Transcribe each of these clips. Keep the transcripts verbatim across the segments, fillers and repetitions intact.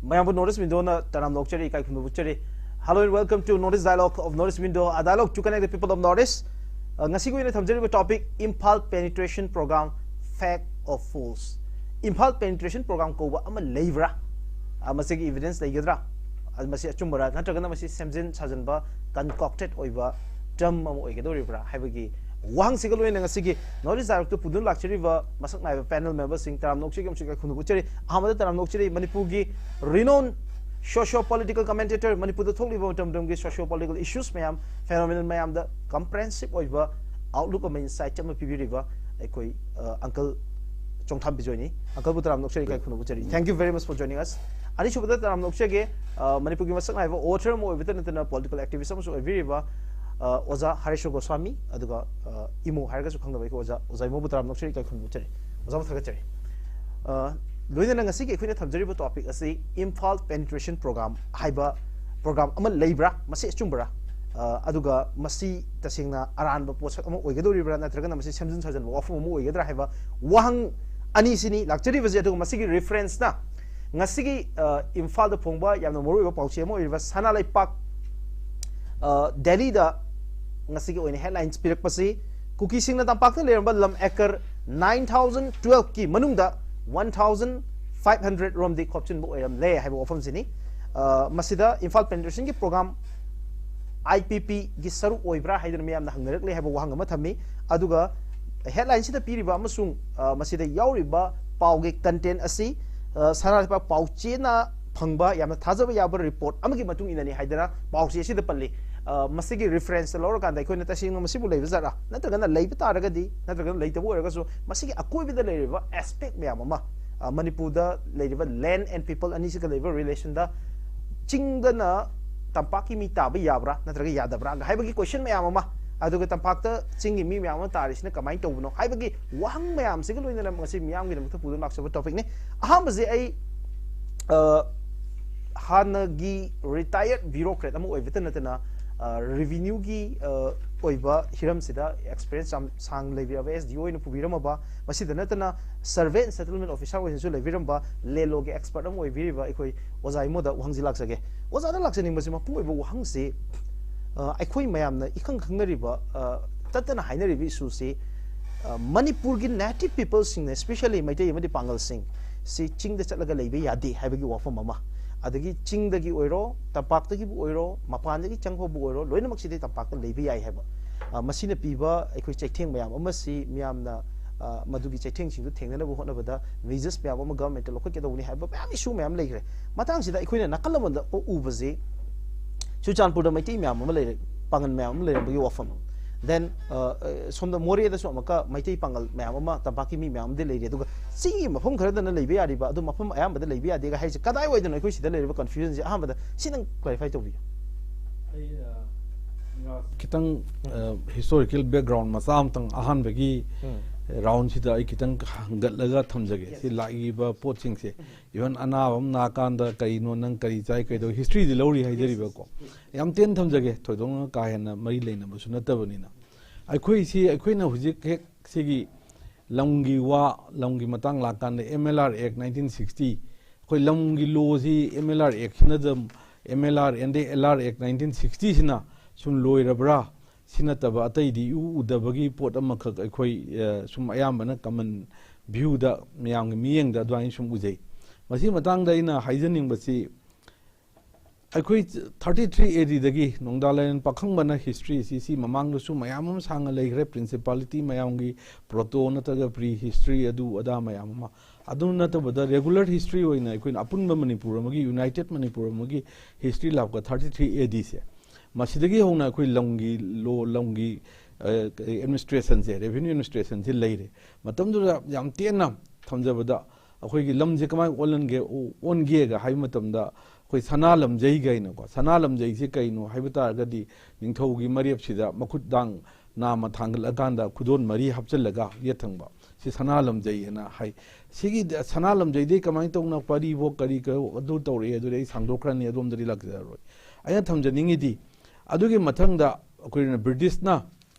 ꯃꯌꯥꯝꯕꯨ North East Windowꯅ ꯇꯔꯥꯝꯅ ꯑꯣꯛꯆꯔꯤ, ꯏꯀꯥꯏ ꯈꯨꯝꯅꯕ ꯎꯠꯆꯔꯤ꯫ Hello and welcome to North East Dialogue of North East Window, a dialogue to connect the people of North East. ꯑ, ꯉꯁꯤꯒꯤ ꯑꯣꯏꯅ ꯊꯝꯖꯔꯤꯕ topic, Imphal Penetration Program, Fake or False? Imphal Penetration Program ꯀꯧꯕ ꯑꯃ ꯂꯩꯕ꯭ꯔꯥ? ꯑ, ꯃꯁꯤꯒꯤ evidence ꯂꯩꯒꯗ꯭ꯔꯥ? ꯑ, ꯃꯁꯤ ꯑꯆꯨꯝꯕꯔꯥ? ꯅꯠꯇ꯭ꯔꯒꯅ ꯃꯁꯤ ꯁꯦꯝꯖꯤꯟ ꯁꯥꯖꯤꯟꯕ, concocted ꯑꯣꯏꯕ term ꯑꯃ ꯑꯣꯏꯒꯗꯧꯔꯤꯕ꯭ꯔꯥ ꯍꯥꯏꯕꯒꯤ ꯋꯥꯍꯪꯁꯤꯒ ꯂꯣꯏꯅꯅ ꯉꯁꯤꯒꯤ North East Dialogueꯇ ꯄꯨꯗꯨꯅ ꯂꯥꯛꯆꯔꯤꯕ ꯃꯁꯛ ꯅꯥꯏꯕ panel memberꯁꯤꯡ ꯇꯔꯥꯝꯅ ꯑꯣꯛꯆꯔꯤ ꯑꯃꯁꯨꯡ ꯏꯀꯥꯏ ꯈꯨꯝꯅꯕ ꯎꯠꯆꯔꯤ꯫ ꯑꯍꯥꯟꯕꯗ ꯇꯔꯥꯝꯅ ꯑꯣꯛꯆꯔꯤ ꯃꯅꯤꯄꯨꯔꯒꯤ renowned socio political commentator, ꯃꯅꯤꯄꯨꯔꯗ ꯊꯣꯛꯂꯤꯕ ꯃꯇꯝ ꯃꯇꯝꯒꯤ socio political issues ꯃꯌꯥꯝ, phenomenon ꯃꯌꯥꯝꯗ comprehensive ꯑꯣꯏꯕ outlook ꯑꯃ, insight ꯑꯃ ꯄꯤꯕꯤꯔꯤꯕ ꯑꯩꯈꯣꯏ, ꯑ, uncle ꯆꯣꯡꯊꯥꯝ ꯕꯤꯖꯣꯏꯅꯤ꯫ Uncleꯕꯨ ꯇꯔꯥꯝꯅ ꯑꯣꯛꯆꯔꯤ, ꯏꯀꯥꯏ ꯈꯨꯝꯅꯕ ꯎꯠꯆꯔꯤ꯫ Thank you very much for joining us. ꯑꯅꯤꯁꯨꯕꯗ ꯇꯔꯥꯝꯅ ꯑꯣꯛꯆꯒꯦ, ꯑ, ꯃꯅꯤꯄꯨꯔꯒꯤ ꯃꯁꯛ ꯅꯥꯏꯕ author ꯑꯃ ꯑꯣꯏꯕꯇ ꯅꯠꯇꯅ political activist ꯑꯃꯁꯨ ꯑꯣꯏꯕꯤꯔꯤꯕ, ꯑ, ꯑꯣꯖꯥ ꯍꯔꯦꯁ꯭ꯋꯔ ꯒꯣꯁ꯭ꯋꯥꯃꯤ, ꯑꯗꯨꯒ, ꯑ, ꯏꯃꯣ ꯍꯥꯏꯔꯒꯁꯨ ꯈꯪꯅꯕ ꯑꯩꯈꯣꯏ ꯑꯣꯖꯥ, ꯑꯣꯖꯥ ꯏꯃꯣꯕꯨ ꯇꯔꯥꯝꯅ ꯑꯣꯛꯆꯔꯤ, ꯏꯀꯥꯏ ꯈꯨꯝꯅꯕ ꯎꯠꯆꯔꯤ꯫ ꯑꯣꯖꯥꯕꯨ ꯊꯥꯒꯠꯆꯔꯤ꯫ ꯑ, ꯂꯣꯏꯅꯅ ꯉꯁꯤꯒꯤ ꯑꯩꯈꯣꯏꯅ ꯊꯝꯖꯔꯤꯕ topic ꯑꯁꯤ Imphal Penetration Program ꯍꯥꯏꯕ program ꯑꯃ ꯂꯩꯕ꯭ꯔꯥ? ꯃꯁꯤ ꯑꯆꯨꯝꯕꯔꯥ? ꯑ, ꯑꯗꯨꯒ ꯃꯁꯤ ꯇꯁꯦꯡꯅ ꯑꯔꯥꯟꯕ ꯄꯣꯠꯁꯛ ꯑꯃ ꯑꯣꯏꯒꯗꯧꯔꯤꯕ꯭ꯔꯥ? ꯅꯠꯇ꯭ꯔꯒꯅ ꯃꯁꯤ ꯁꯦꯝꯖꯤꯟ ꯁꯥꯖꯤꯟꯕ ꯋꯥꯐꯝ ꯑꯃ ꯑꯣꯏꯒꯗ꯭ꯔꯥ ꯍꯥꯏꯕ ꯋꯥꯍꯪ ꯑꯅꯤꯁꯤꯅꯤ ꯂꯥꯛꯆꯔꯤꯕꯁꯦ꯫ ꯑꯗꯨꯒ ꯃꯁꯤꯒꯤ referenceꯅ ꯉꯁꯤꯒꯤ, ꯑ, ꯏꯝꯐꯥꯜꯗ ꯐꯣꯡꯕ ꯌꯥꯝꯅ ꯃꯔꯨꯑꯣꯏꯕ ꯄꯥꯎꯆꯦ ꯑꯃ ꯑꯣꯏꯔꯤꯕ ꯁꯅꯥ ꯂꯩꯄꯥꯛ, ꯑ, ꯗꯦꯜꯂꯤꯗ ꯉꯁꯤꯒꯤ ꯑꯣꯏꯅ headlines ꯄꯤꯔꯛꯄꯁꯤ, ꯀꯨꯀꯤꯁꯤꯡꯅ ꯇꯝꯄꯥꯛꯇ ꯂꯩꯔꯝꯕ ꯂꯝ acre nine thousand twelveꯀꯤ ꯃꯅꯨꯡꯗ one thousand five hundred ꯔꯣꯝꯗꯤ ꯈꯣꯞꯆꯤꯟꯕ ꯑꯣꯏꯔꯝꯂꯦ ꯍꯥꯏꯕ ꯋꯥꯐꯝꯁꯤꯅꯤ꯫ ꯑ, ꯃꯁꯤꯗ Imphal Penetrationꯒꯤ program IPPꯒꯤ ꯁꯔꯨꯛ ꯑꯣꯏꯕ꯭ꯔꯥ ꯍꯥꯏꯗꯨꯅ ꯃꯤꯌꯥꯝꯅ ꯍꯪꯅꯔꯛꯂꯦ ꯍꯥꯏꯕ ꯋꯥꯍꯪ ꯑꯃ ꯊꯝꯃꯤ꯫ ꯑꯗꯨꯒ headlineꯁꯤꯗ ꯄꯤꯔꯤꯕ ꯑꯃꯁꯨꯡ, ꯑ, ꯃꯁꯤꯗ ꯌꯥꯎꯔꯤꯕ ꯄꯥꯎꯒꯤ content ꯑꯁꯤ, ꯑ, ꯁꯅꯥ ꯂꯩꯄꯥꯛ ꯄꯥꯎꯆꯦꯅ ꯐꯪꯕ ꯌꯥꯝꯅ ꯊꯥꯖꯕ ꯌꯥꯕ report ꯑꯃꯒꯤ ꯃꯇꯨꯡ ꯏꯟꯅꯅꯤ ꯍꯥꯏꯗꯅ ꯄꯥꯎꯆꯦ ꯑꯁꯤꯗ ꯄꯜꯂꯤ꯫ ꯑ, ꯃꯁꯤꯒꯤ referenceꯇ ꯂꯧꯔꯀꯥꯟꯗ ꯑꯩꯈꯣꯏꯅ ꯇꯁꯦꯡꯅ ꯃꯁꯤꯕꯨ ꯂꯩꯕ ꯖꯥꯠꯂꯥ? ꯅꯠꯇ꯭ꯔꯒꯅ ꯂꯩꯕ ꯇꯥꯔꯒꯗꯤ, ꯅꯠꯇ꯭ꯔꯒꯅ ꯂꯩꯇꯕ ꯑꯣꯏꯔꯒꯁꯨ, ꯃꯁꯤꯒꯤ ꯑꯀꯣꯏꯕꯗ ꯂꯩꯔꯤꯕ aspect ꯃꯌꯥꯝ ꯑꯃ, ꯑ, ꯃꯅꯤꯄꯨꯔꯗ ꯂꯩꯔꯤꯕ land and people ꯑꯅꯤꯁꯤꯒ ꯂꯩꯕ relationꯗ ꯆꯤꯡꯗꯅ ꯇꯝꯄꯥꯛꯀꯤ ꯃꯤ ꯇꯥꯕ ꯌꯥꯕ꯭ꯔꯥ ꯅꯠꯇ꯭ꯔꯒ ꯌꯥꯗꯕ꯭ꯔꯥ ꯍꯥꯏꯕꯒꯤ question ꯃꯌꯥꯝ ꯑꯃ, ꯑꯗꯨꯒ ꯇꯝꯄꯥꯛꯇ ꯆꯤꯡꯒꯤ ꯃꯤ ꯃꯌꯥꯝ ꯑꯃ ꯇꯥꯔꯤꯁꯤꯅ ꯀꯃꯥꯏꯅ ꯇꯧꯕꯅꯣ ꯍꯥꯏꯕꯒꯤ ꯋꯥꯍꯪ ꯃꯌꯥꯝꯁꯤꯒ ꯂꯣꯏꯅꯅ ꯉꯁꯤ ꯃꯤꯌꯥꯝꯒꯤꯗꯃꯛꯇ ꯄꯨꯗꯨꯅ ꯂꯥꯛꯆꯕ topicꯅꯤ꯫ ꯑꯍꯥꯟꯕꯁꯦ ꯑꯩ, ꯑ, ꯍꯥꯟꯅꯒꯤ retired bureaucrat ꯑꯃ ꯑꯣꯏꯕꯇ ꯅꯠꯇꯅ, ꯑ, revenueꯒꯤ, ꯑ, ꯑꯣꯏꯕ ꯍꯤꯔꯝꯁꯤꯗ ꯑꯦꯛꯁꯄꯤꯔꯤꯌꯦꯟꯁ ꯌꯥꯝ ꯁꯥꯡꯅ ꯂꯩꯕꯤꯔꯕ, ꯑꯦꯁ ꯗꯤ ꯑꯣ ꯑꯣꯏꯅ ꯄꯨꯕꯤꯔꯝꯃꯕ, ꯃꯁꯤꯗ ꯅꯠꯇꯅ ꯁꯔꯚꯦ ꯑꯦꯟ ꯁꯦꯇꯜꯃꯦꯟ ꯑꯣꯐꯤꯁꯥꯔ ꯑꯣꯏꯅꯁꯨ ꯂꯩꯕꯤꯔꯝꯕ, ꯂꯦꯂꯣꯒꯤ ꯑꯦꯛꯁꯄꯔꯠ ꯑꯃ ꯑꯣꯏꯕꯤꯔꯤꯕ ꯑꯩꯈꯣꯏ ꯑꯣꯖꯥ ꯏꯃꯣꯗ ꯋꯥꯍꯪꯁꯤ ꯂꯥꯛꯆꯒꯦ꯫ ꯑꯣꯖꯥꯗ ꯂꯥꯛꯆꯅꯤꯡꯕꯁꯤ ꯃꯄꯨꯡ ꯑꯣꯏꯕ ꯋꯥꯍꯪꯁꯤ, ꯑ, ꯑꯩꯈꯣꯏ ꯃꯌꯥꯝꯅ ꯏꯈꯪ ꯈꯪꯅꯔꯤꯕ, ꯑ, ꯇꯠꯇꯅ ꯍꯥꯏꯅꯔꯤꯕ ꯏꯁꯨꯁꯤ, ꯑ, ꯃꯅꯤꯄꯨꯔꯒꯤ ꯅꯦꯇꯤꯚ ꯄꯤꯄꯜꯁꯤꯡꯅ, ꯏꯁꯄꯦꯁꯦꯜꯂꯤ ꯃꯩꯇꯩ ꯑꯃꯗꯤ ꯄꯥꯡꯒꯜꯁꯤꯡ, ꯁꯤ ꯆꯤꯡꯗ ꯆꯠꯂꯒ ꯂꯩꯕ ꯌꯥꯗꯦ ꯍꯥꯏꯕꯒꯤ ꯋꯥꯐꯝ ꯑꯃ, ꯑꯗꯒꯤ ꯆꯤꯡꯗꯒꯤ ꯑꯣꯏꯔꯣ, ꯇꯝꯄꯥꯛꯇꯒꯤꯕꯨ ꯑꯣꯏꯔꯣ, ꯃꯄꯥꯟꯗꯒꯤ ꯆꯪꯕꯕꯨ ꯑꯣꯏꯔꯣ, ꯂꯣꯏꯅꯃꯛꯁꯤꯗꯤ ꯇꯝꯄꯥꯛꯇ ꯂꯩꯕ ꯌꯥꯏ ꯍꯥꯏꯕ, ꯑ, ꯃꯁꯤꯅ ꯄꯤꯕ ꯑꯩꯈꯣꯏ ꯆꯩꯊꯦꯡ ꯃꯌꯥꯝ ꯑꯃꯁꯤ ꯃꯤꯌꯥꯝꯅ, ꯑ, ꯃꯗꯨꯒꯤ ꯆꯩꯊꯦꯡꯁꯤꯡꯗꯨ ꯊꯦꯡꯅꯅꯕ ꯍꯣꯠꯅꯕꯗ ꯃꯦꯖꯔꯁ ꯃꯌꯥꯝ ꯑꯃ ꯒꯚꯔꯟꯃꯦꯟꯠꯇ ꯂꯧꯈꯠꯀꯗꯧꯕꯅꯤ ꯍꯥꯏꯕ ꯃꯌꯥꯝ ꯏꯁꯨ ꯃꯌꯥꯝ ꯂꯩꯈ꯭ꯔꯦ꯫ ꯃꯇꯥꯡꯁꯤꯗ ꯑꯩꯈꯣꯏꯅ ꯅꯥꯀꯜ ꯑꯃꯗ ꯎꯕꯁꯤ ꯆꯨꯔꯆꯥꯟꯄꯨꯔꯗ ꯃꯩꯇꯩ ꯃꯌꯥꯝ ꯑꯃ ꯂꯩꯔꯦ, ꯄꯥꯡꯒꯜ ꯃꯌꯥꯝ ꯑꯃ ꯂꯩꯔꯝꯕꯒꯤ ꯋꯥꯐꯝ꯫ ꯗꯦꯟ, ꯑ, ꯑ, ꯁꯣꯝꯗ ꯃꯣꯔꯦꯗꯁꯨ ꯑꯃꯨꯛꯀ ꯃꯩꯇꯩ ꯄꯥꯡꯒꯜ ꯃꯌꯥꯝ ꯑꯃ, ꯇꯝꯄꯥꯛꯀꯤ ꯃꯤ ꯃꯌꯥꯝ ꯑꯃꯗꯤ ꯂꯩꯔꯦ꯫ ꯑꯗꯨꯒ ꯆꯤꯡꯒꯤ ꯃꯐꯝ ꯈꯔꯗꯅ ꯂꯩꯕ ꯌꯥꯔꯤꯕ, ꯑꯗꯨ ꯃꯐꯝ ꯑꯌꯥꯝꯕꯗ ꯂꯩꯕ ꯌꯥꯗꯦꯒ ꯍꯥꯏꯁꯦ ꯀꯗꯥꯏꯋꯥꯏꯗꯅꯣ ꯑꯩꯈꯣꯏ ꯁꯤꯗ ꯂꯩꯔꯤꯕ ꯀꯟꯐ꯭ꯌꯨꯖꯟꯁꯦ? ꯑꯍꯥꯟꯕꯗ ꯁꯤ ꯅꯪ ꯀ꯭ꯂꯥꯔꯤꯐꯥꯏ ꯇꯧꯕꯤꯌꯨ꯫ ꯈꯤꯇꯪ ꯍꯤꯁꯇꯣꯔꯤꯀꯦꯜ ꯕꯦꯛꯒ꯭ꯔꯥꯎꯟ ꯃꯆꯥ ꯑꯃꯇꯪ ꯑꯍꯥꯟꯕꯒꯤ ꯔꯥꯎꯟꯁꯤꯗ ꯑꯩ ꯈꯤꯇꯪ ꯍꯪꯒꯠꯂꯒ ꯊꯝꯖꯒꯦ꯫ ꯁꯤ ꯂꯥꯛꯏꯕ ꯄꯣꯠꯁꯤꯡꯁꯦ, ꯏꯚꯟ ꯑꯅꯥꯕ ꯑꯃ ꯅꯥꯀꯥꯟꯗ ꯀꯔꯤꯅꯣ, ꯅꯪ ꯀꯔꯤ ꯆꯥꯏ, ꯀꯩꯗꯧ, ꯍꯤꯁꯇ꯭ꯔꯤꯗꯤ ꯂꯧꯔꯤ ꯍꯥꯏꯖꯔꯤꯕꯀꯣ꯫ ꯌꯥꯝ ꯇꯦꯟ ꯊꯝꯖꯒꯦ, ꯊꯣꯏꯗꯣꯛꯅ ꯀꯥ ꯍꯦꯟꯅ ꯃꯔꯤ ꯂꯩꯅꯕꯁꯨ ꯅꯠꯇꯕꯅꯤꯅ꯫ ꯑꯩꯈꯣꯏꯁꯤ, ꯑꯩꯈꯣꯏꯅ ꯍꯧꯖꯤꯛ ꯍꯦꯛ ꯁꯤꯒꯤ ꯂꯝꯒꯤ ꯋꯥ, ꯂꯝꯒꯤ ꯃꯇꯥꯡ ꯂꯥꯛꯀꯥꯟꯗ M L R act nineteen sixty, ꯑꯩꯈꯣꯏ ꯂꯝꯒꯤ ꯂꯣꯁꯤ ꯑꯦꯝ ꯑꯦꯜ ꯑꯥꯔ ꯑꯦꯛꯁꯤꯅ, M L R and L R act nineteen ꯁꯤꯛꯁꯇꯤꯁꯤꯅ ꯁꯨꯝ ꯂꯣꯏꯔꯕ꯭ꯔꯥ? ꯁꯤ ꯅꯠꯇꯕ ꯑꯇꯩꯗꯤ ꯏꯎ ꯎꯗꯕꯒꯤ ꯄꯣꯠ ꯑꯃꯈꯛ ꯑꯩꯈꯣꯏ, ꯑ, ꯁꯨꯝ ꯑꯌꯥꯝꯕꯅ ꯀꯃꯟ ꯚ꯭ꯌꯨꯗ, ꯃꯌꯥꯝꯒꯤ ꯃꯤꯠꯌꯦꯡꯗ ꯑꯗꯨꯃꯥꯏꯅ ꯁꯨꯝ ꯎꯖꯩ꯫ ꯃꯁꯤ ꯃꯇꯥꯡꯗ ꯑꯩꯅ ꯍꯥꯏꯖꯅꯤꯡꯕꯁꯤ, ꯑꯩꯈꯣꯏ ꯊꯥꯔꯇꯤ ꯊ꯭ꯔꯤ ꯑꯦ ꯗꯤꯗꯒꯤ ꯅꯣꯡꯗꯥ ꯂꯥꯏꯔꯦꯟ ꯄꯥꯈꯪꯕꯅ ꯍꯤꯁꯇ꯭ꯔꯤ ꯑꯁꯤ, ꯁꯤ ꯃꯃꯥꯡꯗꯁꯨ ꯃꯌꯥꯝ ꯑꯃ ꯁꯥꯡꯅ ꯂꯩꯈ꯭ꯔꯦ, ꯄ꯭ꯔꯤꯟꯁꯤꯄꯥꯂꯤꯇꯤ ꯃꯌꯥꯝꯒꯤ ꯄ꯭ꯔꯣꯇꯣ ꯅꯠꯇ꯭ꯔꯒ ꯄ꯭ꯔꯤ ꯍꯤꯁꯇ꯭ꯔꯤ ꯑꯗꯨ ꯑꯗꯥ ꯃꯌꯥꯝ ꯑꯃ꯫ ꯑꯗꯨ ꯅꯠꯇꯕꯗ ꯔꯦꯒꯨꯂꯔ ꯍꯤꯁꯇ꯭ꯔꯤ ꯑꯣꯏꯅ ꯑꯩꯈꯣꯏꯅ ꯑꯄꯨꯟꯕ ꯃꯅꯤꯄꯨꯔ ꯑꯃꯒꯤ, ꯌꯨꯅꯥꯏꯇꯦꯠ ꯃꯅꯤꯄꯨꯔ ꯑꯃꯒꯤ ꯍꯤꯁꯇ꯭ꯔꯤ ꯂꯥꯛꯄ ꯊꯥꯔꯇꯤ ꯊ꯭ꯔꯤ ꯑꯦ ꯗꯤꯁꯦ, ꯃꯁꯤꯗꯒꯤ ꯍꯧꯅ ꯑꯩꯈꯣꯏ ꯂꯝꯒꯤ ꯂꯣ, ꯂꯝꯒꯤ ꯑꯦꯗꯃꯤꯅꯤꯁꯇ꯭ꯔꯦꯁꯟꯁꯦ, ꯔꯦꯚꯤꯅ꯭ꯌꯨ ꯑꯦꯗꯃꯤꯅꯤꯁꯇ꯭ꯔꯦꯁꯟꯁꯦ ꯂꯩꯔꯦ꯫ ꯃꯇꯝꯗꯨꯗ ꯌꯥꯝ ꯇꯦꯟꯅ ꯊꯝꯖꯕꯗ, ꯑꯩꯈꯣꯏꯒꯤ ꯂꯝꯁꯦ ꯀꯃꯥꯏꯅ ꯑꯣꯜꯍꯟꯒꯦ, ꯑꯣ-, ꯑꯣꯟꯒꯦꯒ ꯍꯥꯏꯕ ꯃꯇꯝꯗ, ꯑꯩꯈꯣꯏ ꯁꯅꯥ ꯂꯝꯖꯩ ꯀꯩꯅꯀꯣ, ꯁꯅꯥ ꯂꯝꯖꯩꯁꯦ ꯀꯩꯅꯣ ꯍꯥꯏꯕ ꯇꯥꯔꯒꯗꯤ, ꯅꯤꯡꯊꯧꯒꯤ ꯃꯔꯦꯞꯁꯤꯗ ꯃꯈꯨꯠ ꯗꯥꯡ ꯅꯥꯝꯃ ꯊꯥꯡꯒꯠꯂꯀꯥꯟꯗ ꯈꯨꯗꯣꯟ ꯃꯔꯤ ꯍꯥꯞꯆꯤꯜꯂꯒ ꯌꯦꯠ ꯊꯪꯕ, ꯁꯤ ꯁꯅꯥ ꯂꯝꯖꯩ ꯍꯥꯏꯅ ꯍꯥꯏ꯫ ꯁꯤꯒꯤ ꯁꯅꯥ ꯂꯝꯖꯩꯗꯩ ꯀꯃꯥꯏꯅ ꯇꯧꯅ ꯄꯔꯤꯐꯥꯎ ꯀꯔꯤ ꯀꯔꯤ ꯑꯗꯨ ꯇꯧꯔꯛꯑꯦ, ꯑꯗꯨꯗꯤ ꯑꯩ ꯁꯥꯡꯗꯣꯛꯈ꯭ꯔꯅꯤ, ꯑꯗꯣꯝꯗꯗꯤ ꯂꯥꯛꯆꯔꯔꯣꯏ꯫ ꯑꯩꯅ ꯊꯝꯖꯅꯤꯡꯉꯤꯗꯤ, ꯑꯗꯨꯒꯤ ꯃꯊꯪꯗ ꯑꯩꯈꯣꯏꯅ ꯕ꯭ꯔꯤꯇꯤꯁꯅ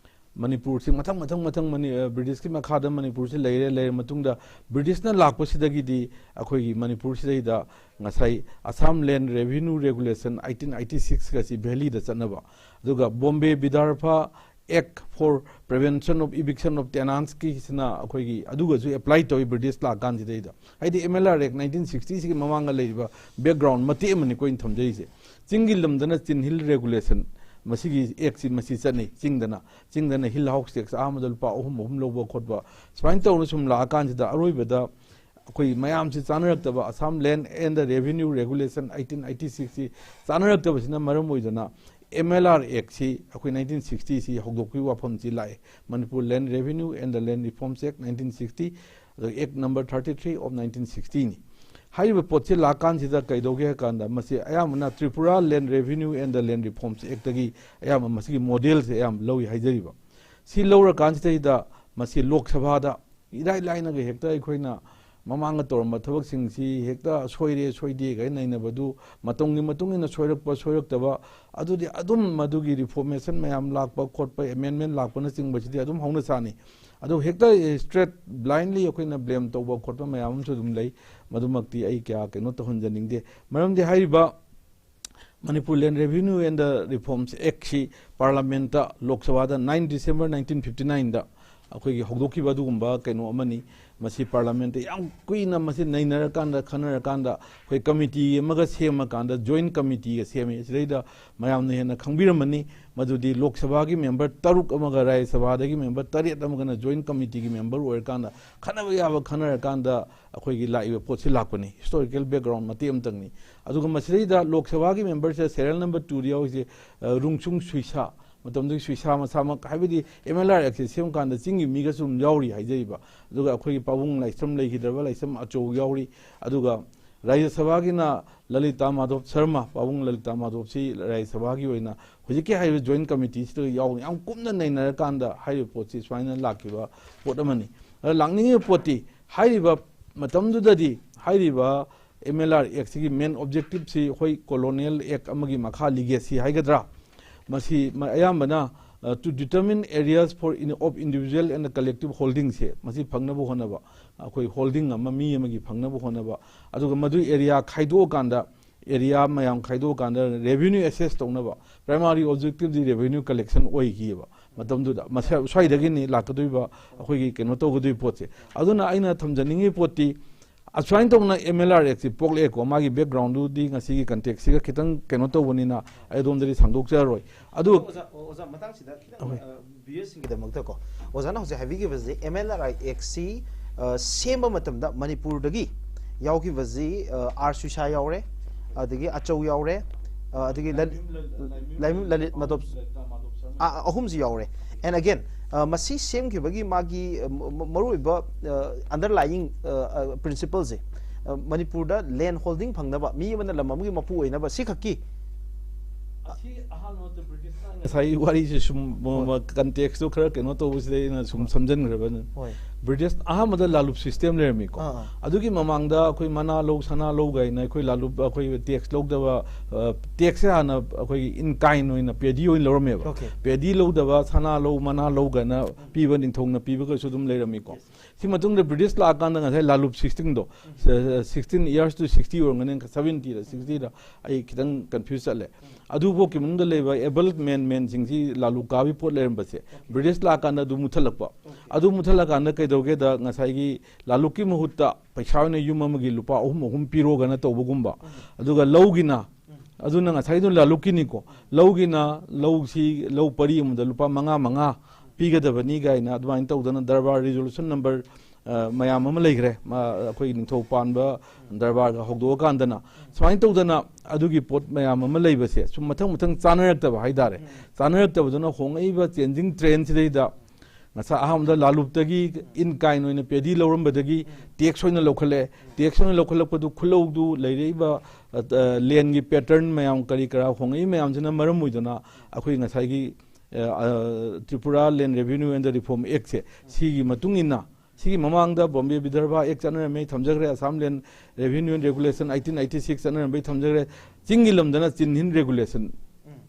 ꯃꯅꯤꯄꯨꯔꯁꯤ ꯃꯊꯪ ꯃꯊꯪ ꯃꯊꯪ ꯃꯅꯤ-, ꯑ, ꯕ꯭ꯔꯤꯇꯤꯁꯀꯤ ꯃꯈꯥꯗ ꯃꯅꯤꯄꯨꯔꯁꯤ ꯂꯩꯔꯦ꯫ ꯂꯩꯔ ꯃꯇꯨꯡꯗ ꯕ꯭ꯔꯤꯇꯤꯁꯅ ꯂꯥꯛꯄꯁꯤꯗꯒꯤꯗꯤ ꯑꯩꯈꯣꯏꯒꯤ ꯃꯅꯤꯄꯨꯔꯁꯤꯗꯩꯗ ꯉꯁꯥꯏ Assam Land Revenue Regulation eighteen eighty six ꯀꯁꯤ ꯚꯦꯂꯤꯗ ꯆꯠꯅꯕ, ꯑꯗꯨꯒ Bombay Vidarbha Act for Prevention of Eviction of Tenantsꯀꯤꯁꯤꯅ ꯑꯩꯈꯣꯏꯒꯤ ꯑꯗꯨꯒꯁꯨ ꯑꯦꯄ꯭ꯂꯥꯏ ꯇꯧꯏ ꯕ꯭ꯔꯤꯇꯤꯁ ꯂꯥꯛꯀꯥꯟꯁꯤꯗꯩꯗ꯫ ꯍꯥꯏꯗꯤ M L R Act nineteen sixty ꯁꯤꯒꯤ ꯃꯃꯥꯡꯗ ꯂꯩꯔꯤꯕ ꯕꯦꯛꯒ꯭ꯔꯥꯎꯟ ꯃꯇꯦꯛ ꯑꯃꯅꯤꯀꯣ ꯑꯩꯅ ꯊꯝꯖꯔꯤꯁꯦ꯫ ꯆꯤꯡꯒꯤ ꯂꯝꯗꯅ ꯆꯤꯟ ꯍꯤꯜ ꯔꯦꯒꯨꯂꯦꯁꯟ, ꯃꯁꯤꯒꯤ ꯑꯦꯛꯁꯤ ꯃꯁꯤ ꯆꯠꯅꯩ꯫ ꯆꯤꯡꯗꯅ, ꯆꯤꯡꯗꯅ ꯍꯤꯜ ꯍꯥꯎꯁ ꯇꯦꯛꯁ ꯑꯍꯥꯟꯕꯗ ꯂꯨꯄꯥ ꯑꯍꯨꯝ ꯑꯍꯨꯝ ꯂꯧꯕ ꯈꯣꯠꯄ, ꯁꯨꯃꯥꯏꯅ ꯇꯧꯅ ꯁꯨꯝ ꯂꯥꯛꯑꯀꯥꯟꯁꯤꯗ ꯑꯔꯣꯏꯕꯗ ꯑꯩꯈꯣꯏ ꯃꯌꯥꯝꯁꯤ ꯆꯥꯅꯔꯛꯇꯕ, Assam Land and the Revenue Regulation eighteen eighty sixꯁꯤ ꯆꯥꯅꯔꯛꯇꯕꯁꯤꯅ ꯃꯔꯝ ꯑꯣꯏꯗꯅ M L R Actꯁꯤ ꯑꯩꯈꯣꯏ nineteen sixtyꯁꯤ ꯍꯧꯗꯣꯛꯄꯒꯤ ꯋꯥꯐꯝꯁꯤ ꯂꯥꯛꯑꯦ꯫ Manipur Land Revenue and the Land Reforms Act nineteen sixty, ꯑꯗꯨꯒ Act number thirty three of nineteen sixtyꯅꯤ꯫ ꯍꯥꯏꯔꯤꯕ ꯄꯣꯠꯁꯤ ꯂꯥꯛꯀꯥꯟꯁꯤꯗ ꯀꯩꯗꯧꯒꯦ ꯍꯥꯏ ꯀꯥꯟꯗ, ꯃꯁꯤ ꯑꯌꯥꯝꯕꯅ Tripura Land Revenue and the Land Reforms Actꯇꯒꯤ ꯑꯌꯥꯝꯕ ꯃꯁꯤꯒꯤ ꯃꯣꯗꯦꯜꯁꯦ ꯑꯌꯥꯝꯕ ꯂꯧꯏ ꯍꯥꯏꯖꯔꯤꯕ꯫ ꯁꯤ ꯂꯧꯔꯀꯥꯟꯁꯤꯗꯩꯗ ꯃꯁꯤ ꯂꯣꯛ ꯁꯚꯥꯗ ꯏꯔꯥꯏ ꯂꯥꯏꯅꯒ ꯍꯦꯛꯇ ꯑꯩꯈꯣꯏꯅ ꯃꯃꯥꯡꯗ ꯇꯧꯔꯝꯕ ꯊꯕꯛꯁꯤꯡꯁꯤ ꯍꯦꯛꯇ ꯁꯣꯏꯔꯦ ꯁꯣꯏꯗꯦ ꯀꯥꯏꯅ ꯅꯩꯅꯕꯗꯨ, ꯃꯇꯝꯒꯤ ꯃꯇꯨꯡ ꯏꯟꯅ ꯁꯣꯏꯔꯛꯄ ꯁꯣꯏꯔꯛꯇꯕ, ꯑꯗꯨꯗꯤ ꯑꯗꯨꯝ ꯃꯗꯨꯒꯤ ꯔꯤꯐꯣꯔꯃꯦꯁꯟ ꯃꯌꯥꯝ ꯂꯥꯛꯄ ꯈꯣꯠꯄ, ꯑꯦꯃꯦꯟꯃꯦꯟ ꯂꯥꯛꯄꯅꯆꯤꯡꯕꯁꯤꯗꯤ ꯑꯗꯨꯝ ꯍꯧꯅ ꯁꯥꯅꯤ꯫ ꯑꯗꯨ ꯍꯦꯛꯇ ꯏꯁꯇ꯭ꯔꯦꯠ ꯕ꯭ꯂꯥꯏꯟꯂꯤ ꯑꯩꯈꯣꯏꯅ ꯕ꯭ꯂꯦꯝ ꯇꯧꯕ ꯈꯣꯠꯄ ꯃꯌꯥꯝ ꯑꯃꯁꯨ ꯑꯗꯨꯝ ꯂꯩ꯫ ꯃꯗꯨꯃꯛꯇꯤ ꯑꯩ ꯀꯌꯥ ꯀꯩꯅꯣ ꯇꯧꯍꯟꯖꯅꯤꯡꯗꯦ꯫ ꯃꯔꯝꯗꯤ ꯍꯥꯏꯔꯤꯕ Manipur Land Revenue and the Reforms Actꯁꯤ ꯄꯥꯔꯂꯥꯃꯦꯟꯇ, ꯂꯣꯛ ꯁꯚꯥꯗ nine December nineteen fifty nineꯗ ꯑꯩꯈꯣꯏꯒꯤ ꯍꯧꯗꯣꯛꯈꯤꯕ ꯑꯗꯨꯒꯨꯝꯕ ꯀꯩꯅꯣ ꯑꯃꯅꯤ꯫ ꯃꯁꯤ ꯄꯥꯔꯂꯥꯃꯦꯟꯇ ꯌꯥꯝ ꯀꯨꯏꯅ ꯃꯁꯤ ꯅꯩꯅꯔꯀꯥꯟꯗ, ꯈꯟꯅꯔꯀꯥꯟꯗ ꯑꯩꯈꯣꯏ ꯀꯃꯤꯇꯤ ꯑꯃꯒ ꯁꯦꯝꯃꯀꯥꯟꯗ, ꯖꯣꯏꯟ ꯀꯃꯤꯇꯤꯒ ꯁꯦꯝꯃꯤ꯫ ꯁꯤꯗꯩꯗ ꯃꯌꯥꯝꯅ ꯍꯦꯟꯅ ꯈꯪꯕꯤꯔꯝꯃꯅꯤ, ꯃꯗꯨꯗꯤ ꯂꯣꯛ ꯁꯚꯥꯒꯤ ꯃꯦꯝꯕꯔ ꯇꯔꯨꯛ ꯑꯃꯒ ꯔꯥꯖ꯭ꯌ ꯁꯚꯥꯗꯒꯤ ꯃꯦꯝꯕꯔ ꯇꯔꯦꯠ ꯑꯃꯒꯅ ꯖꯣꯏꯟ ꯀꯃꯤꯇꯤꯒꯤ ꯃꯦꯝꯕꯔ ꯑꯣꯏꯔꯀꯥꯟꯗ ꯈꯟꯅꯕ ꯌꯥꯕ ꯈꯟꯅꯔꯀꯥꯟꯗ ꯑꯩꯈꯣꯏꯒꯤ ꯂꯥꯛꯏꯕ ꯄꯣꯠꯁꯤ ꯂꯥꯛꯄꯅꯤ꯫ ꯍꯤꯁꯇꯣꯔꯤꯀꯦꯜ ꯕꯦꯛꯒ꯭ꯔꯥꯎꯟ ꯃꯇꯦꯛ ꯑꯃꯇꯪꯅꯤ꯫ ꯑꯗꯨꯒ ꯃꯁꯤꯗꯩꯗ ꯂꯣꯛ ꯁꯚꯥꯒꯤ ꯃꯦꯝꯕꯔꯁꯦ ꯁꯦꯔꯤꯌꯦꯜ ꯅꯝꯕꯔ ꯇꯨꯗ ꯌꯥꯎꯔꯤꯁꯦ, ꯑ, ꯔꯨꯡꯁꯨꯡ ꯁꯨꯏꯁꯥ, ꯃꯇꯝꯗꯨꯒꯤ ꯁꯨꯏꯁꯥ ꯃꯁꯥꯃꯛ, ꯍꯥꯏꯕꯗꯤ M L R Act ꯁꯦ ꯁꯦꯝꯕ ꯀꯥꯟꯗ ꯆꯤꯡꯒꯤ ꯃꯤꯒꯁꯨ ꯑꯗꯨꯝ ꯌꯥꯎꯔꯤ ꯍꯥꯏꯖꯔꯤꯕ꯫ ꯑꯗꯨꯒ ꯑꯩꯈꯣꯏꯒꯤ ꯄꯥꯕꯨꯡ ꯂꯥꯏꯁ꯭ꯔꯝ ꯂꯩꯈꯤꯗ꯭ꯔꯕ ꯂꯥꯏꯁ꯭ꯔꯝ ꯑꯆꯧ ꯌꯥꯎꯔꯤ꯫ ꯑꯗꯨꯒ ꯔꯥꯖ꯭ꯌ ꯁꯚꯥꯒꯤꯅ ꯂꯂꯤꯇꯥ ꯃꯥꯙꯣꯞ ꯁꯔꯃ, ꯄꯥꯕꯨꯡ ꯂꯂꯤꯇꯥ ꯃꯥꯙꯣꯞꯁꯤ ꯔꯥꯖ꯭ꯌ ꯁꯚꯥꯒꯤ ꯑꯣꯏꯅ ꯍꯧꯖꯤꯛꯀꯤ ꯍꯥꯏꯔꯤꯕ ꯖꯣꯏꯟ ꯀꯃꯤꯇꯤꯁꯤꯗ ꯌꯥꯎ-, ꯌꯥꯝ ꯀꯨꯞꯅ ꯅꯩꯅꯔꯀꯥꯟꯗ ꯍꯥꯏꯔꯤꯕ ꯄꯣꯠꯁꯤ ꯁꯨꯃꯥꯏꯅ ꯂꯥꯛꯈꯤꯕ ꯄꯣꯠ ꯑꯃꯅꯤ꯫ ꯑꯗ ꯂꯥꯛꯅꯤꯡꯉꯤꯕ ꯄꯣꯠꯇꯤ, ꯍꯥꯏꯔꯤꯕ ꯃꯇꯝꯗꯨꯗꯗꯤ ꯍꯥꯏꯔꯤꯕ M L R Act ꯁꯤꯒꯤ ꯃꯦꯟ ꯑꯣꯕꯖꯦꯛꯇꯤꯞꯁꯤ ꯑꯩꯈꯣꯏ ꯀꯣꯂꯣꯅꯤꯌꯦꯜ ꯑꯦꯛ ꯑꯃꯒꯤ ꯃꯈꯥ ꯂꯤꯒꯦꯁꯤ ꯍꯥꯏꯒꯗ꯭ꯔꯥ, ꯃꯁꯤ ꯃ- ꯑꯌꯥꯝꯕꯅ, uh, to determine areas for in, of individual and collective holding ꯁꯦ, ꯃꯁꯤ ꯐꯪꯅꯕ ꯍꯣꯠꯅꯕ, ꯑꯩꯈꯣꯏ holding ꯑꯃ ꯃꯤ ꯑꯃꯒꯤ ꯐꯪꯅꯕ ꯍꯣꯠꯅꯕ, ꯑꯗꯨꯒ ꯃꯗꯨ area ꯈꯥꯏꯗꯣꯛꯑꯀꯥꯟꯗ, area ꯃꯌꯥꯝ ꯈꯥꯏꯗꯣꯛꯑꯀꯥꯟꯗ revenue assess ꯇꯧꯅꯕ primary objective ꯗꯤ revenue collection ꯑꯣꯏꯈꯤꯑꯕ ꯃꯇꯝꯗꯨꯗ꯫ ꯃꯁ- ꯁ꯭ꯋꯥꯏꯗꯒꯤꯅꯤ ꯂꯥꯛꯀꯗꯣꯏꯕ ꯑꯩꯈꯣꯏꯒꯤ ꯀꯩꯅꯣ ꯇꯧꯒꯗꯣꯏ ꯄꯣꯠꯁꯦ꯫ ꯑꯗꯨꯅ ꯑꯩꯅ ꯊꯝꯖꯅꯤꯡꯉꯤ ꯄꯣꯠꯇꯤ, ꯑꯁꯨꯃꯥꯏꯅ ꯇꯧꯅ M L R Act ꯁꯤ ꯄꯣꯛꯂꯛꯑꯦꯀꯣ, ꯃꯥꯒꯤ background ꯗꯨꯗꯤ ꯉꯁꯤꯒꯤ context ꯁꯤꯒ ꯈꯤꯇꯪ ꯀꯩꯅꯣ ꯇꯧꯕꯅꯤꯅ ꯑꯩ ꯑꯗꯣꯝꯗꯗꯤ ꯁꯥꯡꯗꯣꯛꯆꯔꯔꯣꯏ꯫ ꯑꯗꯨ ꯑꯣꯖꯥ, ꯑꯣꯖꯥ, ꯃꯇꯥꯡꯁꯤꯗ ꯈꯤꯇꯪ, ꯍꯣꯏ꯫ ꯑ, viewers ꯁꯤꯡꯒꯤꯗꯃꯛꯇꯀꯣ, ꯑꯣꯖꯥꯅ ꯍꯧꯖꯤꯛ ꯍꯥꯏꯕꯤꯈꯤꯕꯁꯦ, M L R I Act ꯁꯤ, ꯑ, ꯁꯦꯝꯕ ꯃꯇꯝꯗ ꯃꯅꯤꯄꯨꯔꯗꯒꯤ ꯌꯥꯎꯈꯤꯕꯁꯤ, ꯑ, R ꯁ꯭ꯔꯤꯁꯥ ꯌꯥꯎꯔꯦ, ꯑꯗꯒꯤ ꯑꯆꯧ ꯌꯥꯎꯔꯦ, ꯑ, ꯑꯗꯒꯤ ꯂꯜ-, ꯂꯥꯏꯃꯌꯨꯝ ꯂꯂꯤꯠ ꯃꯥꯙꯣꯞ, ꯑ, ꯑꯍꯨꯝꯁꯤ ꯌꯥꯎꯔꯦ꯫ And again, ꯑ, ꯃꯁꯤ ꯁꯦꯝꯈꯤꯕꯒꯤ ꯃꯥꯒꯤ, ꯑ, ꯃ-, ꯃ-, ꯃꯔꯨꯑꯣꯏꯕ, ꯑ, underlying, ꯑ, ꯑ, principle ꯁꯦ, ꯑ, ꯃꯅꯤꯄꯨꯔꯗ land holding ꯐꯪꯅꯕ, ꯃꯤ ꯑꯃꯅ ꯂꯝ ꯑꯃꯒꯤ ꯃꯄꯨ ꯑꯣꯏꯅꯕ, ꯁꯤ ꯈꯛꯀꯤ? ꯑꯁꯤ ꯑꯍꯥꯟꯕ ꯃꯛꯇ ꯕ꯭ꯔꯤꯇꯤꯁꯅ ꯉꯁꯥꯏ ꯋꯥꯔꯤꯁꯦ ꯁꯨꯝ, ꯃ-, ꯃ-, context ꯇꯣ ꯈꯔ ꯀꯩꯅꯣ ꯇꯧꯕꯁꯤꯗ ꯑꯩꯅ ꯁꯨꯝ ꯁꯝꯖꯟꯈ꯭ꯔꯕꯅꯤ꯫ ꯍꯣꯏ꯫ ꯕ꯭ꯔꯤꯇꯤꯁ ꯑꯍꯥꯟꯕꯗ ꯂꯥꯂꯨꯞ system ꯂꯩꯔꯝꯃꯤꯀꯣ꯫ ꯑꯥ, ꯑꯥ꯫ ꯑꯗꯨꯒꯤ ꯃꯃꯥꯡꯗ ꯑꯩꯈꯣꯏ ꯃꯅꯥ ꯂꯧ, ꯁꯅꯥ ꯂꯧ ꯀꯥꯏꯅ ꯑꯩꯈꯣꯏ ꯂꯥꯂꯨꯞ, ꯑꯩꯈꯣꯏ tax ꯂꯧꯗꯕ, ꯑ, tax ꯁꯦ ꯍꯥꯟꯅ ꯑꯩꯈꯣꯏꯒꯤ in kind ꯑꯣꯏꯅ ꯄꯦꯗꯤ ꯑꯣꯏꯅ ꯂꯧꯔꯝꯃꯦꯕ꯫ Okay꯫ ꯄꯦꯗꯤ ꯂꯧꯗꯕ ꯁꯅꯥ ꯂꯧ, ꯃꯅꯥ ꯂꯧ ꯀꯥꯏꯅ ꯄꯤꯕ, ꯅꯤꯡꯊꯧꯅ ꯄꯤꯕꯒꯁꯨ ꯑꯗꯨꯝ ꯂꯩꯔꯝꯃꯤꯀꯣ꯫ Yes꯫ ꯁꯤ ꯃꯇꯨꯡꯗ ꯕ꯭ꯔꯤꯇꯤꯁ ꯂꯥꯛꯑꯀꯥꯟꯗ ꯉꯁꯥꯏ ꯂꯥꯂꯨꯞ system ꯗꯣ, ꯎꯝ꯫ ꯁ-, sixteen years to sixty ꯑꯣꯏꯔꯝꯒꯅꯤ, seventy ꯔ, sixty ꯔ, ꯑꯩ ꯈꯤꯇꯪ confuse ꯆꯠꯂꯦ꯫ ꯎꯝ꯫ ꯑꯗꯨꯐꯥꯎꯒꯤ ꯃꯅꯨꯡꯗ ꯂꯩꯕ able man, man ꯁꯤꯡꯁꯤ ꯂꯥꯂꯨ ꯀꯥꯕꯤ ꯄꯣꯠ ꯂꯩꯔꯝꯕꯁꯦ, Okay꯫ ꯕ꯭ꯔꯤꯇꯤꯁ ꯂꯥꯛꯑꯀꯥꯟꯗ ꯑꯗꯨ ꯃꯨꯠꯊꯠꯂꯛꯄ꯫ Okay꯫ ꯑꯗꯨ ꯃꯨꯠꯊꯠꯂꯀꯥꯟꯗ ꯀꯩꯗꯧꯒꯦꯗ, ꯉꯁꯥꯏꯒꯤ ꯂꯥꯂꯨꯛꯀꯤ ꯃꯍꯨꯠꯇ ꯄꯩꯁꯥ ꯑꯣꯏꯅ ꯌꯨꯝ ꯑꯃꯒꯤ ꯂꯨꯄꯥ ꯑꯍꯨꯝ, ꯑꯍꯨꯝ ꯄꯤꯔꯣꯒꯅ ꯇꯧꯕꯒꯨꯝꯕ꯫ ꯎꯝ꯫ ꯑꯗꯨꯒ ꯂꯧꯒꯤꯅ, ꯎꯝ꯫ ꯑꯗꯨꯅ ꯉꯁꯥꯏꯗꯨ ꯂꯥꯂꯨꯛꯀꯤꯅꯤꯀꯣ, ꯂꯧꯒꯤꯅ ꯂꯧꯁꯤ, ꯂꯧ ꯄꯔꯤ ꯑꯃꯗ ꯂꯨꯄꯥ ꯃꯉꯥ, ꯃꯉꯥ ꯄꯤꯒꯗꯕꯅꯤ ꯀꯥꯏꯅ ꯑꯗꯨꯃꯥꯏꯅ ꯇꯧꯗꯅ ꯗꯔꯕꯥꯔ resolution number, ꯑ, ꯃꯌꯥꯝ ꯑꯃ ꯂꯩꯈ꯭ꯔꯦ꯫ ꯃꯥ, ꯑꯩꯈꯣꯏꯒꯤ ꯅꯤꯡꯊꯧ ꯄꯥꯟꯕ ꯗꯔꯕꯥꯔꯒ ꯍꯧꯗꯣꯛꯑꯀꯥꯟꯗꯅ ꯁꯨꯃꯥꯏꯅ ꯇꯧꯗꯅ ꯑꯗꯨꯒꯤ ꯄꯣꯠ ꯃꯌꯥꯝ ꯑꯃ ꯂꯩꯕꯁꯦ ꯁꯨꯝ ꯃꯊꯪ ꯃꯊꯪ ꯆꯥꯅꯔꯛꯇꯕ ꯍꯥꯏꯇꯥꯔꯦ꯫ ꯎꯝ꯫ ꯆꯥꯅꯔꯛꯇꯕꯗꯨꯅ ꯍꯣꯡꯉꯛꯏꯕ changing trend ꯁꯤꯗꯩꯗ ꯉꯁꯥꯏ ꯑꯍꯥꯟꯕꯗ ꯂꯥꯂꯨꯞꯇꯒꯤ in kind ꯑꯣꯏꯅ ꯄꯦꯗꯤ ꯂꯧꯔꯝꯕꯗꯒꯤ tax ꯑꯣꯏꯅ ꯂꯧꯈꯠꯂꯛꯑꯦ꯫ Tax ꯑꯣꯏꯅ ꯂꯧꯈꯠꯂꯛꯄꯗꯨ ꯈꯨꯂꯧꯗꯨ ꯂꯩꯔꯛꯏꯕ, ꯑ, land ꯒꯤ pattern ꯃꯌꯥꯝ ꯀꯔꯤ ꯀꯔꯥ ꯍꯣꯡꯉꯛꯏ ꯃꯌꯥꯝꯁꯤꯅ ꯃꯔꯝ ꯑꯣꯏꯗꯨꯅ ꯑꯩꯈꯣꯏ ꯉꯁꯥꯏꯒꯤ, ꯑ, ꯑ, Tripura Land Revenue and Reform Act ꯁꯦ ꯁꯤꯒꯤ ꯃꯇꯨꯡ ꯏꯟꯅ, ꯁꯤꯒꯤ ꯃꯃꯥꯡꯗ Bombay Vidarbha Act ꯆꯠꯅꯔꯝꯃꯦ, ꯊꯝꯖꯈ꯭ꯔꯦ, Assam Land Revenue and Regulation eighteen eighty six ꯆꯠꯅꯔꯝꯕꯩ ꯊꯝꯖꯈ꯭ꯔꯦ, ꯆꯤꯡꯒꯤ ꯂꯝꯗꯅ Chinhin Regulation,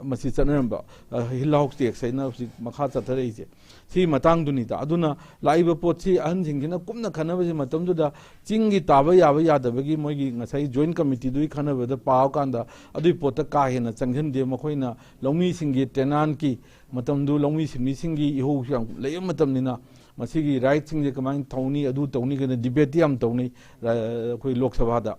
ꯎꯝ꯫ ꯃꯁꯤ ꯆꯠꯅꯔꯝꯕ, ꯑ, ꯍꯤꯜ ꯍꯥꯎꯁ ꯇꯦꯛꯁ ꯍꯥꯏꯅ ꯍꯧꯖꯤꯛ ꯃꯈꯥ ꯆꯠꯊꯔꯛꯏꯁꯦ꯫ ꯁꯤꯒꯤ ꯃꯇꯥꯡꯗꯨꯅꯤꯗ꯫ ꯑꯗꯨꯅ ꯂꯥꯛꯏꯕ ꯄꯣꯠꯁꯤ ꯑꯍꯟꯁꯤꯡꯁꯤꯅ ꯀꯨꯞꯅ ꯈꯟꯅꯕꯁꯤ ꯃꯇꯝꯗꯨꯗ ꯆꯤꯡꯒꯤ ꯇꯥꯕ ꯌꯥꯕ ꯌꯥꯗꯕꯒꯤ ꯃꯣꯏꯒꯤ ꯉꯁꯥꯏ ꯖꯣꯏꯟ ꯀꯃꯤꯇꯤꯗꯨꯒꯤ ꯈꯟꯅꯕꯗ ꯄꯥꯕ ꯀꯥꯟꯗ ꯑꯗꯨꯒꯤ ꯄꯣꯠꯇ ꯀꯥ ꯍꯦꯟꯅ ꯆꯪꯁꯤꯟꯗꯦ꯫ ꯃꯈꯣꯏꯅ ꯂꯧꯃꯤꯁꯤꯡꯒꯤ ꯇꯦꯅꯥꯟꯀꯤ ꯃꯇꯝꯗꯨ ꯂꯧꯃꯤ ꯁꯤꯟꯃꯤꯁꯤꯡꯒꯤ ꯏꯍꯧ ꯌꯥꯝ ꯂꯩꯕ ꯃꯇꯝꯅꯤꯅ ꯃꯁꯤꯒꯤ ꯔꯥꯏꯠꯁꯤꯡꯁꯦ ꯀꯃꯥꯏꯅ ꯇꯧꯅꯤ, ꯑꯗꯨ ꯇꯧꯅꯤ ꯀꯥꯏꯅ ꯗꯤꯕꯦꯠꯇꯤ ꯌꯥꯝ ꯇꯧꯅꯩ, ꯔ-, ꯑꯩꯈꯣꯏ ꯂꯣꯛ ꯁꯚꯥꯗ꯫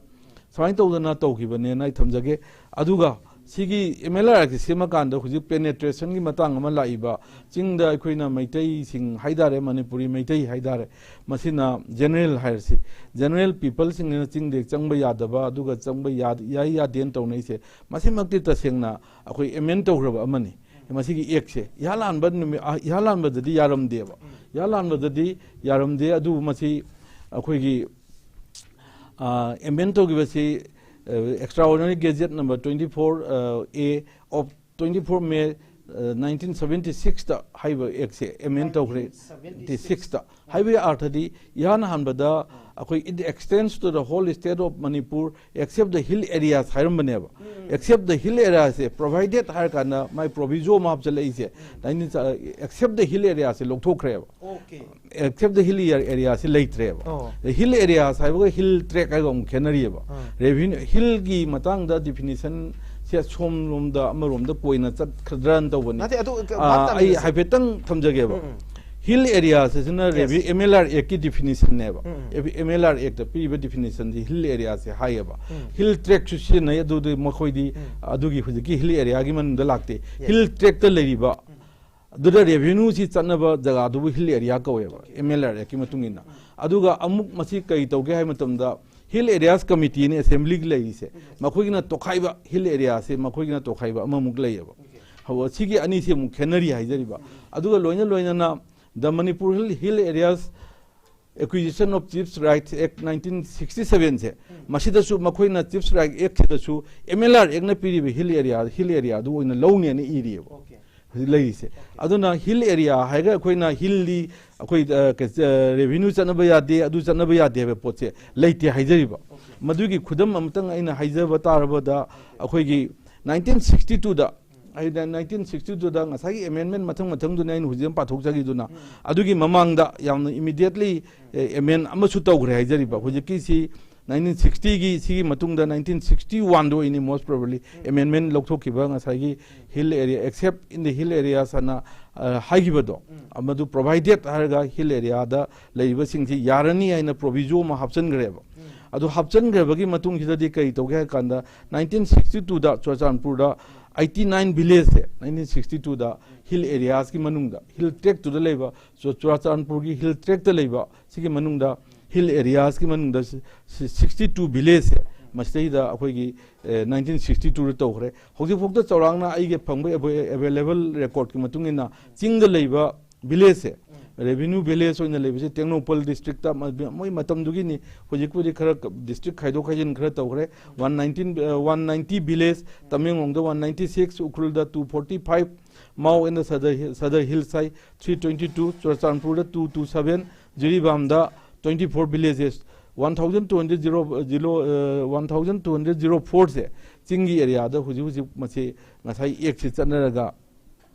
ꯁꯨꯃꯥꯏꯅ ꯇꯧꯗꯅ ꯇꯧꯈꯤꯕꯅꯦꯅ ꯑꯩ ꯊꯝꯖꯒꯦ꯫ ꯑꯗꯨꯒ ꯁꯤꯒꯤ ꯑꯦꯝ ꯑꯦꯜ ꯑꯥꯔ ꯑꯦꯛꯁ ꯁꯦꯝꯃꯀꯥꯟꯗ ꯍꯧꯖꯤꯛ ꯄꯦꯅꯦꯇ꯭ꯔꯦꯁꯟꯒꯤ ꯃꯇꯥꯡ ꯑꯃ ꯂꯥꯛꯏꯕ, ꯆꯤꯡꯗ ꯑꯩꯈꯣꯏꯅ ꯃꯩꯇꯩꯁꯤꯡ ꯍꯥꯏꯇꯥꯔꯦ, ꯃꯅꯤꯄꯨꯔꯤ ꯃꯩꯇꯩ ꯍꯥꯏꯇꯥꯔꯦ, ꯃꯁꯤꯅ ꯖꯦꯅꯔꯦꯜ ꯍꯥꯏꯔꯁꯤ, ꯖꯦꯅꯔꯦꯜ ꯄꯤꯄꯜꯁꯤꯡꯁꯤꯅ ꯆꯤꯡꯗ ꯆꯪꯕ ꯌꯥꯗꯕ, ꯑꯗꯨꯒ ꯆꯪꯕ ꯌꯥ-, ꯌꯥꯏ ꯌꯥꯗꯦꯅ ꯇꯧꯅꯩꯁꯦ, ꯃꯁꯤꯃꯛꯇꯤ ꯇꯁꯦꯡꯅ ꯑꯩꯈꯣꯏ ꯑꯦꯃꯦꯟ ꯇꯧꯈ꯭ꯔꯕ ꯑꯃꯅꯤ꯫ ꯃꯁꯤꯒꯤ ꯑꯦꯛꯁꯦ ꯏꯍꯥꯟ ꯍꯥꯟꯕ ꯅꯨꯃꯤꯠ, ꯑ, ꯏꯍꯥꯟ ꯍꯥꯟꯕꯗꯗꯤ ꯌꯥꯔꯝꯗꯦꯕ꯫ ꯏꯍꯥꯟ ꯍꯥꯟꯕꯗꯗꯤ ꯌꯥꯔꯝꯗꯦ, ꯑꯗꯨꯕꯨ ꯃꯁꯤ ꯑꯩꯈꯣꯏꯒꯤ, ꯑ, ꯑꯦꯃꯦꯟ ꯇꯧꯈꯤꯕꯁꯤ, ꯑ, Extraordinary Gazette number twenty four, ꯑ, A of twenty four May, ꯑ, nineteen seventy sixꯇ ꯍꯥꯏꯕ ꯑꯦꯛꯁꯦ ꯑꯦꯃꯦꯟ ꯇꯧꯈ꯭ꯔꯦ꯫ Seventy sixꯇ ꯍꯥꯏꯕꯒꯤ ꯑꯥꯔꯊꯗꯤ ꯏꯍꯥꯟ ꯍꯥꯟꯕꯗ ꯑꯩꯈꯣꯏ "It extends to the whole state of Manipur except the hill areas" ꯍꯥꯏꯔꯝꯕꯅꯦꯕ꯫ "Except the hill areas" say, "provided" ꯍꯥꯏꯔ ꯀꯥꯟꯗ ꯃꯥꯏ ꯄ꯭ꯔꯣꯚꯤꯖꯣ ꯑꯃ ꯍꯥꯞꯆꯜꯂꯛꯏꯁꯦ, "nineteen, ꯑ, except the hill areas" say ꯂꯧꯊꯣꯛꯈ꯭ꯔꯦꯕ꯫ "Except the hill area" ꯁꯦ ꯂꯩꯇ꯭ꯔꯦꯕ꯫ ꯑꯣ꯫ ꯍꯤꯜ ꯑꯦꯔꯤꯌꯥꯁ ꯍꯥꯏꯕꯒ ꯍꯤꯜ ꯇ꯭ꯔꯦꯛ ꯍꯥꯏꯕꯒ ꯑꯃꯨꯛ ꯈꯦꯠꯅꯔꯤꯑꯕ꯫ ꯑꯥ꯫ Revenue, ꯍꯤꯜꯒꯤ ꯃꯇꯥꯡꯗ ꯗꯤꯐꯤꯅꯤꯁꯟꯁꯦ ꯁꯣꯝꯂꯣꯝꯗ ꯑꯃꯔꯣꯝꯗ ꯀꯣꯏꯅ ꯆꯠꯈ꯭ꯔꯗ꯭ꯔꯅ ꯇꯧꯕꯅꯤ꯫ ꯅꯠꯇꯦ, ꯑꯗꯨ ꯑꯥ, ꯚꯥꯞ ꯑꯩ ꯇꯥꯃꯤꯟꯅꯁꯦ꯫ ꯍꯥꯏꯐꯦꯠꯇꯪ ꯊꯝꯖꯒꯦꯕ꯫ ꯎꯝ, ꯎꯝ꯫ ꯍꯤꯜ ꯑꯦꯔꯤꯌꯥꯁꯤꯅ Yes. ꯔꯦꯚꯤ-, ꯑꯦꯝ ꯑꯦꯜ ꯑꯥꯔ ꯑꯦꯛꯀꯤ ꯗꯤꯐꯤꯅꯤꯁꯟꯅꯦꯕ꯫ ꯎꯝ, ꯎꯝ꯫ ꯑꯦꯝ ꯑꯦꯜ ꯑꯥꯔ ꯑꯦꯛꯇ ꯄꯤꯔꯤꯕ ꯗꯤꯐꯤꯅꯤꯁꯟꯁꯤ ꯍꯤꯜ ꯑꯦꯔꯤꯌꯥꯁꯦ ꯍꯥꯏꯌꯦꯕ꯫ ꯎꯝ꯫ ꯍꯤꯜ ꯇ꯭ꯔꯦꯛꯁꯨ ꯁꯤꯖꯤꯟꯅꯩ, ꯑꯗꯨꯗꯤ ꯃꯈꯣꯏꯗꯤ ꯎꯝ꯫ ꯑꯗꯨꯒꯤ ꯍꯧꯖꯤꯛꯀꯤ ꯍꯤꯜ ꯑꯦꯔꯤꯌꯥꯒꯤ ꯃꯅꯨꯡꯗ ꯂꯥꯛꯇꯦ꯫ Yes. ꯍꯤꯜ ꯇ꯭ꯔꯦꯛꯇ ꯂꯩꯔꯤꯕ, ꯎꯝ꯫ ꯑꯗꯨꯗ ꯔꯦꯚꯤꯅ꯭ꯌꯨꯁꯤ ꯆꯠꯅꯕ ꯖꯒꯥꯗꯨꯕꯨ ꯍꯤꯜ ꯑꯦꯔꯤꯌꯥ ꯀꯧꯋꯦꯕ, ꯑꯦꯝ ꯑꯦꯜ ꯑꯥꯔ ꯑꯦꯛꯀꯤ ꯃꯇꯨꯡ ꯏꯟꯅ꯫ ꯑꯗꯨꯒ ꯑꯃꯨꯛ ꯃꯁꯤ ꯀꯔꯤ ꯇꯧꯒꯦ ꯍꯥꯏꯕ ꯃꯇꯝꯗ, ꯍꯤꯜ ꯑꯦꯔꯤꯌꯥꯁ ꯀꯃꯤꯇꯤꯅ ꯑꯦꯁꯦꯝꯕ꯭ꯂꯤꯒꯤ ꯂꯩꯔꯤꯁꯦ, ꯃꯈꯣꯏꯒꯤꯅ ꯇꯣꯈꯥꯏꯕ, ꯍꯤꯜ ꯑꯦꯔꯤꯌꯥꯁꯦ ꯃꯈꯣꯏꯒꯤꯅ ꯇꯣꯈꯥꯏꯕ ꯑꯃꯃꯨꯛ ꯂꯩꯌꯦꯕ꯫ ꯍꯧ-, ꯁꯤꯒꯤ ꯑꯅꯤꯁꯤ ꯑꯃꯨꯛ ꯈꯦꯠꯅꯔꯤ ꯍꯥꯏꯖꯔꯤꯕ꯫ ꯑꯗꯨꯒ ꯂꯣꯏꯅ ꯂꯣꯏꯅꯅ The Manipur Hill, Hill Areas Acquisition of Chiefs Rights Act nineteen sixty seven ꯁꯦ, ꯃꯁꯤꯗꯁꯨ ꯃꯈꯣꯏꯅ ꯆꯤꯐꯁ ꯔꯥꯏꯠ ꯑꯦꯛꯁꯤꯗꯁꯨ ꯑꯦꯝ ꯑꯦꯜ ꯑꯥꯔ ꯑꯦꯛꯅ ꯄꯤꯔꯤꯕ ꯍꯤꯜ ꯑꯦꯔꯤꯌꯥ, ꯍꯤꯜ ꯑꯦꯔꯤꯌꯥꯗꯨ ꯑꯣꯏꯅ ꯂꯧꯅꯦꯅ ꯏꯔꯤꯑꯕ꯫ ꯍꯧꯖꯤꯛ ꯂꯩꯔꯤꯁꯦ꯫ ꯑꯗꯨꯅ ꯍꯤꯜ ꯑꯦꯔꯤꯌꯥ ꯍꯥꯏꯔꯒ ꯑꯩꯈꯣꯏꯅ ꯍꯤꯜꯗꯤ ꯑꯩꯈꯣꯏ, ꯑ, ꯀ-, ꯑ, ꯔꯦꯚꯤꯅ꯭ꯌꯨ ꯆꯠꯅꯕ ꯌꯥꯗꯦ, ꯑꯗꯨ ꯆꯠꯅꯕ ꯌꯥꯗꯦ ꯍꯥꯏꯕ ꯄꯣꯠꯁꯦ ꯂꯩꯇꯦ ꯍꯥꯏꯖꯔꯤꯕ꯫ ꯃꯗꯨꯒꯤ ꯈꯨꯗꯝ ꯑꯃꯇꯪ ꯑꯩꯅ ꯍꯥꯏꯖꯕ ꯇꯥꯔꯕꯗ, ꯑꯩꯈꯣꯏꯒꯤ nineteen sixty two ꯗ ꯍꯥꯏꯗꯤ ꯅꯥꯏꯟꯇꯤꯟ ꯁꯤꯛꯁꯇꯤ ꯇꯨꯗ ꯉꯁꯥꯏꯒꯤ ꯑꯦꯃꯦꯟꯃꯦꯟ ꯃꯊꯪ ꯃꯊꯪꯗꯨꯅ ꯑꯩꯅ ꯍꯧꯖꯤꯛ ꯑꯃ ꯄꯥꯊꯣꯛꯆꯈꯤꯗꯨꯅ, ꯑꯗꯨꯒꯤ ꯃꯃꯥꯡꯗ ꯌꯥꯝꯅ ꯏꯃꯤꯗꯤꯌꯦꯠꯂꯤ ꯑꯦꯃꯦꯟ ꯑꯃꯁꯨ ꯇꯧꯈ꯭ꯔꯦ ꯍꯥꯏꯖꯔꯤꯕ꯫ ꯍꯧꯖꯤꯛꯀꯤꯁꯤ ꯅꯥꯏꯟꯇꯤꯟ ꯁꯤꯛꯁꯇꯤꯒꯤ ꯁꯤꯒꯤ ꯃꯇꯨꯡꯗ ꯅꯥꯏꯟꯇꯤꯟ ꯁꯤꯛꯁꯇꯤ ꯋꯥꯟꯗ ꯑꯣꯏꯅꯤ most probably ꯑꯦꯃꯦꯟꯃꯦꯟ ꯂꯧꯊꯣꯛꯈꯤꯕ, ꯉꯁꯥꯏꯒꯤ hill area, except in the hill areas ꯑꯅ ꯑ, ꯍꯥꯏꯈꯤꯕꯗꯣ, ꯑꯗꯨ provided ꯍꯥꯏꯔꯒ ꯍꯤꯜ ꯑꯦꯔꯤꯌꯥꯗ ꯂꯩꯔꯤꯕꯁꯤꯡꯁꯤ ꯌꯥꯔꯅꯤ ꯍꯥꯏꯅ ꯄ꯭ꯔꯣꯕꯤꯖꯣ ꯑꯃ ꯍꯥꯞꯆꯤꯟꯈ꯭ꯔꯦꯕ꯫ ꯑꯗꯨ ꯍꯥꯞꯆꯤꯟꯈ꯭ꯔꯕꯒꯤ ꯃꯇꯨꯡꯁꯤꯗꯗꯤ ꯀꯔꯤ ꯇꯧꯒꯦ ꯍꯥꯏ ꯀꯥꯟꯗ, ꯅꯥꯏꯟꯇꯤꯟ ꯁꯤꯛꯁꯇꯤ ꯇꯨꯗ ꯆꯨꯔꯆꯥꯟꯄꯨꯔꯗ ꯑꯩꯠꯇꯤ ꯅꯥꯏꯟ ꯚꯤꯂꯦꯖꯁꯦ, ꯅꯥꯏꯟꯇꯤꯟ ꯁꯤꯛꯁꯇꯤ ꯇꯨꯗ ꯍꯤꯜ ꯑꯦꯔꯤꯌꯥꯁꯀꯤ ꯃꯅꯨꯡꯗ, ꯍꯤꯜ ꯇ꯭ꯔꯦꯛꯇꯨꯗ ꯂꯩꯕ, ꯆꯨ- ꯆꯨꯔꯆꯥꯟꯄꯨꯔꯒꯤ ꯍꯤꯜ ꯇ꯭ꯔꯦꯛꯇ ꯂꯩꯕ ꯁꯤꯒꯤ ꯃꯅꯨꯡꯗ, ꯍꯤꯜ ꯑꯦꯔꯤꯌꯥꯁꯀꯤ ꯃꯅꯨꯡꯗ ꯁꯤꯛꯁꯇꯤ ꯇꯨ ꯚꯤꯂꯦꯖꯁꯦ, ꯃꯁꯤꯗꯩꯗ ꯑꯩꯈꯣꯏꯒꯤ ꯅꯥꯏꯟꯇꯤꯟ ꯁꯤꯛꯁꯇꯤ ꯇꯨꯗ ꯇꯧꯈ꯭ꯔꯦ꯫ ꯍꯧꯖꯤꯛꯐꯥꯎꯗ ꯆꯥꯎꯔꯥꯛꯅ ꯑꯩꯒꯤ ꯐꯪꯕ ꯑꯦꯚꯦꯂꯦꯕꯜ ꯔꯦꯀꯣꯔꯠꯀꯤ ꯃꯇꯨꯡ ꯏꯟꯅ, ꯆꯤꯡꯗ ꯂꯩꯕ ꯚꯤꯂꯦꯖꯁꯦ, ꯔꯦꯚꯤꯅ꯭ꯌꯨ ꯚꯤꯂꯦꯖ ꯑꯣꯏꯅ ꯂꯩꯕꯁꯦ ꯇꯦꯡꯅꯧꯄꯜ ꯗꯤꯁꯇ꯭ꯔꯤꯛꯇ, ꯃ- ꯃꯣꯏ ꯃꯇꯝꯗꯨꯒꯤꯅꯤ, ꯍꯧꯖꯤꯛꯄꯨꯗꯤ ꯈꯔ ꯗꯤꯁꯇ꯭ꯔꯤꯛ ꯈꯥꯏꯗꯣꯛ ꯈꯥꯏꯖꯤꯟ ꯈꯔ ꯇꯧꯈ꯭ꯔꯦ꯫ One nineteen, one ninety village, ꯇꯃꯦꯡꯂꯣꯡꯗ ꯋꯥꯟ ꯅꯥꯏꯟꯇꯤ ꯁꯤꯛꯁ, ꯎꯈ꯭ꯔꯨꯜꯗ two forty five, Mao and Sadar Hills ꯍꯥꯏ ꯊ꯭ꯔꯤ ꯇ꯭ꯋꯦꯟꯇꯤ ꯇꯨ, ꯆꯨꯔꯆꯥꯟꯄꯨꯔꯗ ꯇꯨ ꯇꯨ ꯁꯚꯦꯟ, ꯖꯤꯔꯤꯕꯥꯝꯗ twenty four villages, one thousand two hundred zero zero, one thousand two hundred zero ꯐꯣꯔꯁꯦ ꯆꯤꯡꯒꯤ ꯑꯦꯔꯤꯌꯥꯗ ꯍꯧꯖꯤꯛ ꯍꯧꯖꯤꯛ ꯃꯁꯤ ꯉꯁꯥꯏ ꯑꯦꯛꯁꯤ ꯆꯠꯅꯔꯒ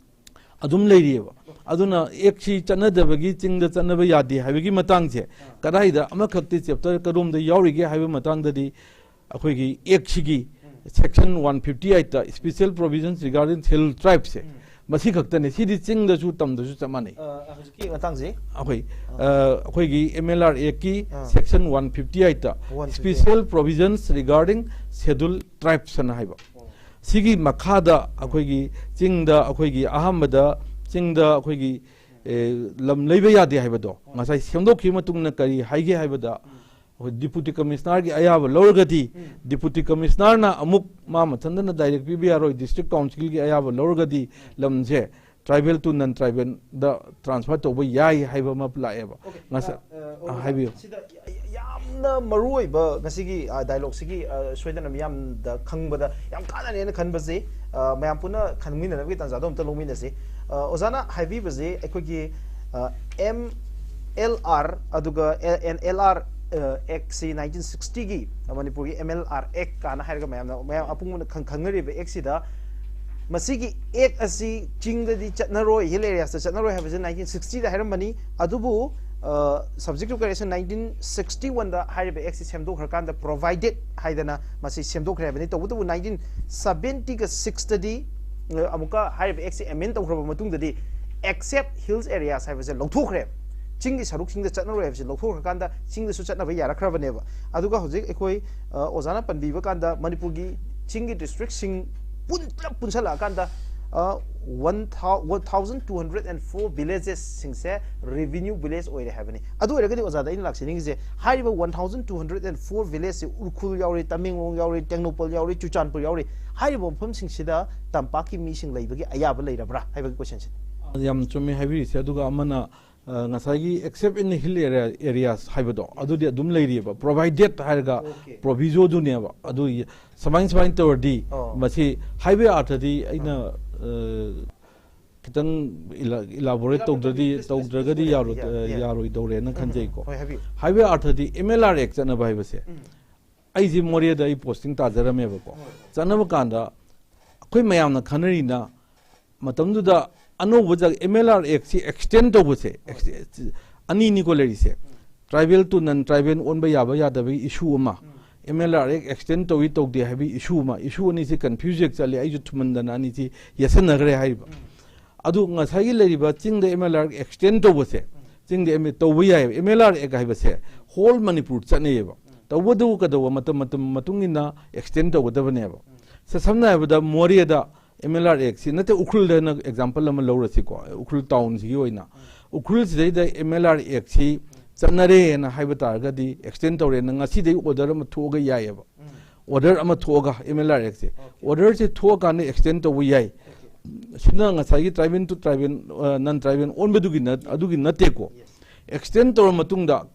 ꯑꯗꯨꯝ ꯂꯩꯔꯤꯑꯕ꯫ ꯑꯗꯨꯅ ꯑꯦꯛꯁꯤ ꯆꯠꯅꯗꯕꯒꯤ ꯆꯤꯡꯗ ꯆꯠꯅꯕ ꯌꯥꯗꯦ ꯍꯥꯏꯕꯒꯤ ꯃꯇꯥꯡꯁꯦ ꯀꯗꯥꯏꯗ ꯑꯃꯈꯛꯇꯤ ꯆꯦꯞꯇꯔ ꯀꯔꯣꯝꯗ ꯌꯥꯎꯔꯤꯒꯦ ꯍꯥꯏꯕ ꯃꯇꯥꯡꯗꯗꯤ ꯑꯩꯈꯣꯏꯒꯤ ꯑꯦꯛꯁꯤꯒꯤ section one fifty eight, special provisions regarding scheduled tribesꯁꯦ, ꯃꯁꯤ ꯈꯛꯇꯅꯦ꯫ ꯁꯤꯗꯤ ꯆꯤꯡꯗꯁꯨ ꯇꯝꯗꯁꯨ ꯆꯞ ꯃꯥꯟꯅꯩ꯫ ꯑ, ꯍꯧꯖꯤꯛꯀꯤ ꯃꯇꯥꯡꯁꯦ ꯑꯩꯈꯣꯏ ꯑ, ꯑꯩꯈꯣꯏꯒꯤ M L R Actꯀꯤ ꯑꯥ. section one fifty eightꯇ One fifty eight. Special Provisions Regarding Scheduled Tribes ꯑꯅ ꯍꯥꯏꯕ, ꯁꯤꯒꯤ ꯃꯈꯥꯗ ꯑꯩꯈꯣꯏꯒꯤ ꯆꯤꯡꯗ, ꯑꯩꯈꯣꯏꯒꯤ ꯑꯍꯥꯟꯕꯗ ꯆꯤꯡꯗ ꯑꯩꯈꯣꯏꯒꯤ ꯑꯦ, ꯂꯝ ꯂꯩꯕ ꯌꯥꯗꯦ ꯍꯥꯏꯕꯗꯣ ꯉꯁꯥꯏ ꯁꯦꯝꯗꯣꯛꯈꯤꯕ ꯃꯇꯨꯡꯗ ꯀꯔꯤ ꯍꯥꯏꯒꯦ ꯍꯥꯏꯕꯗ, ꯑꯩꯈꯣꯏ ꯗꯤꯄꯨꯇꯤ ꯀꯃꯤꯁꯅꯔꯒꯤ ꯑꯌꯥꯕ ꯂꯧꯔꯒꯗꯤ, ꯗꯤꯄꯨꯇꯤ ꯀꯃꯤꯁꯅꯔꯅ ꯑꯃꯨꯛ ꯃꯥ ꯃꯊꯟꯇꯅ ꯗꯥꯏꯔꯦꯛ ꯄꯤꯕ ꯌꯥꯔꯣꯏ, ꯗꯤꯁꯇ꯭ꯔꯤꯛ ꯀꯥꯎꯟꯁꯤꯜꯒꯤ ꯑꯌꯥꯕ ꯂꯧꯔꯒꯗꯤ ꯂꯝꯁꯦ tribal to non tribalꯗ transfer ꯇꯧꯕ ꯌꯥꯏ ꯍꯥꯏꯕ ꯑꯃ ꯂꯥꯛꯑꯦꯕ꯫ ꯉꯁꯥꯏ ꯑ, ꯑ, ꯑꯣꯖꯥ, ꯍꯥꯏꯕꯤꯌꯨ꯫ ꯁꯤꯗ ꯌꯥꯝꯅ ꯃꯔꯨ ꯑꯣꯏꯕ ꯉꯁꯤꯒꯤ, ꯑ, dialogueꯁꯤꯒꯤ, ꯑ, ꯁꯣꯏꯗꯅ ꯃꯤꯌꯥꯝꯗ ꯈꯪꯕꯗ ꯌꯥꯝ ꯀꯥꯟꯅꯅꯦꯅ ꯈꯟꯕꯁꯤ, ꯑ, ꯃꯌꯥꯝ ꯄꯨꯟꯅ ꯈꯪꯃꯤꯟꯅꯅꯕꯒꯤ ꯇꯥꯟꯖꯥꯗꯣ ꯑꯝꯇ ꯂꯧꯃꯤꯟꯅꯁꯤ꯫ ꯑ, ꯑꯣꯖꯥꯅ ꯍꯥꯏꯕꯤꯕꯁꯦ ꯑꯩꯈꯣꯏꯒꯤ, ꯑ, M L R ꯑꯗꯨꯒ N L R, ꯑ, Actꯁꯤ nineteen sixtyꯒꯤ, ꯑ, ꯃꯅꯤꯄꯨꯔꯒꯤ M L R Act ꯀꯥꯏꯅ ꯍꯥꯏꯔꯒ ꯃꯌꯥꯝꯅ, ꯃꯌꯥꯝ ꯑꯄꯨꯝꯕꯅ ꯈꯪ-, ꯈꯪꯅꯔꯤꯕ Actꯁꯤꯗ ꯃꯁꯤꯒꯤ ꯑꯦꯛ ꯑꯁꯤ ꯆꯤꯡꯗꯗꯤ ꯆꯠꯅꯔꯣꯏ, ꯍꯤꯜ ꯑꯦꯔꯤꯌꯥꯁꯇ ꯆꯠꯅꯔꯣꯏ ꯍꯥꯏꯕꯁꯦ ꯅꯥꯏꯟꯇꯤꯟ ꯁꯤꯛꯁꯇꯤꯗ ꯍꯥꯏꯔꯝꯕꯅꯤ꯫ ꯑꯗꯨꯕꯨ subject two correction nineteen sixty ꯋꯥꯟꯗ ꯍꯥꯏꯔꯤꯕ ꯑꯦꯛꯁꯤ ꯁꯦꯝꯗꯣꯛꯈ꯭ꯔꯀꯥꯟꯗ ꯄ꯭ꯔꯣꯚꯥꯏꯗꯦꯠ ꯍꯥꯏꯗꯅ ꯃꯁꯤ ꯁꯦꯝꯗꯣꯛꯈ꯭ꯔꯦ ꯍꯥꯏꯕꯅꯤ꯫ ꯇꯧꯕꯇꯕꯨ ꯅꯥꯏꯟꯇꯤꯟ ꯁꯕꯦꯟꯇꯤꯒ ꯁꯤꯛꯁꯇꯗꯤ ꯑꯃꯨꯛꯀ ꯍꯥꯏꯔꯤꯕ ꯑꯦꯛꯁꯤ ꯑꯦꯃꯦꯟ ꯇꯧꯈ꯭ꯔꯕ ꯃꯇꯨꯡꯗꯗꯤ ꯑꯦꯛꯁꯦꯞ ꯍꯤꯜꯁ ꯑꯦꯔꯤꯌꯥꯁ ꯍꯥꯏꯕꯁꯦ ꯂꯧꯊꯣꯛꯈ꯭ꯔꯦ꯫ ꯆꯤꯡꯒꯤ ꯁꯔꯨꯛꯁꯤꯡꯗ ꯆꯠꯅꯔꯣꯏ ꯍꯥꯏꯕꯁꯦ ꯂꯧꯊꯣꯛꯈ꯭ꯔꯀꯥꯟꯗ ꯆꯤꯡꯗꯁꯨ ꯆꯠꯅꯕ ꯌꯥꯔꯛꯈ꯭ꯔꯕꯅꯦꯕ꯫ ꯑꯗꯨꯒ ꯍꯧꯖꯤꯛ ꯑꯩꯈꯣꯏ ꯑ, ꯑꯣꯖꯥꯅ ꯄꯟꯕꯤꯕ ꯀꯥꯟꯗ ꯃꯅꯤꯄꯨꯔꯒꯤ ꯆꯤꯡꯒꯤ ꯗꯤꯁꯇ꯭ꯔꯤꯛꯁꯤꯡ ꯄꯨꯟ ꯄꯨꯂꯞ ꯄꯨꯟꯁꯜꯂꯛꯑꯀꯥꯟꯗ one thousand two hundred and four ꯚꯤꯂꯦꯖꯦꯁꯁꯤꯡꯁꯦ ꯔꯦꯚꯤꯅ꯭ꯌꯨ ꯚꯤꯂꯦꯖ ꯑꯣꯏꯔꯦ ꯍꯥꯏꯕꯅꯤ꯫ ꯑꯗꯨ ꯑꯣꯏꯔꯒꯗꯤ ꯑꯣꯖꯥꯗ ꯑꯩꯅ ꯂꯥꯛꯆꯅꯤꯡꯉꯤꯁꯦ, ꯍꯥꯏꯔꯤꯕ one thousand two hundred and four ꯚꯤꯂꯦꯖꯁꯦ ꯎꯈ꯭ꯔꯨꯜ ꯌꯥꯎꯔꯤ, ꯇꯃꯦꯡꯂꯣꯡ ꯌꯥꯎꯔꯤ, ꯇꯦꯡꯅꯧꯄꯜ ꯌꯥꯎꯔꯤ, ꯆꯨꯔꯆꯥꯟꯄꯨꯔ ꯌꯥꯎꯔꯤ, ꯍꯥꯏꯔꯤꯕ ꯃꯐꯝꯁꯤꯡꯁꯤꯗ ꯇꯝꯄꯥꯛꯀꯤ ꯃꯤꯁꯤꯡ ꯂꯩꯕꯒꯤ ꯑꯌꯥꯕ ꯂꯩꯔꯕ꯭ꯔꯥ ꯍꯥꯏꯕꯒꯤ ꯀꯣꯏꯁꯟꯁꯤꯅꯤ꯫ ꯌꯥꯝ ꯆꯨꯝꯃꯦ ꯍꯥꯏꯕꯤꯔꯤꯁꯦ꯫ ꯑꯗꯨꯒ ꯑꯃꯅ ꯑ, ꯉꯁꯥꯏꯒꯤ except in hill area areas ꯍꯥꯏꯕꯗꯣ ꯑꯗꯨꯗꯤ ꯑꯗꯨꯝ ꯂꯩꯔꯤꯑꯕ꯫ ꯄ꯭ꯔꯣꯚꯥꯏꯗꯦꯠ ꯍꯥꯏꯔꯒ Okay. ꯄ꯭ꯔꯣꯚꯤꯖꯣꯗꯨꯅꯦꯕ꯫ ꯑꯗꯨ ꯁꯨꯃꯥꯏꯅ ꯁꯨꯃꯥꯏꯅ ꯇꯧꯔꯗꯤ ꯑꯣ. ꯃꯁꯤ ꯍꯥꯏꯕꯒꯤ ꯑꯥꯔꯊꯗꯤ ꯑꯩꯅ ꯑ, ꯈꯤꯇꯪ ꯏꯂꯥꯕꯣꯔꯦꯠ ꯇꯧꯗ꯭ꯔꯗꯤ ꯇꯧꯗ꯭ꯔꯒꯗꯤ ꯌꯥꯔꯣꯏ- Yeah, yeah. ꯌꯥꯔꯣꯏꯗꯧꯔꯦꯅ ꯈꯟꯖꯩꯀꯣ꯫ ꯍꯣꯏ, ꯍꯥꯏꯕꯤꯌꯨ꯫ ꯍꯥꯏꯕꯒꯤ ꯑꯥꯔꯊꯗꯤ ꯑꯦꯝ ꯑꯦꯜ ꯑꯥꯔ ꯑꯦꯛ ꯆꯠꯅꯕ ꯍꯥꯏꯕꯁꯦ ꯑꯩꯁꯦ ꯃꯣꯔꯦꯗ ꯑꯩ ꯄꯣꯁꯇꯤꯡ ꯇꯥꯖꯔꯝꯃꯦꯕꯀꯣ꯫ ꯆꯠꯅꯕ ꯀꯥꯟꯗ ꯑꯩꯈꯣꯏ ꯃꯌꯥꯝꯅ ꯈꯟꯅꯔꯤꯅ ꯃꯇꯝꯗꯨꯗ ꯑꯅꯧꯕ ꯑꯦꯝ ꯑꯦꯜ ꯑꯥꯔ ꯑꯦꯛꯁꯤ ꯑꯦꯛꯁꯇꯦꯟ ꯇꯧꯕꯁꯦ, ꯑꯅꯤꯅꯤꯀꯣ ꯂꯩꯔꯤꯁꯦ꯫ Tribal to non tribal ꯑꯣꯟꯕ ꯌꯥꯕ ꯌꯥꯗꯕꯒꯤ ꯏꯁꯨ ꯑꯃ, ꯑꯦꯝ ꯑꯦꯜ ꯑꯥꯔ ꯑꯦꯛ ꯑꯦꯛꯁꯇꯦꯟ ꯇꯧꯏ ꯇꯧꯗꯦ ꯍꯥꯏꯕꯒꯤ ꯏꯁꯨ ꯑꯃ꯫ ꯏꯁꯨ ꯑꯅꯤꯁꯤ ꯀꯟꯐ꯭ꯌꯨꯖ ꯍꯦꯛ ꯆꯠꯂꯦ꯫ ꯑꯩꯁꯨ ꯊꯨꯃꯟꯗꯅ ꯑꯅꯤꯁꯤ ꯌꯦꯠꯁꯟꯅꯈ꯭ꯔꯦ ꯍꯥꯏꯔꯤꯕ꯫ ꯑꯗꯨ ꯉꯁꯥꯏꯒꯤ ꯂꯩꯔꯤꯕ ꯆꯤꯡꯗ ꯑꯦꯝ ꯑꯦꯜ ꯑꯥꯔ ꯑꯦꯛꯁꯇꯦꯟ ꯇꯧꯕꯁꯦ, ꯆꯤꯡꯗ ꯑꯦꯝ ꯑꯦ ꯇꯧꯕ ꯌꯥꯏꯑꯕ꯫ ꯑꯦꯝ ꯑꯦꯜ ꯑꯥꯔ ꯑꯦꯛ ꯍꯥꯏꯕꯁꯦ ꯍꯣꯜ ꯃꯅꯤꯄꯨꯔ ꯆꯠꯅꯩꯌꯦꯕ꯫ ꯇꯧꯕꯇꯕꯨ ꯀꯩꯗꯧꯕ ꯃꯇꯝ ꯃꯇꯝ ꯃꯇꯨꯡ ꯏꯟꯅ ꯑꯦꯛꯁꯇꯦꯟ ꯇꯧꯒꯗꯕꯅꯦꯕ꯫ ꯁ- ꯁꯝꯅ ꯍꯥꯏꯔꯕꯗ ꯃꯣꯔꯦꯗ ꯑꯦꯝ ꯑꯦꯜ ꯑꯥꯔ ꯑꯦꯛꯁꯤ ꯅꯠꯇꯦ, ꯎꯈ꯭ꯔꯨꯜꯗ ꯍꯦꯟꯅ ꯑꯦꯛꯖꯥꯝꯄꯜ ꯑꯃ ꯂꯧꯔꯁꯤꯀꯣ꯫ ꯎꯈ꯭ꯔꯨꯜ ꯇꯥꯎꯟꯁꯤꯒꯤ ꯑꯣꯏꯅ ꯎꯈ꯭ꯔꯨꯜꯁꯤꯗꯩꯗ ꯑꯦꯝ ꯑꯦꯜ ꯑꯥꯔ ꯑꯦꯛꯁꯤ ꯆꯠꯅꯔꯦꯅ ꯍꯥꯏꯕ ꯇꯥꯔꯒꯗꯤ ꯑꯦꯛꯁꯇꯦꯟ ꯇꯧꯔꯦꯅ ꯉꯁꯤꯗꯩ ꯑꯣꯔꯗꯔ ꯑꯃ ꯊꯣꯛꯑꯒ ꯌꯥꯏꯑꯕ꯫ ꯑꯣꯔꯗꯔ ꯑꯃ ꯊꯣꯛꯑꯒ ꯑꯦꯝ ꯑꯦꯜ ꯑꯥꯔ ꯑꯦꯛꯁꯦ ꯑꯣꯔꯗꯔꯁꯦ ꯊꯣꯛꯑꯀꯥꯟꯗ ꯑꯦꯛꯁꯇꯦꯟ ꯇꯧꯕ ꯌꯥꯏ꯫ ꯁꯤꯅ ꯉꯁꯥꯏꯒꯤ tribal to tribal, non tribal ꯑꯣꯟꯕꯗꯨꯒꯤ ꯅꯠ- ꯑꯗꯨꯒꯤ ꯅꯠꯇꯦꯀꯣ꯫ ꯑꯦꯛꯁꯇꯦꯟ ꯇꯧꯔ ꯃꯇꯨꯡꯗ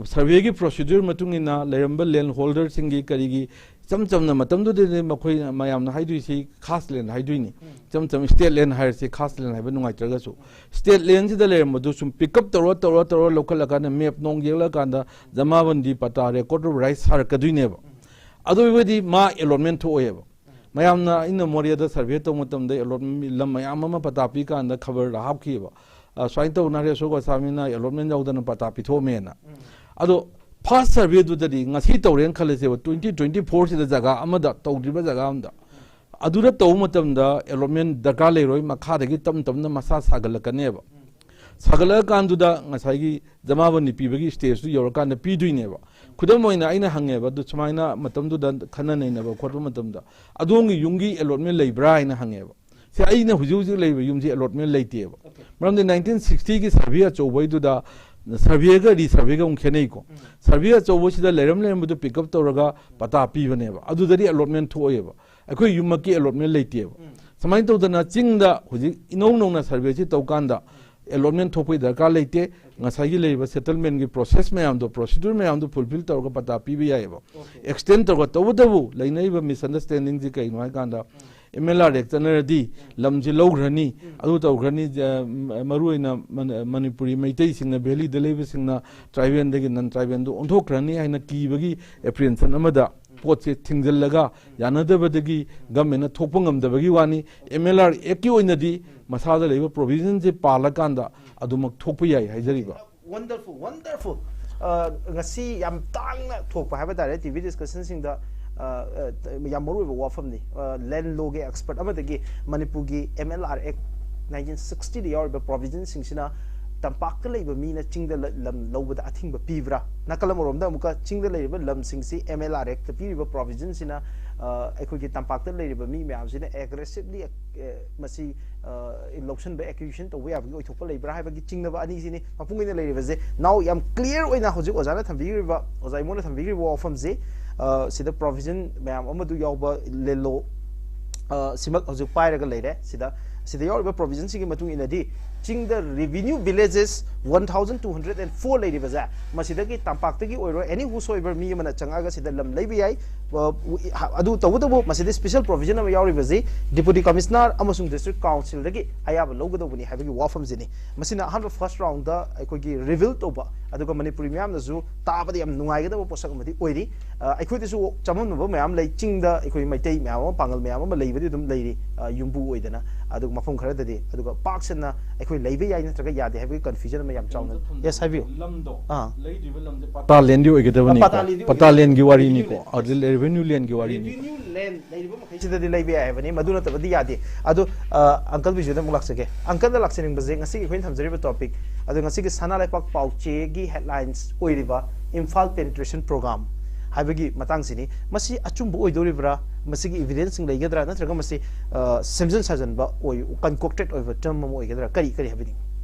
ꯁꯔꯚꯦꯒꯤ ꯄ꯭ꯔꯣꯁꯤꯗ꯭ꯌꯨꯔ ꯃꯇꯨꯡ ꯏꯟꯅ ꯂꯩꯔꯝꯕ ꯂꯦꯟ ꯍꯣꯜꯗꯔꯁꯤꯡꯒꯤ ꯀꯔꯤꯒꯤ ꯏꯆꯝ ꯆꯝꯅ ꯃꯇꯝꯗꯨꯗꯗꯤ ꯃꯈꯣꯏ ꯃꯌꯥꯝꯅ ꯍꯥꯏꯗꯣꯏꯁꯤ ꯈꯥꯁ ꯂꯦꯟ ꯍꯥꯏꯗꯣꯏꯅꯤ꯫ ꯏꯆꯝ ꯆꯝ ꯁ꯭ꯇꯦꯠ ꯂꯦꯟ ꯍꯥꯏꯔꯁꯤ, ꯈꯥꯁ ꯂꯦꯟ ꯍꯥꯏꯕ ꯅꯨꯡꯉꯥꯏꯇ꯭ꯔꯒꯁꯨ ꯁ꯭ꯇꯦꯠ ꯂꯦꯟꯁꯤꯗ ꯂꯩꯔꯝꯕꯗꯨ ꯁꯨꯝ ꯄꯤꯛ ꯑꯞ ꯇꯧꯔ ꯇꯧꯔ ꯇꯧꯔ ꯂꯧꯈꯠꯂꯀꯥꯟꯗ ꯃꯦꯞ ꯅꯣꯡ ꯌꯦꯛꯂꯀꯥꯟꯗ ꯖꯃꯥꯕꯟꯗꯤ ꯄꯇꯥ ꯔꯦꯀꯣꯔꯗ ꯑꯣꯐ ꯔꯥꯏꯠ ꯁꯥꯔꯛꯀꯗꯣꯏꯅꯦꯕ꯫ ꯑꯗꯨ ꯑꯣꯏꯔꯗꯤ ꯃꯥ ꯑꯦꯂꯣꯠꯃꯦꯟ ꯊꯣꯛꯑꯣꯏꯕ꯫ ꯃꯌꯥꯝꯅ, ꯑꯩꯅ ꯃꯣꯔꯦꯗ ꯁꯔꯚꯦ ꯇꯧꯕ ꯃꯇꯝꯗ ꯑꯦꯂꯣꯠꯃꯦꯟ ꯂꯝ ꯃꯌꯥꯝ ꯑꯃ ꯄꯇꯥ ꯄꯤꯀꯥꯟꯗ ꯈꯕꯔꯗ ꯍꯥꯞꯈꯤꯕ, ꯑ, ꯁꯨꯃꯥꯏꯅ ꯇꯧꯅ ꯍꯔꯦꯁꯣ ꯒꯣꯁꯥꯃꯤꯅ ꯑꯦꯂꯣꯠꯃꯦꯟ ꯌꯥꯎꯗꯅ ꯄꯇꯥ ꯄꯤꯊꯣꯛꯑꯝꯃꯦꯅ꯫ ꯑꯗꯣ ꯐꯥꯔꯁ ꯁꯔꯚꯦꯗꯨꯗꯗꯤ ꯉꯁꯤ ꯇꯧꯔꯦꯅ ꯈꯜꯂꯁꯦꯕ, ꯇ꯭ꯋꯦꯟꯇꯤ ꯇ꯭ꯋꯦꯟꯇꯤ ꯐꯣꯔꯁꯤꯗ ꯖꯒꯥ ꯑꯃꯗ, ꯇꯧꯗ꯭ꯔꯤꯕ ꯖꯒꯥ ꯑꯃꯗ, ꯑꯗꯨꯗ ꯇꯧꯕ ꯃꯇꯝꯗ ꯑꯦꯂꯣꯠꯃꯦꯟ ꯗꯔꯀꯥꯔ ꯂꯩꯔꯣꯏ, ꯃꯈꯥꯗꯒꯤ ꯇꯞ ꯇꯞꯅ ꯃꯁꯥ ꯁꯥꯒꯠꯂꯛꯀꯅꯦꯕ꯫ ꯁꯥꯒꯠꯂꯛꯑꯀꯥꯟꯗꯨꯗ ꯉꯁꯥꯏꯒꯤ ꯖꯃꯥꯕꯟꯗꯤ ꯄꯤꯕꯒꯤ ꯁ꯭ꯇꯦꯖꯇꯨ ꯌꯧꯔꯀꯥꯟꯗ ꯄꯤꯗꯣꯏꯅꯦꯕ꯫ ꯈꯨꯗꯝ ꯑꯣꯏꯅ ꯑꯩꯅ ꯍꯪꯉꯦꯕ, ꯑꯗꯨ ꯁꯨꯃꯥꯏꯅ ꯃꯇꯝꯗꯨꯗ ꯈꯟꯅ ꯅꯩꯅꯕ ꯈꯣꯠꯄ ꯃꯇꯝꯗ, "ꯑꯗꯣꯝꯒꯤ ꯌꯨꯝꯒꯤ ꯑꯦꯂꯣꯠꯃꯦꯟ ꯂꯩꯕ꯭ꯔꯥ?" ꯍꯥꯏꯅ ꯍꯪꯉꯦꯕ꯫ ꯁꯤ ꯑꯩꯅ ꯍꯧꯖꯤꯛ ꯍꯧꯖꯤꯛ ꯂꯩꯔꯤꯕ ꯌꯨꯝꯁꯤ ꯑꯦꯂꯣꯠꯃꯦꯟ ꯂꯩꯇꯦꯕ꯫ ꯃꯔꯝꯗꯤ ꯅꯥꯏꯟꯇꯤꯟ ꯁꯤꯛꯁꯇꯤꯒꯤ ꯁꯔꯚꯦ ꯑꯆꯧꯕꯩꯗꯨꯗ, ꯁꯔꯚꯦꯒ ꯔꯤꯁꯔꯚꯦꯒ ꯑꯃꯨꯛ ꯈꯦꯠꯅꯩꯀꯣ꯫ ꯁꯔꯚꯦ ꯑꯆꯧꯕꯁꯤꯗ ꯂꯩꯔꯝ ꯂꯩꯔꯝꯕꯗꯨ ꯄꯤꯛ ꯑꯞ ꯇꯧꯔꯒ ꯄꯇꯥ ꯄꯤꯕꯅꯦꯕ, ꯑꯗꯨꯗꯗꯤ ꯑꯦꯂꯣꯠꯃꯦꯟ ꯊꯣꯛꯑꯦꯕ꯫ ꯑꯩꯈꯣꯏ ꯌꯨꯝꯃꯛꯀꯤ ꯑꯦꯂꯣꯠꯃꯦꯟ ꯂꯩꯇꯦꯕ꯫ ꯁꯨꯃꯥꯏꯅ ꯇꯧꯗꯅ ꯆꯤꯡꯗ ꯍꯧꯖꯤꯛ ꯏꯅꯧ ꯅꯧꯅ ꯁꯔꯚꯦꯁꯤ ꯇꯧꯀꯥꯟꯗ ꯑꯦꯂꯣꯠꯃꯦꯟ ꯊꯣꯛꯄꯒꯤ ꯗꯔꯀꯥꯔ ꯂꯩꯇꯦ꯫ ꯉꯁꯥꯏꯒꯤ ꯂꯩꯔꯤꯕ ꯁꯦꯇꯜꯃꯦꯟꯒꯤ ꯄ꯭ꯔꯣꯁꯦꯁ ꯃꯌꯥꯝꯗꯣ, ꯄ꯭ꯔꯣꯁꯤꯗ꯭ꯌꯨꯔ ꯃꯌꯥꯝꯗꯣ ꯐꯨꯜꯐꯤꯜ ꯇꯧꯔꯒ ꯄꯇꯥ ꯄꯤꯕ ꯌꯥꯏꯑꯕ꯫ ꯑꯦꯛꯁꯇꯦꯟ ꯇꯧꯔꯒ, ꯇꯧꯕꯇꯕꯨ ꯂꯩꯅꯔꯤꯕ ꯃꯤꯁꯑꯟꯗꯔꯁꯇꯦꯟꯗꯤꯡꯁꯤ ꯀꯩꯅꯣ ꯍꯥꯏꯀꯥꯟꯗ, ꯑꯦꯝ ꯑꯦꯜ ꯑꯥꯔ ꯑꯦꯛ ꯆꯠꯅꯔꯗꯤ ꯂꯝꯁꯤ ꯂꯧꯈ꯭ꯔꯅꯤ, ꯑꯗꯨ ꯇꯧꯈ꯭ꯔꯅꯤ, ꯖ-, ꯃ-, ꯃꯔꯨꯑꯣꯏꯅ ꯃꯅ-, ꯃꯅꯤꯄꯨꯔꯤ ꯃꯩꯇꯩꯁꯤꯡꯅ, ꯚꯦꯂꯤꯗ ꯂꯩꯕꯁꯤꯡꯅ ꯇ꯭ꯔꯥꯏꯕꯦꯜꯗꯒꯤ ꯅꯟ ꯇ꯭ꯔꯥꯏꯕꯦꯜꯗ ꯑꯣꯟꯊꯣꯛꯈ꯭ꯔꯅꯤ ꯍꯥꯏꯅ ꯀꯤꯕꯒꯤ ꯑꯦꯄ꯭ꯔꯤꯍꯦꯟꯁꯟ ꯑꯃꯗ ꯄꯣꯠꯁꯦ ꯊꯤꯡꯖꯤꯜꯂꯒ, ꯌꯥꯅꯗꯕꯗꯒꯤ ꯒꯃꯦꯟꯅ ꯊꯣꯛꯄ ꯉꯝꯗꯕꯒꯤ ꯋꯥꯅꯤ꯫ ꯑꯦꯝ ꯑꯦꯜ ꯑꯥꯔ ꯑꯦꯛꯀꯤ ꯑꯣꯏꯅꯗꯤ ꯃꯁꯥꯗ ꯂꯩꯕ ꯄ꯭ꯔꯣꯚꯤꯖꯟꯁꯦ ꯄꯥꯜꯂꯀꯥꯟꯗ ꯑꯗꯨꯃꯛ ꯊꯣꯛꯄ ꯌꯥꯏ ꯍꯥꯏꯖꯔꯤꯕ꯫ Wonderful, wonderful. ꯉꯁꯤ ꯌꯥꯝ ꯇꯥꯡꯅ ꯊꯣꯛꯄ ꯍꯥꯏꯕ ꯇꯥꯔꯦ, ꯇꯤ ꯚꯤ ꯗꯤꯁꯀꯁꯟꯁꯤꯡꯗ ꯌꯥꯝ ꯃꯔꯨꯑꯣꯏꯕ ꯋꯥꯐꯝꯅꯤ꯫ ꯂꯦꯟ ꯂꯣꯒꯤ ꯑꯦꯛꯁꯄꯔꯠ ꯑꯃꯗꯒꯤ ꯃꯅꯤꯄꯨꯔꯒꯤ M L R act nineteen ꯁꯤꯛꯁꯇꯤꯗ ꯌꯥꯎꯔꯤꯕ ꯄ꯭ꯔꯣꯚꯤꯖꯟꯁꯤꯡꯁꯤꯅ ꯇꯝꯄꯥꯛꯇ ꯂꯩꯕ ꯃꯤꯅ ꯆꯤꯡꯗ ꯂ- ꯂꯝ ꯂꯧꯕꯗ ꯑꯊꯤꯡꯕ ꯄꯤꯕ꯭ꯔꯥ? ꯅꯥꯀꯜ ꯑꯃꯔꯣꯝꯗ ꯑꯃꯨꯛꯀ ꯆꯤꯡꯗ ꯂꯩꯔꯤꯕ ꯂꯝꯁꯤꯡꯁꯤ ꯑꯦꯝ ꯑꯦꯜ ꯑꯥꯔ ꯑꯦꯛꯇ ꯄꯤꯔꯤꯕ ꯄ꯭ꯔꯣꯚꯤꯖꯟꯁꯤꯅ ꯑꯩꯈꯣꯏꯒꯤ ꯇꯝꯄꯥꯛꯇ ꯂꯩꯔꯤꯕ ꯃꯤ ꯃꯌꯥꯝꯁꯤꯅ ꯑꯦꯒ꯭ꯔꯦꯁꯤꯞꯂꯤ ꯃꯁꯤ ꯂꯧꯁꯤꯟꯕ, ꯑꯦꯀ꯭ꯌꯨꯖꯤꯁꯟ ꯇꯧꯕ ꯌꯥꯕꯒꯤ ꯑꯣꯏꯊꯣꯛꯄ ꯂꯩꯕ꯭ꯔꯥ ꯍꯥꯏꯕꯒꯤ ꯆꯤꯡꯅꯕ ꯑꯅꯤꯁꯤꯅꯤ ꯃꯄꯨꯡ ꯑꯣꯏꯅ ꯂꯩꯔꯤꯕꯁꯦ꯫ ꯅꯥꯎ ꯌꯥꯝ ꯀ꯭ꯂꯤꯌꯥꯔ ꯑꯣꯏꯅ ꯍꯧꯖꯤꯛ ꯑꯣꯖꯥꯅ ꯊꯝꯕꯤꯈ꯭ꯔꯤꯕ, ꯑꯣꯖꯥ ꯏꯃꯣꯅ ꯊꯝꯕꯤꯈ꯭ꯔꯤꯕ ꯋꯥꯐꯝꯁꯦ, ꯁꯤꯗ ꯄ꯭ꯔꯣꯚꯤꯖꯟ ꯃꯌꯥꯝ ꯑꯃꯗꯨ ꯌꯥꯎꯕ ꯂꯦꯟ ꯂꯣ ꯁꯤꯃꯛ ꯍꯧꯖꯤꯛ ꯄꯥꯏꯔꯒ ꯂꯩꯔꯦ꯫ ꯁꯤꯗ ꯁꯤꯗ ꯌꯥꯎꯔꯤꯕ ꯄ꯭ꯔꯣꯚꯤꯖꯟꯁꯤꯒꯤ ꯃꯇꯨꯡ ꯏꯟꯅꯗꯤ ꯆꯤꯡꯗ revenue villages one thousand two hundred and four ꯂꯩꯔꯤꯕꯁꯦ, ꯃꯁꯤꯗꯒꯤ ꯇꯝꯄꯥꯛꯇꯒꯤ ꯑꯣꯏꯔꯣ, any whosoever ꯃꯤ ꯑꯃꯅ ꯆꯪꯉꯛꯑꯒ ꯁꯤꯗ ꯂꯝ ꯂꯩꯕ ꯌꯥꯏ꯫ ꯑ, ꯎ-, ꯏ-, ꯍ-, ꯑꯗꯨ ꯇꯧꯕꯇꯕꯨ ꯃꯁꯤꯗ special provision ꯑꯃ ꯌꯥꯎꯔꯤꯕꯁꯤ Deputy Commissioner ꯑꯃꯁꯨꯡ District Councilꯗꯒꯤ ꯑꯌꯥꯕ ꯂꯧꯒꯗꯧꯕꯅꯤ ꯍꯥꯏꯕꯒꯤ ꯋꯥꯐꯝꯁꯤꯅꯤ꯫ ꯃꯁꯤꯅ ꯑꯍꯥꯟꯕ first roundꯗ ꯑꯩꯈꯣꯏꯒꯤ reveal ꯇꯧꯕ, ꯑꯗꯨꯒ ꯃꯅꯤꯄꯨꯔꯤ ꯃꯤꯌꯥꯝꯅꯁꯨ ꯇꯥꯕꯗ ꯌꯥꯝ ꯅꯨꯡꯉꯥꯏꯒꯗꯕ ꯄꯣꯠꯁꯛ ꯑꯃꯗꯤ ꯑꯣꯏꯔꯤ꯫ ꯑ, ꯑꯩꯈꯣꯏꯗꯁꯨ ꯆꯃꯝꯅꯕ ꯃꯌꯥꯝ ꯂꯩ꯫ ꯆꯤꯡꯗ ꯑꯩꯈꯣꯏ ꯃꯩꯇꯩ ꯃꯌꯥꯝ ꯑꯃ, ꯄꯥꯡꯒꯜ ꯃꯌꯥꯝ ꯑꯃ ꯂꯩꯕꯗꯤ ꯑꯗꯨꯝ ꯂꯩꯔꯤ, ꯑ, ꯌꯨꯝꯕꯨ ꯑꯣꯏꯗꯅ꯫ ꯑꯗꯨꯒ ꯃꯐꯝ ꯈꯔꯗꯗꯤ, ꯑꯗꯨꯒ ꯄꯥꯛ ꯁꯟꯅ ꯑꯩꯈꯣꯏ ꯂꯩꯕ ꯌꯥꯏ ꯅꯠꯇ꯭ꯔꯒ ꯌꯥꯗꯦ ꯍꯥꯏꯕꯒꯤ confusion ꯑꯃ ꯌꯥꯝ ꯆꯥꯎꯅ꯫ ꯀꯩꯅꯣꯝꯇ ꯊꯝꯖꯒꯦ꯫ Yes, ꯍꯥꯏꯕꯤꯌꯨ꯫ ꯂꯝꯗꯣ, ꯑꯥ꯫ ꯂꯩꯔꯤꯕ ꯂꯝꯁꯦ ꯄꯇꯥ ꯂꯦꯟꯗꯤ ꯑꯣꯏꯒꯗꯕꯅꯤꯀꯣ꯫ ꯄꯇꯥ ꯂꯦꯟꯗꯤ ꯄꯇꯥ ꯑꯣꯏꯒꯗꯕꯅꯤ꯫ ꯂꯦꯟꯒꯤ ꯋꯥꯔꯤꯅꯤꯀꯣ꯫ Revenue land꯫ ꯑꯗꯨ revenue landꯒꯤ ꯋꯥꯔꯤꯅꯤ꯫ Revenue land ꯂꯩꯔꯤꯕ ꯃꯈꯩꯁꯤꯗꯗꯤ ꯂꯩꯕ ꯌꯥꯏ ꯍꯥꯏꯕꯅꯤ, ꯃꯗꯨ ꯅꯠꯇꯕꯗꯤ ꯌꯥꯗꯦ꯫ ꯑꯗꯨ, ꯑ, Uncle ꯕꯤꯖꯨꯗ ꯑꯃꯨꯛ ꯂꯥꯛꯆꯒꯦ꯫ Uncleꯗ ꯂꯥꯛꯆꯅꯤꯡꯕꯁꯦ, ꯉꯁꯤꯒꯤ ꯑꯩꯈꯣꯏꯅ ꯊꯝꯖꯔꯤꯕ topic, ꯑꯗꯨ ꯉꯁꯤꯒꯤ ꯁꯅꯥ ꯂꯩꯄꯥꯛ ꯄꯥꯎꯆꯦꯒꯤ headlines ꯑꯣꯏꯔꯤꯕ ꯏꯝꯐꯥꯜ penetration program ꯍꯥꯏꯕꯒꯤ ꯃꯇꯥꯡꯁꯤꯅꯤ꯫ ꯃꯁꯤ ꯑꯆꯨꯝꯕ ꯑꯣꯏꯗꯣꯔꯤꯕ꯭ꯔꯥ? ꯃꯁꯤꯒꯤ evidenceꯁꯤꯡ ꯂꯩꯒꯗ꯭ꯔꯥ? ꯅꯠꯇ꯭ꯔꯒ ꯃꯁꯤ, ꯑ, ꯁꯦꯝꯖꯤꯟ ꯁꯥꯖꯤꯟꯕ ꯑꯣꯏ, concocted ꯑꯣꯏꯕ term ꯑꯃ ꯑꯣꯏꯒꯗ꯭ꯔꯥ? ꯀꯔꯤ, ꯀꯔꯤ ꯍꯥꯏꯕꯤꯅꯤꯡ?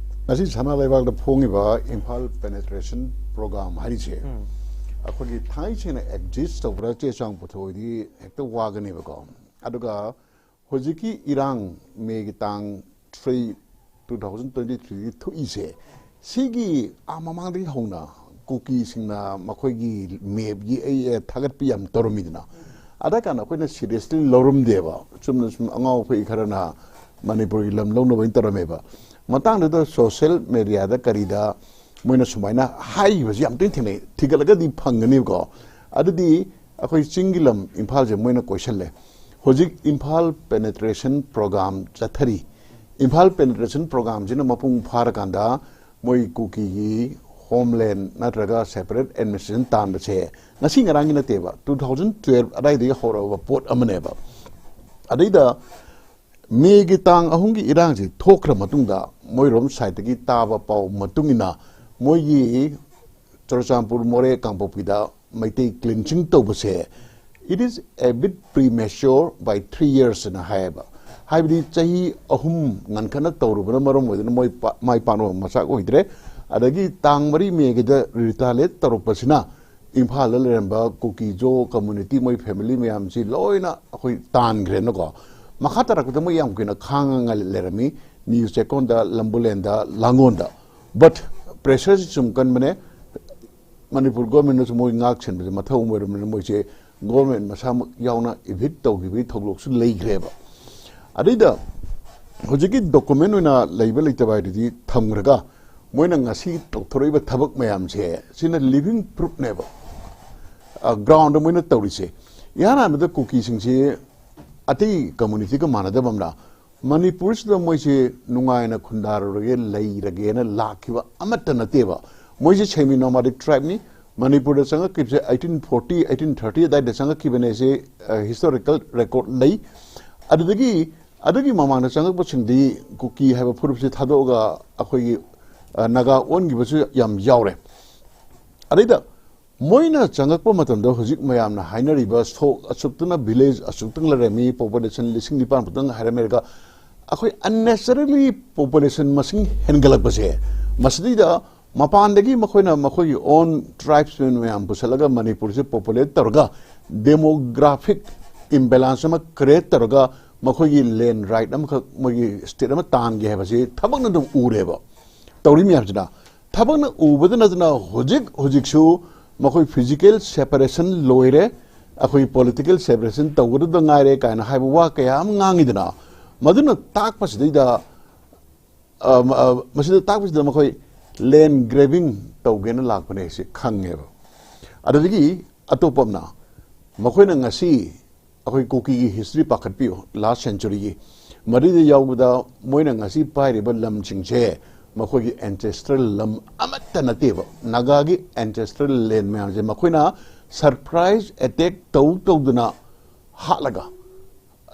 ꯉꯁꯤ ꯁꯅꯥ ꯂꯩꯕꯥꯛꯇ ꯐꯣꯡꯉꯤꯕ ꯏꯝꯐꯥꯜ penetration program ꯍꯥꯏꯔꯤꯁꯦ, ꯎꯝ꯫ ꯑꯩꯈꯣꯏꯒꯤ ꯊꯥꯡꯉꯩ ꯁꯦꯡꯅ exist ꯇꯧꯕ꯭ꯔꯥ, ꯆꯦ ꯆꯥꯡ ꯄꯨꯊꯣꯛꯑꯗꯤ ꯍꯦꯛꯇ ꯋꯥꯒꯅꯦꯕꯀꯣ꯫ ꯑꯗꯨꯒ ꯍꯧꯖꯤꯛꯀꯤ ꯏꯔꯥꯡ, ꯃꯦꯒꯤ ꯇꯥꯡ three, two thousand twenty threeꯒꯤ ꯊꯣꯛꯏꯁꯦ, ꯁꯤꯒꯤ ꯑꯥ ꯃꯃꯥꯡꯗꯒꯤ ꯍꯧꯅ ꯀꯨꯀꯤꯁꯤꯡꯅ ꯃꯈꯣꯏꯒꯤ mapꯀꯤ ꯑꯩ, ꯑꯦ, ꯊꯥꯒꯠꯄꯤ ꯌꯥꯝ ꯇꯧꯔꯝꯃꯤꯗꯅ꯫ ꯑꯗ ꯀꯥꯟꯗ ꯑꯩꯈꯣꯏꯅ seriously ꯂꯧꯔꯝꯗꯦꯕ꯫ ꯆꯨꯝꯅ ꯁꯨꯝ ꯑꯉꯥꯎ ꯑꯐꯩ ꯈꯔꯅ ꯃꯅꯤꯄꯨꯔꯒꯤ ꯂꯝ ꯂꯧꯅꯕ ꯑꯣꯏꯅ ꯇꯧꯔꯝꯃꯦꯕ꯫ ꯃꯇꯥꯡꯗꯨꯗ social mediaꯗ ꯀꯔꯤꯗ ꯃꯣꯏꯅ ꯁꯨꯃꯥꯏꯅ ꯍꯥꯏꯈꯤꯕꯁꯤ ꯌꯥꯝ ꯇꯣꯏꯅ ꯊꯦꯡꯅꯩ꯫ ꯊꯤꯒꯠꯂꯒꯗꯤ ꯐꯪꯒꯅꯦꯕꯀꯣ꯫ ꯑꯗꯨꯗꯤ ꯑꯩꯈꯣꯏ ꯆꯤꯡꯒꯤ ꯂꯝ ꯏꯝꯐꯥꯜꯁꯦ ꯃꯣꯏꯅ ꯀꯣꯏꯁꯜꯂꯦ꯫ ꯍꯧꯖꯤꯛ ꯏꯝꯐꯥꯜ penetration program ꯆꯠꯊꯔꯤ꯫ ꯏꯝꯐꯥꯜ penetration programꯁꯤꯅ ꯃꯄꯨꯡ ꯐꯥꯔꯀꯥꯟꯗ ꯃꯣꯏ ꯀꯨꯀꯤꯒꯤ homeland ꯅꯠꯇ꯭ꯔꯒ separate administration ꯇꯥꯟꯕꯁꯦ ꯉꯁꯤ ꯉꯔꯥꯡꯒꯤ ꯅꯠꯇꯦꯕ, two thousand twelve ꯑꯗꯥꯏꯗꯒꯤ ꯍꯧꯔꯛꯑꯕ ꯄꯣꯠ ꯑꯃꯅꯦꯕ꯫ ꯑꯗꯩꯗ ꯃꯦꯒꯤ ꯇꯥꯡ ꯑꯍꯨꯝꯒꯤ ꯏꯔꯥꯡꯁꯤ ꯊꯣꯛꯈ꯭ꯔ ꯃꯇꯨꯡꯗ ꯃꯣꯏꯔꯣꯝ sideꯇꯒꯤ ꯇꯥꯕ ꯄꯥꯎ ꯃꯇꯨꯡ ꯏꯟꯅ ꯃꯣꯏꯒꯤ ꯆꯨꯔꯆꯥꯟꯄꯨꯔ, ꯃꯣꯔꯦ, ꯀꯥꯡꯄꯣꯛꯄꯤꯗ ꯃꯩꯇꯩ cleansing ꯇꯧꯕꯁꯦ, it is a bit premature by three years ꯍꯥꯏꯅ ꯍꯥꯏꯌꯦꯕ꯫ ꯍꯥꯏꯕꯗꯤ ꯆꯍꯤ ꯑꯍꯨꯝ ꯉꯟꯈꯠꯅ ꯇꯧꯔꯨꯕꯅ ꯃꯔꯝ ꯑꯣꯏꯗꯨꯅ ꯃꯣꯏ ꯄꯥ-, ꯃꯥꯏ ꯄꯥꯛꯅꯕ ꯃꯆꯥꯛ ꯑꯣꯏꯗ꯭ꯔꯦ꯫ ꯑꯗꯒꯤ ꯇꯥꯡ ꯃꯔꯤ ꯃꯦꯒꯤꯗ retaliate ꯇꯧꯔꯛꯄꯁꯤꯅ ꯏꯝꯐꯥꯜꯗ ꯂꯩꯔꯝꯕ ꯀꯨꯀꯤ ꯖꯣ community, ꯃꯣꯏ family ꯃꯌꯥꯝꯁꯤ ꯂꯣꯏꯅ ꯑꯩꯈꯣꯏ ꯇꯥꯟꯈ꯭ꯔꯦꯅꯀꯣ꯫ ꯃꯈꯥ ꯇꯥꯔꯛꯄꯗ ꯃꯣꯏ ꯌꯥꯝ ꯀꯨꯏꯅ ꯈꯥꯡꯉ ꯂꯩꯔꯝꯃꯤ꯫ ꯅ꯭ꯌꯨ ꯆꯦꯛꯀꯣꯟꯗ, ꯂꯝꯕꯨꯂꯦꯟꯗ, ꯂꯥꯡꯒꯣꯟꯗ꯫ But pressure ꯁꯤ ꯁꯨꯝ ꯀꯟꯕꯅꯦ꯫ ꯃꯅꯤꯄꯨꯔ ꯒꯣꯔꯃꯦꯟꯅꯁꯨ ꯃꯣꯏ ꯉꯥꯛ ꯁꯦꯟꯕꯁꯦ ꯃꯊꯧ ꯑꯣꯏꯔꯕꯅꯤꯅ, ꯃꯣꯏꯁꯦ ꯒꯣꯔꯃꯦꯟ ꯃꯁꯥꯃꯛ ꯌꯥꯎꯅ ꯏꯚꯤꯛ ꯇꯧꯈꯤꯕꯒꯤ ꯊꯧꯗꯣꯛꯁꯨ ꯂꯩꯈ꯭ꯔꯦꯕ꯫ ꯑꯗꯩꯗ ꯍꯧꯖꯤꯛꯀꯤ ꯗꯣꯀꯨꯃꯦꯟ ꯑꯣꯏꯅ ꯂꯩꯕ ꯂꯩꯇꯕ ꯍꯥꯏꯗꯨꯗꯤ ꯊꯝꯈ꯭ꯔꯒ, ꯃꯣꯏꯅ ꯉꯁꯤ ꯇꯧꯊꯣꯔꯛꯏꯕ ꯊꯕꯛ ꯃꯌꯥꯝꯁꯦ, ꯁꯤꯅ ꯂꯤꯚꯤꯡ ꯄ꯭ꯔꯨꯐꯅꯦꯕ꯫ ꯒ꯭ꯔꯥꯎꯟꯗ ꯃꯣꯏꯅ ꯇꯧꯔꯤꯁꯦ, ꯏꯍꯥꯟ ꯍꯥꯟꯕꯗ ꯀꯨꯀꯤꯁꯤꯡꯁꯤ ꯑꯇꯩ ꯀꯝꯃꯨꯅꯤꯇꯤꯒ ꯃꯥꯟꯅꯗꯕ ꯑꯃꯅ, ꯃꯅꯤꯄꯨꯔꯁꯤꯗ ꯃꯣꯏꯁꯤ ꯅꯨꯡꯉꯥꯏꯅ ꯈꯨꯟꯗꯥꯔꯨꯔꯒꯦ, ꯂꯩꯔꯒꯦꯅ ꯂꯥꯛꯈꯤꯕ ꯑꯃꯠꯇ ꯅꯠꯇꯦꯕ꯫ ꯃꯣꯏꯁꯤ semi nomadic tribeꯅꯤ꯫ ꯃꯅꯤꯄꯨꯔꯗ ꯆꯪꯉꯛꯈꯤꯕꯁꯦ eighteen forty, eighteen thirty ꯑꯗꯥꯏꯗ ꯆꯪꯉꯛꯈꯤꯕꯅꯦ꯫ ꯁꯤ ꯍꯤꯁꯇꯣꯔꯤꯀꯦꯜ ꯔꯦꯀꯣꯔꯗ ꯂꯩ꯫ ꯑꯗꯨꯗꯒꯤ, ꯑꯗꯨꯒꯤ ꯃꯃꯥꯡꯗ ꯆꯪꯉꯛꯄꯁꯤꯡꯗꯤ ꯀꯨꯀꯤ ꯍꯥꯏꯕ ꯐꯨꯔꯨꯞꯁꯦ ꯊꯥꯗꯣꯛꯑꯒ ꯑꯩꯈꯣꯏꯒꯤ, ꯑ, ꯅꯥꯒꯥ ꯑꯣꯟꯈꯤꯕꯁꯨ ꯌꯥꯝ ꯌꯥꯎꯔꯦ꯫ ꯑꯗꯩꯗ ꯃꯣꯏꯅ ꯆꯪꯉꯛꯄ ꯃꯇꯝꯗ ꯍꯧꯖꯤꯛ ꯃꯌꯥꯝꯅ ꯍꯥꯏꯅꯔꯤꯕ ꯁꯣꯛ ꯑꯁꯨꯛꯇꯅ, ꯚꯤꯂꯦꯖ ꯑꯁꯨꯛꯇꯪ ꯂꯩꯔꯝꯃꯤ, ꯄꯣꯄꯨꯂꯦꯁꯟ ꯂꯤꯁꯤꯡ ꯅꯤꯄꯥꯟ ꯃꯨꯛꯇꯪ ꯍꯥꯏꯔꯝꯃꯦ ꯍꯥꯏꯔꯒ, ꯑꯩꯈꯣꯏ unnecessarily ꯄꯣꯄꯨꯂꯦꯁꯟ ꯃꯁꯤꯡ ꯍꯦꯟꯒꯠꯂꯛꯄꯁꯦ, ꯃꯁꯤꯗꯩꯗ ꯃꯄꯥꯟꯗꯒꯤ ꯃꯈꯣꯏꯅ ꯃꯈꯣꯏꯒꯤ own tribesmen ꯃꯌꯥꯝ ꯄꯨꯁꯜꯂꯒ ꯃꯅꯤꯄꯨꯔꯁꯦ ꯄꯣꯄꯨꯂꯦꯠ ꯇꯧꯔꯒ, ꯗꯦꯃꯣꯒ꯭ꯔꯥꯐꯤꯛ ꯏꯝꯕꯦꯂꯥꯟꯁ ꯑꯃ ꯀ꯭ꯔꯤꯌꯦꯠ ꯇꯧꯔꯒ, ꯃꯈꯣꯏꯒꯤ ꯂꯦꯟ ꯔꯥꯏꯠ ꯑꯃꯈꯛ ꯃꯣꯏꯒꯤ ꯁ꯭ꯇꯦꯠ ꯑꯃ ꯇꯥꯟꯒꯦ ꯍꯥꯏꯕꯁꯤ ꯊꯕꯛꯅ ꯑꯗꯨꯝ ꯎꯔꯦꯕ꯫ ꯇꯧꯔꯤ ꯃꯌꯥꯝꯁꯤꯅ ꯊꯕꯛꯅ ꯎꯕꯗ ꯅꯠꯇꯅ, ꯍꯧꯖꯤꯛ ꯍꯧꯖꯤꯛꯁꯨ ꯃꯈꯣꯏ ꯐꯤꯖꯤꯀꯦꯜ ꯁꯦꯄꯔꯦꯁꯟ ꯂꯣꯏꯔꯦ, ꯑꯩꯈꯣꯏ ꯄꯣꯂꯤꯇꯤꯀꯦꯜ ꯁꯦꯄꯔꯦꯁꯟ ꯇꯧꯒꯗꯕꯗ ꯉꯥꯏꯔꯦ ꯀꯥꯏꯅ ꯍꯥꯏꯕ ꯋꯥ ꯀꯌꯥ ꯑꯃ ꯉꯥꯡꯉꯤꯗꯅ꯫ ꯃꯗꯨꯅ ꯇꯥꯛꯄꯁꯤꯗꯩꯗ, ꯑ, ꯃ-, ꯑ, ꯃꯁꯤꯗ ꯇꯥꯛꯄꯁꯤꯗ ꯃꯈꯣꯏ ꯂꯦꯟ ꯒ꯭ꯔꯦꯕꯤꯡ ꯇꯧꯒꯦꯅ ꯂꯥꯛꯄꯅꯦ ꯁꯤ ꯈꯪꯉꯦꯕ꯫ ꯑꯗꯨꯗꯒꯤ ꯑꯇꯣꯞꯄ ꯑꯃꯅ, ꯃꯈꯣꯏꯅ ꯉꯁꯤ ꯑꯩꯈꯣꯏ ꯀꯨꯀꯤꯒꯤ ꯍꯤꯁꯇ꯭ꯔꯤ ꯄꯥꯈꯠꯄꯤꯌꯨ, ꯂꯥꯁ ꯁꯦꯟꯆꯨꯔꯤꯒꯤ꯫ ꯃꯗꯨꯗ ꯌꯥꯎꯕꯗ ꯃꯣꯏꯅ ꯉꯁꯤ ꯄꯥꯏꯔꯤꯕ ꯂꯝꯁꯤꯡꯁꯦ ꯃꯈꯣꯏꯒꯤ ꯑꯦꯟꯁꯦꯁꯇ꯭ꯔꯦꯜ ꯂꯝ ꯑꯃꯠꯇ ꯅꯠꯇꯦꯕ꯫ ꯅꯥꯒꯥꯒꯤ ꯑꯦꯟꯁꯦꯁꯇ꯭ꯔꯦꯜ ꯂꯦꯟ ꯃꯌꯥꯝꯁꯦ ꯃꯈꯣꯏꯅ ꯁꯔꯄ꯭ꯔꯥꯏꯖ ꯑꯦꯇꯦꯛ ꯇꯧ ꯇꯧꯗꯅ ꯍꯥꯠꯂꯒ,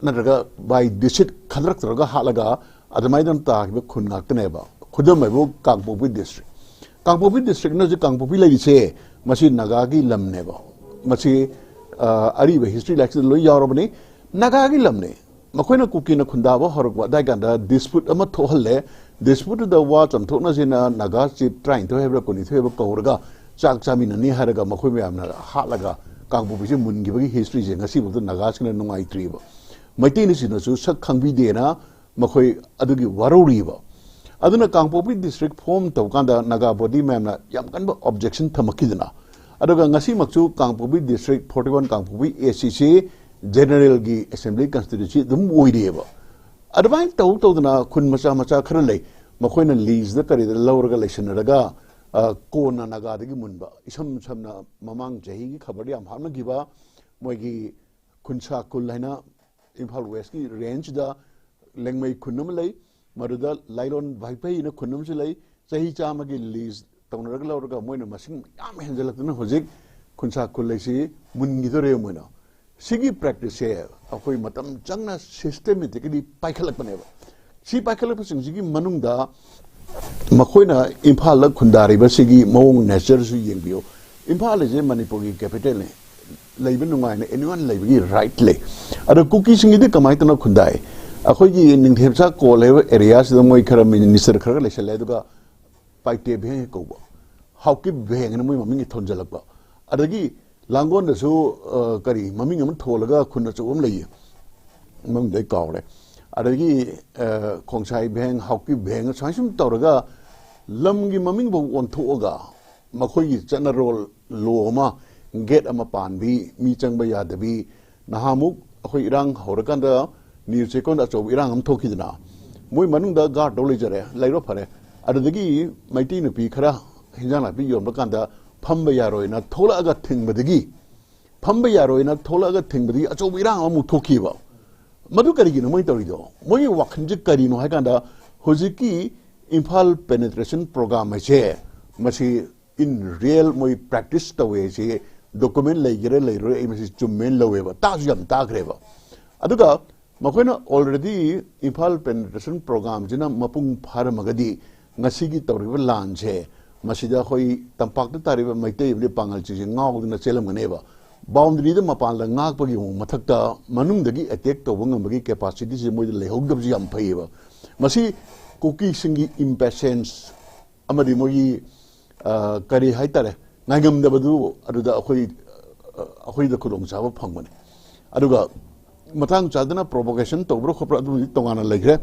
ꯅꯠꯇ꯭ꯔꯒ by deceit ꯈꯗ꯭ꯔꯛ ꯇꯧꯔꯒ ꯍꯥꯠꯂꯒ ꯑꯗꯨꯃꯥꯏꯅ ꯑꯗꯨꯝ ꯇꯥꯈꯤꯕ ꯈꯨꯟ ꯉꯥꯛꯇꯅꯦꯕ꯫ ꯈꯨꯗꯝ ꯍꯥꯏꯕꯨ ꯀꯥꯡꯄꯣꯛꯄꯤ ꯗꯤꯁꯇ꯭ꯔꯤꯛ꯫ ꯀꯥꯡꯄꯣꯛꯄꯤ ꯗꯤꯁꯇ꯭ꯔꯤꯛꯅ ꯍꯧꯖꯤꯛ ꯀꯥꯡꯄꯣꯛꯄꯤ ꯂꯩꯔꯤꯁꯦ, ꯃꯁꯤ ꯅꯥꯒꯥꯒꯤ ꯂꯝꯅꯦꯕ꯫ ꯃꯁꯤ, ꯑ, ꯑꯔꯤꯕ ꯍꯤꯁꯇ꯭ꯔꯤ ꯂꯥꯏꯔꯤꯛꯁꯤꯗ ꯂꯣꯏ ꯌꯥꯎꯔꯕꯅꯤ꯫ ꯅꯥꯒꯥꯒꯤ ꯂꯝꯅꯦ꯫ ꯃꯈꯣꯏꯅ ꯀꯨꯀꯤꯅ ꯈꯨꯟꯗꯥꯕ ꯍꯧꯔꯛꯄ ꯑꯗꯥꯏ ꯀꯥꯟꯗ ꯗꯤꯁꯄ꯭ꯌꯨꯠ ꯑꯃ ꯊꯣꯛꯍꯜꯂꯦ꯫ ꯗꯤꯁꯄ꯭ꯌꯨꯠꯇꯨꯗ ꯋꯥ ꯆꯥꯝꯊꯣꯛꯅꯁꯦꯅ ꯅꯥꯒꯥ ꯆꯤꯞ ꯇꯔꯥꯅꯤꯊꯣꯏ ꯍꯥꯏꯕ꯭ꯔꯥ ꯀꯨꯟꯅꯤꯊꯣꯏ ꯍꯥꯏꯕ꯭ꯔꯥ ꯀꯧꯔꯒ ꯆꯥꯛ ꯆꯥꯃꯤꯟꯅꯅꯤ ꯍꯥꯏꯔꯒ ꯃꯈꯣꯏ ꯃꯌꯥꯝꯅ ꯍꯥꯠꯂꯒ ꯀꯥꯡꯄꯣꯛꯄꯤꯁꯦ ꯃꯨꯟꯈꯤꯕꯒꯤ ꯍꯤꯁꯇ꯭ꯔꯤꯁꯦ ꯉꯁꯤꯐꯥꯎꯗ ꯅꯥꯒꯥꯁꯤꯡꯅ ꯅꯨꯡꯉꯥꯏꯇ꯭ꯔꯤꯕ꯫ ꯃꯩꯇꯩꯅ ꯁꯤꯅꯁꯨ ꯁꯛ ꯈꯪꯕꯤꯗꯦꯅ ꯃꯈꯣꯏ ꯑꯗꯨꯒꯤ ꯋꯥꯔꯧꯔꯤꯕ꯫ ꯑꯗꯨꯅ ꯀꯥꯡꯄꯣꯛꯄꯤ ꯗꯤꯁꯇ꯭ꯔꯤꯛ ꯐꯣꯝ ꯇꯧꯀꯥꯟꯗ ꯅꯥꯒꯥ ꯕꯣꯗꯤ ꯃꯌꯥꯝꯅ ꯌꯥꯝ ꯀꯟꯕ ꯑꯣꯕꯖꯦꯛꯁꯟ ꯊꯝꯃꯛꯈꯤꯗꯅ, ꯑꯗꯨꯒ ꯉꯁꯤꯃꯛꯁꯨ ꯀꯥꯡꯄꯣꯛꯄꯤ ꯗꯤꯁꯇ꯭ꯔꯤꯛ ꯐꯣꯔꯇꯤ ꯋꯥꯟ ꯀꯥꯡꯄꯣꯛꯄꯤ ꯑꯦ ꯁꯤꯁꯤ ꯖꯦꯅꯔꯦꯜꯒꯤ ꯑꯦꯁꯦꯝꯕ꯭ꯂꯤ ꯀꯟꯁꯇꯤꯇ꯭ꯋꯦꯟꯁꯤ ꯑꯗꯨꯝ ꯑꯣꯏꯔꯤꯑꯕ꯫ ꯑꯗꯨꯃꯥꯏꯅ ꯇꯧ ꯇꯧꯗꯅ ꯈꯨꯟ ꯃꯆꯥ ꯃꯆꯥ ꯈꯔ ꯂꯩ, ꯃꯈꯣꯏꯅ ꯂꯤꯖꯇ ꯀꯔꯤꯗ ꯂꯧꯔꯒ ꯂꯩꯁꯟꯅꯔꯒ, ꯑ, ꯀꯣꯟꯅ ꯅꯥꯒꯥꯗꯒꯤ ꯃꯨꯟꯕ꯫ ꯏꯁꯝ ꯁꯝꯅ ꯃꯃꯥꯡ ꯆꯍꯤꯒꯤ ꯈꯕꯔꯗ ꯌꯥꯝ ꯍꯥꯞꯅꯈꯤꯕ ꯃꯣꯏꯒꯤ ꯈꯨꯟꯁꯥ ꯈꯨꯜ ꯍꯥꯏꯅ ꯏꯝꯐꯥꯜ ꯋꯦꯁꯀꯤ ꯔꯦꯟꯖꯗ ꯂꯦꯡꯃꯩ ꯈꯨꯟ ꯑꯃ ꯂꯩ, ꯃꯗꯨꯗ ꯂꯥꯏꯂꯣꯟ ꯚꯥꯏꯄꯩꯅ ꯈꯨꯟ ꯑꯃꯁꯨ ꯂꯩ꯫ ꯆꯍꯤ ꯆꯥꯝꯃꯒꯤ ꯂꯤꯖ ꯇꯧꯅꯔꯒ ꯂꯧꯔꯒ ꯃꯣꯏꯅ ꯃꯁꯤꯡ ꯌꯥꯝ ꯍꯦꯟꯖꯜꯂꯛꯇꯨꯅ ꯍꯧꯖꯤꯛ ꯈꯨꯟꯁꯥ ꯈꯨꯜ ꯂꯩꯁꯤ ꯃꯨꯟꯈꯤꯗꯣꯔꯦ ꯃꯣꯏꯅ꯫ ꯁꯤꯒꯤ ꯄ꯭ꯔꯦꯛꯇꯤꯁꯁꯦ ꯑꯩꯈꯣꯏ ꯃꯇꯝ ꯆꯪꯅ ꯁꯤꯁꯇꯦꯃꯦꯇꯤꯀꯦꯂꯤ ꯄꯥꯏꯈꯠꯂꯛꯄꯅꯦꯕ꯫ ꯁꯤ ꯄꯥꯏꯈꯠꯂꯛꯄꯁꯤꯡꯁꯤꯒꯤ ꯃꯅꯨꯡꯗ ꯃꯈꯣꯏꯅ ꯏꯝꯐꯥꯜꯗ ꯈꯨꯟꯗꯥꯔꯤꯕꯁꯤꯒꯤ ꯃꯑꯣꯡ ꯅꯦꯆꯔꯁꯨ ꯌꯦꯡꯕꯤꯌꯨ꯫ ꯏꯝꯐꯥꯜ ꯍꯥꯏꯁꯦ ꯃꯅꯤꯄꯨꯔꯒꯤ ꯀꯦꯄꯤꯇꯦꯜꯅꯤ, ꯂꯩꯕ ꯅꯨꯡꯉꯥꯏꯅ ꯑꯦꯅꯤꯋꯥꯟ ꯂꯩꯕꯒꯤ ꯔꯥꯏꯠ ꯂꯩ꯫ ꯑꯗꯣ ꯀꯨꯀꯤꯁꯤꯡꯒꯤꯗꯤ ꯀꯃꯥꯏꯅ ꯇꯧꯅ ꯈꯨꯟꯗꯥꯏ? ꯑꯩꯈꯣꯏꯒꯤ ꯅꯤꯡꯊꯦꯝꯆꯥ ꯀꯣꯜ ꯍꯥꯏꯕ ꯑꯦꯔꯤꯌꯥꯁꯤꯗ ꯃꯣꯏ ꯈꯔ ꯃꯤꯅꯤꯁꯇꯔ ꯈꯔꯒ ꯂꯩꯁꯜꯂꯦ, ꯑꯗꯨꯒ ꯄꯥꯏꯇꯦ ꯚꯦꯡ ꯀꯧꯕ, ꯍꯥꯎꯀꯤꯞ ꯚꯦꯡ ꯍꯥꯏꯅ ꯃꯣꯏ ꯃꯃꯤꯡꯒꯤ ꯊꯣꯟꯖꯜꯂꯛꯄ꯫ ꯑꯗꯒꯤ ꯂꯥꯡꯒꯣꯜꯗꯁꯨ, ꯑ, ꯀꯔꯤ ꯃꯃꯤꯡ ꯑꯃ ꯊꯣꯜꯂꯒ ꯈꯨꯟ ꯑꯆꯧꯕ ꯑꯃ ꯂꯩꯌꯦ, ꯃꯃꯤꯡꯗꯣ ꯑꯩ ꯀꯥꯎꯔꯦ꯫ ꯑꯗꯒꯤ, ꯑ, ꯈꯣꯡꯁꯥꯏ ꯚꯦꯡ, ꯍꯥꯎꯀꯤꯞ ꯚꯦꯡ, ꯁꯨꯃꯥꯏꯅ ꯁꯨꯝ ꯇꯧꯔꯒ ꯂꯝꯒꯤ ꯃꯃꯤꯡꯐꯥꯎ ꯑꯣꯟꯊꯣꯛꯑꯒ ꯃꯈꯣꯏꯒꯤ ꯆꯠꯅꯔꯣꯜ, ꯂꯣ ꯑꯃ, ꯒꯦꯠ ꯑꯃ ꯄꯥꯟꯕꯤ, ꯃꯤ ꯆꯪꯕ ꯌꯥꯗꯕꯤ, ꯅꯍꯥꯟꯃꯨꯛ ꯑꯩꯈꯣꯏ ꯏꯔꯥꯡ ꯍꯧꯔꯀꯥꯟꯗ ꯅꯤꯔ ꯆꯦꯀꯣꯟꯗ ꯑꯆꯧꯕ ꯏꯔꯥꯡ ꯑꯃ ꯊꯣꯛꯈꯤꯗꯅ, ꯃꯣꯏ ꯃꯅꯨꯡꯗ ꯒꯥꯔꯗ ꯇꯧ ꯂꯩꯖꯔꯦ, ꯂꯩꯔꯣ ꯐꯔꯦ꯫ ꯑꯗꯨꯗꯒꯤ ꯃꯩꯇꯩ ꯅꯨꯄꯤ ꯈꯔ ꯍꯤꯟꯖꯥꯡ ꯅꯥꯄꯤ ꯌꯣꯟꯕ ꯀꯥꯟꯗ ꯐꯝꯕ ꯌꯥꯔꯣꯏꯅ ꯊꯣꯛꯂꯛꯑꯒ ꯊꯤꯡꯕꯗꯒꯤ, ꯐꯝꯕ ꯌꯥꯔꯣꯏꯅ ꯊꯣꯛꯂꯛꯑꯒ ꯊꯤꯡꯕꯗꯒꯤ ꯑꯆꯧꯕ ꯏꯔꯥꯡ ꯑꯃꯨꯛ ꯊꯣꯛꯈꯤꯕ꯫ ꯃꯗꯨ ꯀꯔꯤꯒꯤꯅꯣ ꯃꯣꯏ ꯇꯧꯔꯤꯗꯣ? ꯃꯣꯏꯒꯤ ꯋꯥꯈꯜꯁꯦ ꯀꯔꯤꯅꯣ ꯍꯥꯏ ꯀꯥꯟꯗ, ꯍꯧꯖꯤꯛꯀꯤ ꯏꯝꯐꯥꯜ ꯄꯦꯅꯦꯇ꯭ꯔꯦꯁꯟ ꯄ꯭ꯔꯣꯒ꯭ꯔꯥꯝ ꯍꯥꯏꯁꯦ, ꯃꯁꯤ ꯏꯟ ꯔꯤꯌꯦꯜ ꯃꯣꯏ ꯄ꯭ꯔꯦꯛꯇꯤꯁ ꯇꯧꯋꯦ ꯍꯥꯏꯁꯦ, ꯗꯣꯀꯨꯃꯦꯟ ꯂꯩꯒꯦꯔꯥ ꯂꯩꯔꯣꯏ, ꯑꯩ ꯃꯁꯤ ꯆꯨꯝꯃꯦꯅ ꯂꯧꯋꯦꯕ, ꯇꯥꯁꯨ ꯌꯥꯝ ꯇꯥꯈ꯭ꯔꯦꯕ꯫ ꯑꯗꯨꯒ ꯃꯈꯣꯏꯅ ꯑꯣꯜꯔꯦꯗꯤ ꯏꯝꯐꯥꯜ ꯄꯦꯅꯦꯇ꯭ꯔꯦꯁꯟ ꯄ꯭ꯔꯣꯒ꯭ꯔꯥꯝꯁꯤꯅ ꯃꯄꯨꯡ ꯐꯥꯔꯝꯃꯒꯗꯤ ꯉꯁꯤꯒꯤ ꯇꯧꯔꯤꯕ ꯂꯥꯟꯁꯦ, ꯃꯁꯤꯗ ꯑꯩꯈꯣꯏ ꯇꯝꯄꯥꯛꯇ ꯇꯥꯔꯤꯕ ꯃꯩꯇꯩ ꯑꯃꯗꯤ ꯄꯥꯉꯜꯁꯤꯡꯁꯦ ꯉꯥꯎꯗꯅ ꯆꯦꯜꯂꯝꯒꯅꯦꯕ꯫ ꯕꯥꯎꯟꯗꯔꯤꯗ ꯃꯄꯥꯟꯗ ꯉꯥꯛꯄꯒꯤ ꯃꯑꯣꯡ ꯃꯊꯛꯇ ꯃꯅꯨꯡꯗꯒꯤ ꯑꯦꯇꯦꯛ ꯇꯧꯕ ꯉꯝꯕꯒꯤ ꯀꯦꯄꯥꯁꯤꯇꯤꯁꯦ ꯃꯣꯏꯗ ꯂꯩꯍꯧꯗꯕꯁꯦ ꯌꯥꯝ ꯐꯩꯌꯦꯕ꯫ ꯃꯁꯤ ꯀꯨꯀꯤꯁꯤꯡꯒꯤ ꯏꯝꯄꯦꯁꯦꯟꯁ ꯑꯃꯗꯤ ꯃꯣꯏꯒꯤ, ꯑ, ꯀꯔꯤ ꯍꯥꯏꯇꯥꯔꯦ, ꯉꯥꯏꯉꯝꯗꯕꯗꯨ ꯑꯗꯨꯗ ꯑꯩꯈꯣꯏ, ꯑ, ꯑꯩꯈꯣꯏꯗ ꯈꯨꯗꯣꯡꯆꯥꯕ ꯐꯪꯕꯅꯤ꯫ ꯑꯗꯨꯒ ꯃꯇꯥꯡ ꯆꯥꯗꯅ ꯄ꯭ꯔꯣꯚꯣꯀꯦꯁꯟ ꯇꯧꯕ꯭ꯔꯥ ꯈꯣꯠꯄ꯭ꯔꯥ ꯑꯗꯨꯃꯗꯤ ꯇꯣꯉꯥꯟꯅ ꯂꯩꯈ꯭ꯔꯦ꯫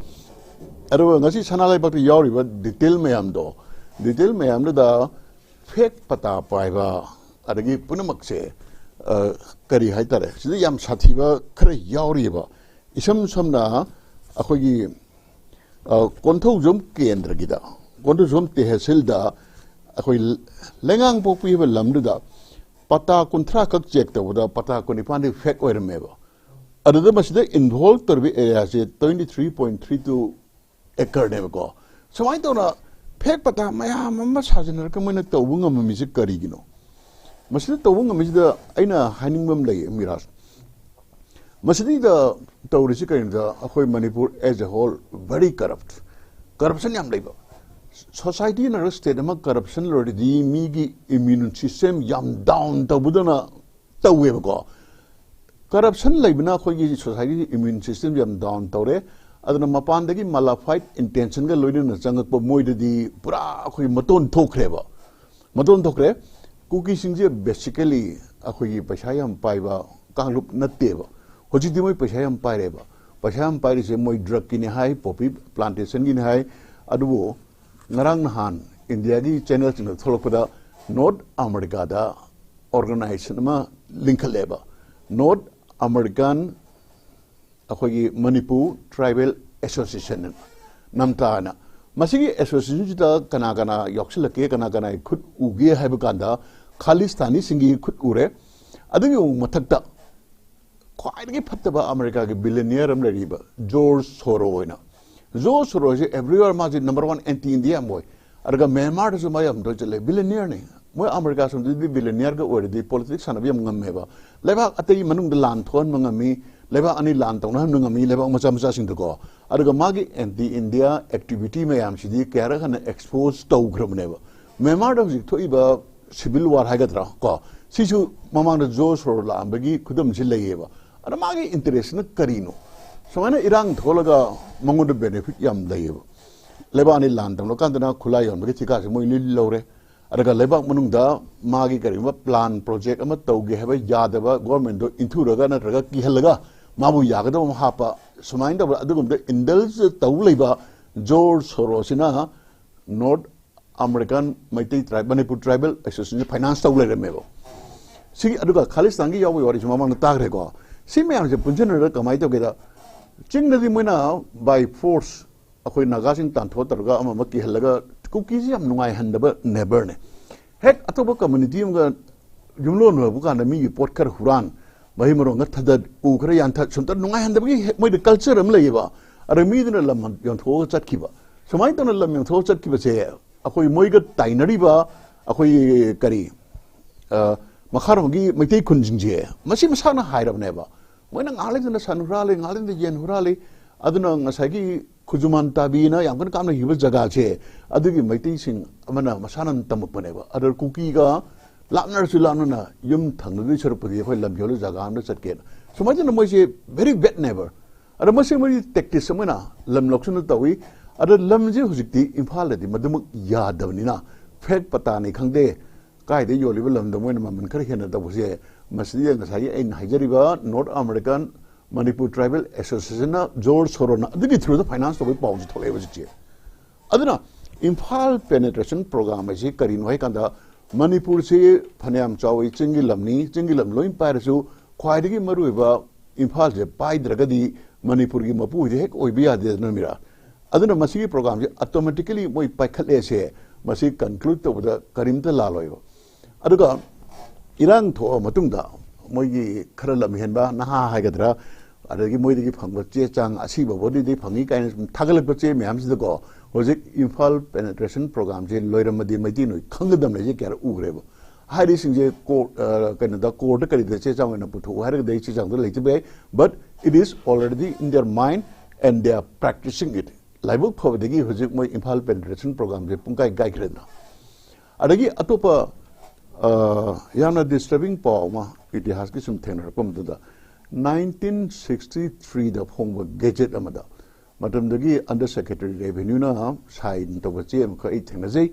ꯑꯗꯨꯒ ꯉꯁꯤ ꯁꯅꯥ ꯂꯩꯕꯥꯛꯇ ꯌꯥꯎꯔꯤꯕ ꯗꯤꯇꯦꯜ ꯃꯌꯥꯝꯗꯣ, ꯗꯤꯇꯦꯜ ꯃꯌꯥꯝꯗꯨꯗ ꯐꯦꯛ ꯄꯇꯥ ꯄꯥꯏꯕ, ꯑꯗꯒꯤ ꯄꯨꯝꯅꯃꯛꯁꯦ, ꯑ, ꯀꯔꯤ ꯍꯥꯏꯇꯥꯔꯦ, ꯁꯤꯗ ꯌꯥꯝ ꯁꯥꯊꯤꯕ ꯈꯔ ꯌꯥꯎꯔꯤꯑꯕ꯫ ꯏꯁꯝ ꯁꯝꯅ ꯑꯩꯈꯣꯏꯒꯤ, ꯑ, ꯀꯣꯟꯊꯧꯖꯝ ꯀꯦꯟꯗ꯭ꯔꯒꯤꯗ, ꯀꯣꯟꯊꯧꯖꯝ ꯇꯦꯍꯁꯤꯜꯗ ꯑꯩꯈꯣꯏ ꯂꯩꯉꯥꯡꯄꯣꯛꯄꯤ ꯍꯥꯏꯕ ꯂꯝꯗꯨꯗ ꯄꯇꯥ ꯀꯨꯟꯊ꯭ꯔꯥ ꯈꯛ ꯆꯦꯛ ꯇꯧꯕꯗ ꯄꯇꯥ ꯀꯨꯟꯅꯤꯄꯥꯟꯗꯤ ꯐꯦꯛ ꯑꯣꯏꯔꯝꯃꯦꯕ꯫ ꯑꯗꯨꯗ ꯃꯁꯤꯗ ꯏꯟꯚꯣꯜꯕ ꯇꯧꯔꯤꯕ ꯑꯦꯔꯤꯌꯥꯁꯦ twenty three point three two acreꯅꯦꯕꯀꯣ꯫ ꯁꯨꯃꯥꯏꯅ ꯇꯧꯅ ꯐꯦꯛ ꯄꯇꯥ ꯃꯌꯥꯝ ꯑꯃ ꯁꯥꯖꯤꯟꯅꯔꯒ ꯃꯣꯏꯅ ꯇꯧꯕ ꯉꯝꯃꯝꯃꯤꯁꯦ ꯀꯔꯤꯒꯤꯅꯣ? ꯃꯁꯤꯗ ꯇꯧꯕ ꯉꯝꯃꯤꯁꯤꯗ ꯑꯩꯅ ꯍꯥꯏꯅꯤꯡꯕ ꯑꯃ ꯂꯩꯌꯦ, ꯃꯤꯔꯥꯖ꯫ ꯃꯁꯤꯗꯩꯗ ꯇꯧꯔꯤꯁꯤ ꯀꯔꯤꯅꯣꯗ, ꯑꯩꯈꯣꯏ Manipur as a whole very corrupt, corruption ꯌꯥꯝ ꯂꯩꯕ꯫ ꯁꯣꯁꯥꯏꯇꯤ ꯅꯠꯇ꯭ꯔꯒ ꯁ꯭ꯇꯦꯠ ꯑꯃ ꯀꯔꯞꯁꯟ ꯂꯩꯔꯗꯤ ꯃꯤꯒꯤ ꯏꯝꯃ꯭ꯌꯨꯟ ꯁꯤꯁꯇꯦꯝ ꯌꯥꯝ ꯗꯥꯎꯟ ꯇꯧꯕꯗꯧꯅ ꯇꯧꯋꯦꯕꯀꯣ꯫ ꯀꯔꯞꯁꯟ ꯂꯩꯕꯅ ꯑꯩꯈꯣꯏꯒꯤ ꯁꯣꯁꯥꯏꯇꯤꯒꯤ ꯏꯝꯃ꯭ꯌꯨꯟ ꯁꯤꯁꯇꯦꯝ ꯌꯥꯝ ꯗꯥꯎꯟ ꯇꯧꯔꯦ꯫ ꯑꯗꯨꯅ ꯃꯄꯥꯟꯗꯒꯤ ꯃꯥꯂꯥꯐꯥꯏꯠ ꯏꯟꯇꯦꯟꯁꯟꯒ ꯂꯣꯏꯅꯅ ꯆꯪꯉꯛꯄ ꯃꯣꯏꯗꯗꯤ ꯄꯨꯔꯥ ꯑꯩꯈꯣꯏ ꯃꯇꯣꯟ ꯊꯣꯛꯈ꯭ꯔꯦꯕ꯫ ꯃꯇꯣꯟ ꯊꯣꯛꯈ꯭ꯔꯦ꯫ ꯀꯨꯀꯤꯁꯤꯡꯁꯦ ꯕꯦꯁꯤꯀꯦꯂꯤ ꯑꯩꯈꯣꯏꯒꯤ ꯄꯩꯁꯥ ꯌꯥꯝ ꯄꯥꯏꯕ ꯀꯥꯡꯂꯨꯞ ꯅꯠꯇꯦꯕ꯫ ꯍꯧꯖꯤꯛꯇꯤ ꯃꯣꯏ ꯄꯩꯁꯥ ꯌꯥꯝ ꯄꯥꯏꯔꯦꯕ꯫ ꯄꯩꯁꯥ ꯌꯥꯝ ꯄꯥꯏꯔꯤꯁꯦ ꯃꯣꯏ ꯗ꯭ꯔꯒꯀꯤꯅꯦ ꯍꯥꯏ, ꯄꯣꯄꯤ ꯄ꯭ꯂꯥꯟꯇꯦꯁꯟꯒꯤꯅꯦ ꯍꯥꯏ꯫ ꯑꯗꯨꯕꯨ ꯉꯔꯥꯡ ꯅꯍꯥꯟ ꯏꯟꯗꯤꯌꯥꯒꯤ ꯆꯦꯅꯦꯜꯁꯤꯡꯗ ꯊꯣꯛꯂꯛꯄꯗ ꯅꯣꯔꯠ ꯑꯃꯦꯔꯤꯀꯥꯗ ꯑꯣꯔꯒꯅꯥꯏꯖꯦꯁꯟ ꯑꯃ ꯂꯤꯡꯈꯠꯂꯦꯕ, ꯅꯣꯔꯠ ꯑꯃꯦꯔꯤꯀꯥꯟ ꯑꯩꯈꯣꯏꯒꯤ ꯃꯅꯤꯄꯨꯔ ꯇ꯭ꯔꯥꯏꯕꯦꯜ ꯑꯦꯁꯣꯁꯤꯌꯦꯁꯟ, ꯅꯝꯇꯥ ꯍꯥꯏꯅ꯫ ꯃꯁꯤꯒꯤ ꯑꯦꯁꯣꯁꯤꯌꯦꯁꯟꯁꯤꯗ ꯀꯅꯥ ꯀꯅꯥ ꯌꯥꯎꯁꯤꯜꯂꯛꯀꯦ, ꯀꯅꯥ ꯀꯅꯥꯒꯤ ꯈꯨꯠ ꯎꯒꯦ ꯍꯥꯏꯕ ꯀꯥꯟꯗ ꯈꯥꯂꯤꯁꯇꯥꯅꯤꯁꯤꯡꯒꯤ ꯈꯨꯠ ꯎꯔꯦ꯫ ꯑꯗꯨꯒꯤ ꯃꯊꯛꯇ ꯈ꯭ꯋꯥꯏꯗꯒꯤ ꯐꯠꯇꯕ ꯑꯃꯦꯔꯤꯀꯥꯒꯤ ꯕꯤꯂꯤꯅꯤꯌꯔ ꯑꯃ ꯂꯩꯔꯤꯕ ꯖꯣꯔꯖ ꯁꯣꯔꯣ ꯍꯥꯏꯅ꯫ ꯖꯣꯔꯖ ꯁꯣꯔꯣꯁꯦ ꯑꯦꯚ꯭ꯔꯤꯋꯦꯌꯔ ꯃꯥꯁꯦ ꯅꯝꯕꯔ ꯋꯥꯟ ꯑꯦꯟꯇꯤ ꯏꯟꯗꯤꯌꯥ ꯑꯃ ꯑꯣꯏ꯫ ꯑꯗꯨꯒ ꯃ꯭ꯌꯥꯟꯃꯥꯔꯗꯁꯨ ꯃꯥ ꯌꯥꯝ ꯇꯣꯏꯅ ꯆꯠꯂꯦ, ꯕꯤꯂꯤꯅꯤꯌꯔꯅꯤ꯫ ꯃꯣꯏ ꯑꯃꯦꯔꯤꯀꯥ ꯁꯣꯝꯗꯗꯤ ꯕꯤꯂꯤꯅꯤꯌꯔꯒ ꯑꯣꯏꯔꯗꯤ ꯄꯣꯂꯤꯇꯤꯛꯁ ꯁꯥꯟꯅꯕ ꯌꯥꯝ ꯉꯝꯃꯦꯕ꯫ ꯂꯩꯕꯥꯛ ꯑꯇꯩ ꯃꯅꯨꯡꯗ ꯂꯥꯟ ꯊꯣꯛꯍꯟꯕ ꯉꯝꯃꯤ, ꯂꯩꯕꯥꯛ ꯑꯅꯤ ꯂꯥꯟ ꯇꯧꯅꯍꯟꯕ ꯉꯝꯃꯤ, ꯂꯩꯕꯥꯛ ꯃꯆꯥ ꯃꯆꯥꯁꯤꯡꯗꯀꯣ꯫ ꯑꯗꯨꯒ ꯃꯥꯒꯤ ꯑꯦꯟꯇꯤ ꯏꯟꯗꯤꯌꯥ ꯑꯦꯛꯇꯤꯚꯤꯇꯤ ꯃꯌꯥꯝꯁꯤꯗꯤ ꯀꯌꯥꯔꯛ ꯍꯟꯅ ꯑꯦꯛꯁꯄꯣꯖ ꯇꯧꯈ꯭ꯔꯕꯅꯦꯕ꯫ ꯃ꯭ꯌꯥꯟꯃꯥꯔꯗ ꯍꯧꯖꯤꯛ ꯊꯣꯛꯏꯕ ꯁꯤꯚꯤꯜ ꯋꯥꯔ ꯍꯥꯏꯒꯗ꯭ꯔꯥ ꯀꯣ, ꯁꯤꯁꯨ ꯃꯃꯥꯡꯗ ꯖꯣꯔꯖ ꯁꯣꯔꯣ ꯂꯥꯛꯑꯝꯕꯒꯤ ꯈꯨꯗꯝꯁꯤ ꯂꯩꯌꯦꯕ꯫ ꯑꯗ ꯃꯥꯒꯤ ꯏꯟꯇꯔꯦꯁꯁꯤꯅ ꯀꯔꯤꯅꯣ? ꯁꯨꯃꯥꯏꯅ ꯏꯔꯥꯡ ꯊꯣꯛꯂꯒ ꯃꯉꯣꯟꯗ ꯕꯦꯅꯤꯐꯤꯠ ꯌꯥꯝ ꯂꯩꯌꯦꯕ꯫ ꯂꯩꯕꯥꯛ ꯑꯅꯤ ꯂꯥꯟ ꯇꯧꯅꯔꯀꯥꯟꯗꯅ ꯈꯨꯠꯂꯥꯏ ꯌꯣꯟꯕꯒꯤ ꯊꯤꯀꯥꯁꯦ ꯃꯣꯏ ꯂꯣꯏ ꯂꯧꯔꯦ꯫ ꯑꯗꯨꯒ ꯂꯩꯕꯥꯛ ꯃꯅꯨꯡꯗ ꯃꯥꯒꯤ ꯀꯔꯤꯒꯨꯝꯕ ꯄ꯭ꯂꯥꯟ, ꯄ꯭ꯔꯣꯖꯦꯛ ꯑꯃ ꯇꯧꯒꯦ ꯍꯥꯏꯕ ꯌꯥꯗꯕ ꯒꯣꯔꯃꯦꯟꯗꯣ ꯏꯟꯊꯨꯔꯒ ꯅꯠꯇ꯭ꯔꯒ ꯀꯤꯍꯜꯂꯒ ꯃꯥꯕꯨ ꯌꯥꯒꯗꯕ ꯑꯃ ꯍꯥꯞꯄ, ꯁꯨꯃꯥꯏꯅ ꯇꯧꯕ꯫ ꯑꯗꯨꯒꯨꯝꯕꯗ ꯏꯟꯗꯜꯖ ꯇꯧ ꯂꯩꯕ ꯖꯣꯔꯖ ꯁꯣꯔꯣꯁꯤꯅ ꯅꯣꯔꯠ ꯑꯃꯦꯔꯤꯀꯥꯟ ꯃꯩꯇꯩ ꯇ꯭ꯔꯥꯏꯕ, ꯃꯅꯤꯄꯨꯔ ꯇ꯭ꯔꯥꯏꯕꯦꯜ ꯑꯦꯁꯣꯁꯤꯌꯦꯁꯟꯁꯦ ꯐꯥꯏꯅꯥꯟꯁ ꯇꯧ ꯂꯩꯔꯝꯃꯦꯕ꯫ ꯁꯤꯒꯤ, ꯑꯗꯨꯒ ꯈꯥꯂꯤꯁꯇꯥꯟꯒꯤ ꯌꯥꯎꯕꯒꯤ ꯋꯥꯔꯤꯁꯨ ꯃꯃꯥꯡꯗ ꯇꯥꯈ꯭ꯔꯦꯀꯣ꯫ ꯁꯤ ꯃꯌꯥꯝꯁꯦ ꯄꯨꯟꯁꯤꯟꯅꯔꯒ ꯀꯃꯥꯏꯅ ꯇꯧꯒꯦꯗ, ꯆꯤꯡꯗꯗꯤ ꯃꯣꯏꯅ ꯕꯥꯏ ꯐꯣꯔꯁ ꯑꯩꯈꯣꯏ ꯅꯥꯒꯥꯁꯤꯡ ꯇꯥꯟꯊꯣꯛꯑ ꯇꯧꯔꯒ ꯑꯃ ꯑꯃ ꯀꯤꯍꯜꯂꯒ, ꯀꯨꯀꯤꯁꯤ ꯌꯥꯝ ꯅꯨꯡꯉꯥꯏꯍꯟꯗꯕ ꯅꯦꯕꯔꯅꯦ꯫ ꯍꯦꯛ ꯑꯇꯣꯞꯄ ꯀꯝꯃꯨꯅꯤꯇꯤ ꯑꯃꯒ ꯌꯨꯝꯂꯣꯟꯅꯕ ꯀꯥꯟꯗ ꯃꯤꯒꯤ ꯄꯣꯠ ꯈꯔ ꯍꯨꯔꯥꯟ, ꯃꯍꯩ ꯃꯔꯣꯡ ꯈꯔ ꯊꯗꯠ, ꯎ ꯈꯔ ꯌꯥꯟꯊꯠ, ꯁꯨꯝꯇ ꯅꯨꯡꯉꯥꯏꯍꯟꯗꯕꯒꯤ ꯍꯦ-, ꯃꯣꯏꯗ ꯀꯜꯆꯔ ꯑꯃ ꯂꯩꯌꯦꯕ꯫ ꯑꯗ ꯃꯤꯗꯨꯅ ꯂꯝ ꯌꯣꯟꯊꯣꯛꯑꯒ ꯆꯠꯈꯤꯕ꯫ ꯁꯨꯃꯥꯏꯅ ꯇꯧꯅ ꯂꯝ ꯌꯣꯟꯊꯣꯛꯑꯒ ꯆꯠꯈꯤꯕꯁꯦ ꯑꯩꯈꯣꯏ ꯃꯣꯏꯒ ꯇꯥꯏꯅꯔꯤꯕ ꯑꯩꯈꯣꯏ ꯀꯔꯤ, ꯑ, ꯃꯈꯥꯔꯣꯝꯒꯤ ꯃꯩꯇꯩ ꯈꯨꯟꯁꯤꯡꯁꯦ ꯃꯁꯤ ꯃꯁꯥꯅ ꯍꯥꯏꯔꯕꯅꯦꯕ꯫ ꯃꯣꯏꯅ ꯉꯥꯏꯍꯥꯛ ꯂꯩꯇꯅ ꯁꯟ ꯍꯨꯔꯥꯜꯂꯤ, ꯉꯥꯏꯍꯥꯛ ꯂꯩꯇꯅ ꯌꯦꯟ ꯍꯨꯔꯥꯜꯂꯤ꯫ ꯑꯗꯨꯅ ꯉꯁꯥꯏꯒꯤ ꯈꯨꯖꯨꯃꯥꯟ ꯇꯥꯕꯤꯅ ꯌꯥꯝ ꯀꯟꯅ ꯀꯥꯞꯅꯈꯤꯕ ꯖꯒꯥꯁꯦ ꯑꯗꯨꯒꯤ ꯃꯩꯇꯩꯁꯤꯡ ꯑꯃꯅ ꯃꯁꯥꯅ ꯇꯝꯃꯛꯄꯅꯦꯕ꯫ ꯑꯗ ꯀꯨꯀꯤꯒ ꯂꯥꯞꯅꯔꯁꯨ ꯂꯥꯞꯅꯅ ꯌꯨꯝ ꯊꯪꯅꯗꯣꯏ ꯁꯔꯨꯛꯄꯨꯗꯤ ꯑꯩꯈꯣꯏ ꯂꯝ ꯌꯣꯜꯂ ꯖꯒꯥ ꯑꯃꯗ ꯆꯠꯀꯦꯅ꯫ ꯁꯨꯃꯥꯏꯅ ꯇꯧꯗꯅ ꯃꯣꯏꯁꯦ very bad neighbor꯫ ꯑꯗ ꯃꯁꯤ ꯃꯣꯏꯒꯤ ꯇꯦꯛꯇꯤꯛꯁ ꯑꯃ ꯑꯣꯏꯅ ꯂꯝ ꯂꯧꯁꯤꯟꯕ ꯇꯧꯏ꯫ ꯑꯗ ꯂꯝꯁꯦ ꯍꯧꯖꯤꯛꯇꯤ ꯏꯝꯐꯥꯜꯗꯗꯤ ꯃꯗꯨꯃꯛ ꯌꯥꯗꯕꯅꯤꯅ, ꯐꯦꯛ ꯄꯇꯥꯅꯤ ꯈꯪꯗꯦ, ꯀꯥꯏꯗ ꯌꯣꯜꯂꯤꯕ ꯂꯝꯗꯣ ꯃꯣꯏꯅ ꯃꯃꯜ ꯈꯔ ꯍꯦꯟꯅ ꯇꯧꯕꯁꯦ, ꯃꯁꯤꯗꯤ ꯉꯁꯥꯏꯒꯤ ꯑꯩꯅ ꯍꯥꯏꯖꯔꯤꯕ ꯅꯣꯔꯠ ꯑꯃꯦꯔꯤꯀꯥꯟ ꯃꯅꯤꯄꯨꯔ ꯇ꯭ꯔꯥꯏꯕꯦꯜ ꯑꯦꯁꯣꯁꯤꯌꯦꯁꯟꯅ ꯖꯣꯔꯖ ꯁꯣꯔꯣꯅ ꯑꯗꯨꯒꯤ ꯊ꯭ꯔꯨꯗ ꯐꯥꯏꯅꯥꯟꯁ ꯇꯧꯕꯒꯤ ꯄꯥꯎꯁꯦ ꯊꯣꯛꯂꯛꯑꯦꯕ ꯍꯧꯖꯤꯛꯁꯦ꯫ ꯑꯗꯨꯅ ꯏꯝꯐꯥꯜ ꯄꯦꯅꯦꯇ꯭ꯔꯦꯁꯟ ꯄ꯭ꯔꯣꯒ꯭ꯔꯥꯝ ꯍꯥꯏꯁꯤ ꯀꯔꯤꯅꯣ ꯍꯥꯏ ꯀꯥꯟꯗ, ꯃꯅꯤꯄꯨꯔꯁꯤ ꯐꯅꯌꯥꯝ ꯆꯥꯎꯏ, ꯆꯤꯡꯒꯤ ꯂꯝꯅꯤ, ꯆꯤꯡꯒꯤ ꯂꯝ ꯂꯣꯏ ꯄꯥꯏꯔꯁꯨ ꯈ꯭ꯋꯥꯏꯗꯒꯤ ꯃꯔꯨꯑꯣꯏꯕ ꯏꯝꯐꯥꯜꯁꯦ ꯄꯥꯏꯗ꯭ꯔꯒꯗꯤ ꯃꯅꯤꯄꯨꯔꯒꯤ ꯃꯄꯨ ꯍꯧꯖꯤꯛ ꯍꯦꯛ ꯑꯣꯏꯕ ꯌꯥꯗꯦꯗꯅ ꯃꯤꯔꯥ꯫ ꯑꯗꯨꯅ ꯃꯁꯤꯒꯤ ꯄ꯭ꯔꯣꯒ꯭ꯔꯥꯝꯁꯦ ꯑꯣꯇꯣꯃꯦꯇꯤꯀꯦꯂꯤ ꯃꯣꯏ ꯄꯥꯏꯈꯠꯂꯦꯁꯦ, ꯃꯁꯤ ꯀꯟꯀ꯭ꯂꯨꯗ ꯇꯧꯕꯗ ꯀꯔꯤꯝꯇ ꯂꯥꯜꯂꯣꯏꯕ꯫ ꯑꯗꯨꯒ ꯏꯔꯥꯡ ꯊꯣꯛꯑ ꯃꯇꯨꯡꯗ ꯃꯣꯏꯒꯤ ꯈꯔ ꯂꯝꯍꯦꯟꯕ ꯅꯍꯥ ꯍꯥꯏꯒꯗ꯭ꯔꯥ, ꯑꯗꯒꯤ ꯃꯣꯏꯗꯒꯤ ꯐꯪꯕ ꯆꯦ ꯆꯥꯡ ꯑꯁꯤꯕ ꯕꯣꯗꯤꯗꯒꯤ ꯐꯪꯉꯤ ꯀꯥꯏꯅ ꯁꯨꯝ ꯊꯥꯒꯠꯂꯛꯄ ꯆꯦ ꯃꯌꯥꯝꯁꯤꯗꯀꯣ, ꯍꯧꯖꯤꯛ ꯏꯝꯐꯥꯜ ꯄꯦꯅꯦꯇ꯭ꯔꯦꯁꯟ ꯄ꯭ꯔꯣꯒ꯭ꯔꯥꯝꯁꯦ ꯂꯣꯏꯔꯝꯃꯗꯤ ꯃꯩꯇꯩ ꯅꯣꯏ ꯈꯪꯒꯗꯕꯅꯦ ꯁꯤ ꯀꯌꯥꯔꯛ ꯎꯈ꯭ꯔꯦꯕ꯫ ꯍꯥꯏꯔꯤꯁꯤꯡꯁꯦ ꯀꯣꯔꯠ, ꯑ, ꯀꯩꯅꯣꯗ, ꯀꯣꯔꯠꯇ ꯀꯔꯤꯗ ꯆꯦ ꯆꯥꯡ ꯑꯣꯏꯅ ꯄꯨꯊꯣꯛꯎ ꯍꯥꯏꯔꯒꯗꯤ ꯑꯩ ꯆꯦ ꯆꯥꯡꯗꯣ ꯂꯩꯇꯕ ꯌꯥꯏ, but it is already in their mind and they are practicing it. ꯂꯥꯏꯕꯛ ꯐꯕꯗꯒꯤ ꯍꯧꯖꯤꯛ ꯃꯣꯏ ꯏꯝꯐꯥꯜ ꯄꯦꯅꯦꯇ꯭ꯔꯦꯁꯟ ꯄ꯭ꯔꯣꯒ꯭ꯔꯥꯝꯁꯦ ꯄꯨꯡꯀꯥꯏ ꯀꯥꯏꯈ꯭ꯔꯦꯗꯅ꯫ ꯑꯗꯒꯤ ꯑꯇꯣꯞꯄ, ꯑ, ꯌꯥꯝꯅ ꯗꯤꯁꯇꯔꯕꯤꯡ ꯄꯥꯎ ꯑꯃ ꯏꯇꯤꯍꯥꯁꯀꯤ ꯁꯨꯝ ꯊꯦꯡꯅꯔꯛꯄ ꯃꯇꯝꯗ, ꯅꯥꯏꯟꯇꯤꯟ ꯁꯤꯛꯁꯇꯤ ꯊ꯭ꯔꯤꯗ ꯐꯣꯡꯕ ꯒꯦꯖꯦꯠ ꯑꯃꯗ ꯃꯇꯝꯗꯒꯤ ꯑꯟꯗꯔ ꯁꯦꯀ꯭ꯔꯦꯇꯔꯤ ꯔꯦꯚꯦꯅ꯭ꯌꯨꯅ ꯁꯥꯏꯟ ꯇꯧꯕ ꯆꯦ ꯑꯃꯈꯛ ꯑꯩ ꯊꯦꯡꯅꯖꯩ꯫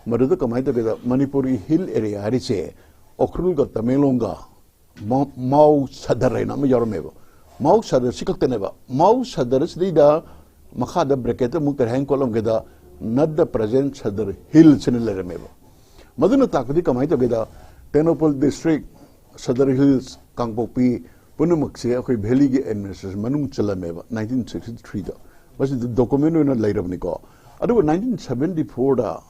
ꯃꯗꯨꯗ ꯀꯃꯥꯏꯅ ꯇꯧꯒꯦꯗ, ꯃꯅꯤꯄꯨꯔꯒꯤ ꯍꯤꯜ ꯑꯦꯔꯤꯌꯥ ꯍꯥꯏꯔꯤꯁꯦ ꯎꯈ꯭ꯔꯨꯜꯒ ꯇꯃꯦꯡꯂꯣꯡꯒ ꯃꯥꯎ-, ꯃꯥꯎ ꯁꯗꯔ ꯍꯥꯏꯅ ꯑꯃ ꯌꯥꯎꯔꯝꯃꯦꯕ꯫ ꯃꯥꯎ ꯁꯗꯔ ꯁꯤ ꯈꯛꯇꯅꯦꯕ꯫ ꯃꯥꯎ ꯁꯗꯔ ꯁꯤꯗꯩꯗ ꯃꯈꯥꯗ ꯕ꯭ꯔꯦꯀꯦꯠꯇ ꯑꯃꯨꯛ ꯀꯔꯤ ꯍꯥꯏꯅ ꯀꯣꯠꯂꯝꯒꯦꯗ, not the present Sadar hills ꯍꯥꯏꯅ ꯂꯩꯔꯝꯃꯦꯕ꯫ ꯃꯗꯨꯅ ꯇꯥꯛꯄꯗꯤ ꯀꯃꯥꯏꯅ ꯇꯧꯒꯦꯗ, ꯇꯦꯡꯅꯧꯄꯜ ꯗꯤꯁꯇ꯭ꯔꯤꯛ, ꯁꯗꯔ ꯍꯤꯜꯁ, ꯀꯥꯡꯄꯣꯛꯄꯤ ꯄꯨꯝꯅꯃꯛꯁꯦ ꯑꯩꯈꯣꯏ ꯚꯦꯂꯤꯒꯤ ꯑꯦꯗꯃꯤꯅꯤꯁꯇ꯭ꯔꯦꯁꯟ ꯃꯅꯨꯡ ꯆꯜꯂꯝꯃꯦꯕ ꯅꯥꯏꯟꯇꯤꯟ ꯁꯤꯛꯁꯇꯤ ꯊ꯭ꯔꯤꯗ꯫ ꯃꯁꯤꯗ ꯗꯣꯀꯨꯃꯦꯟ ꯑꯣꯏꯅ ꯂꯩꯔꯕꯅꯤꯀꯣ꯫ ꯑꯗꯨꯕꯨ ꯅꯥꯏꯟꯇꯤꯟ ꯁꯕꯦꯟꯇꯤ ꯐꯣꯔꯗ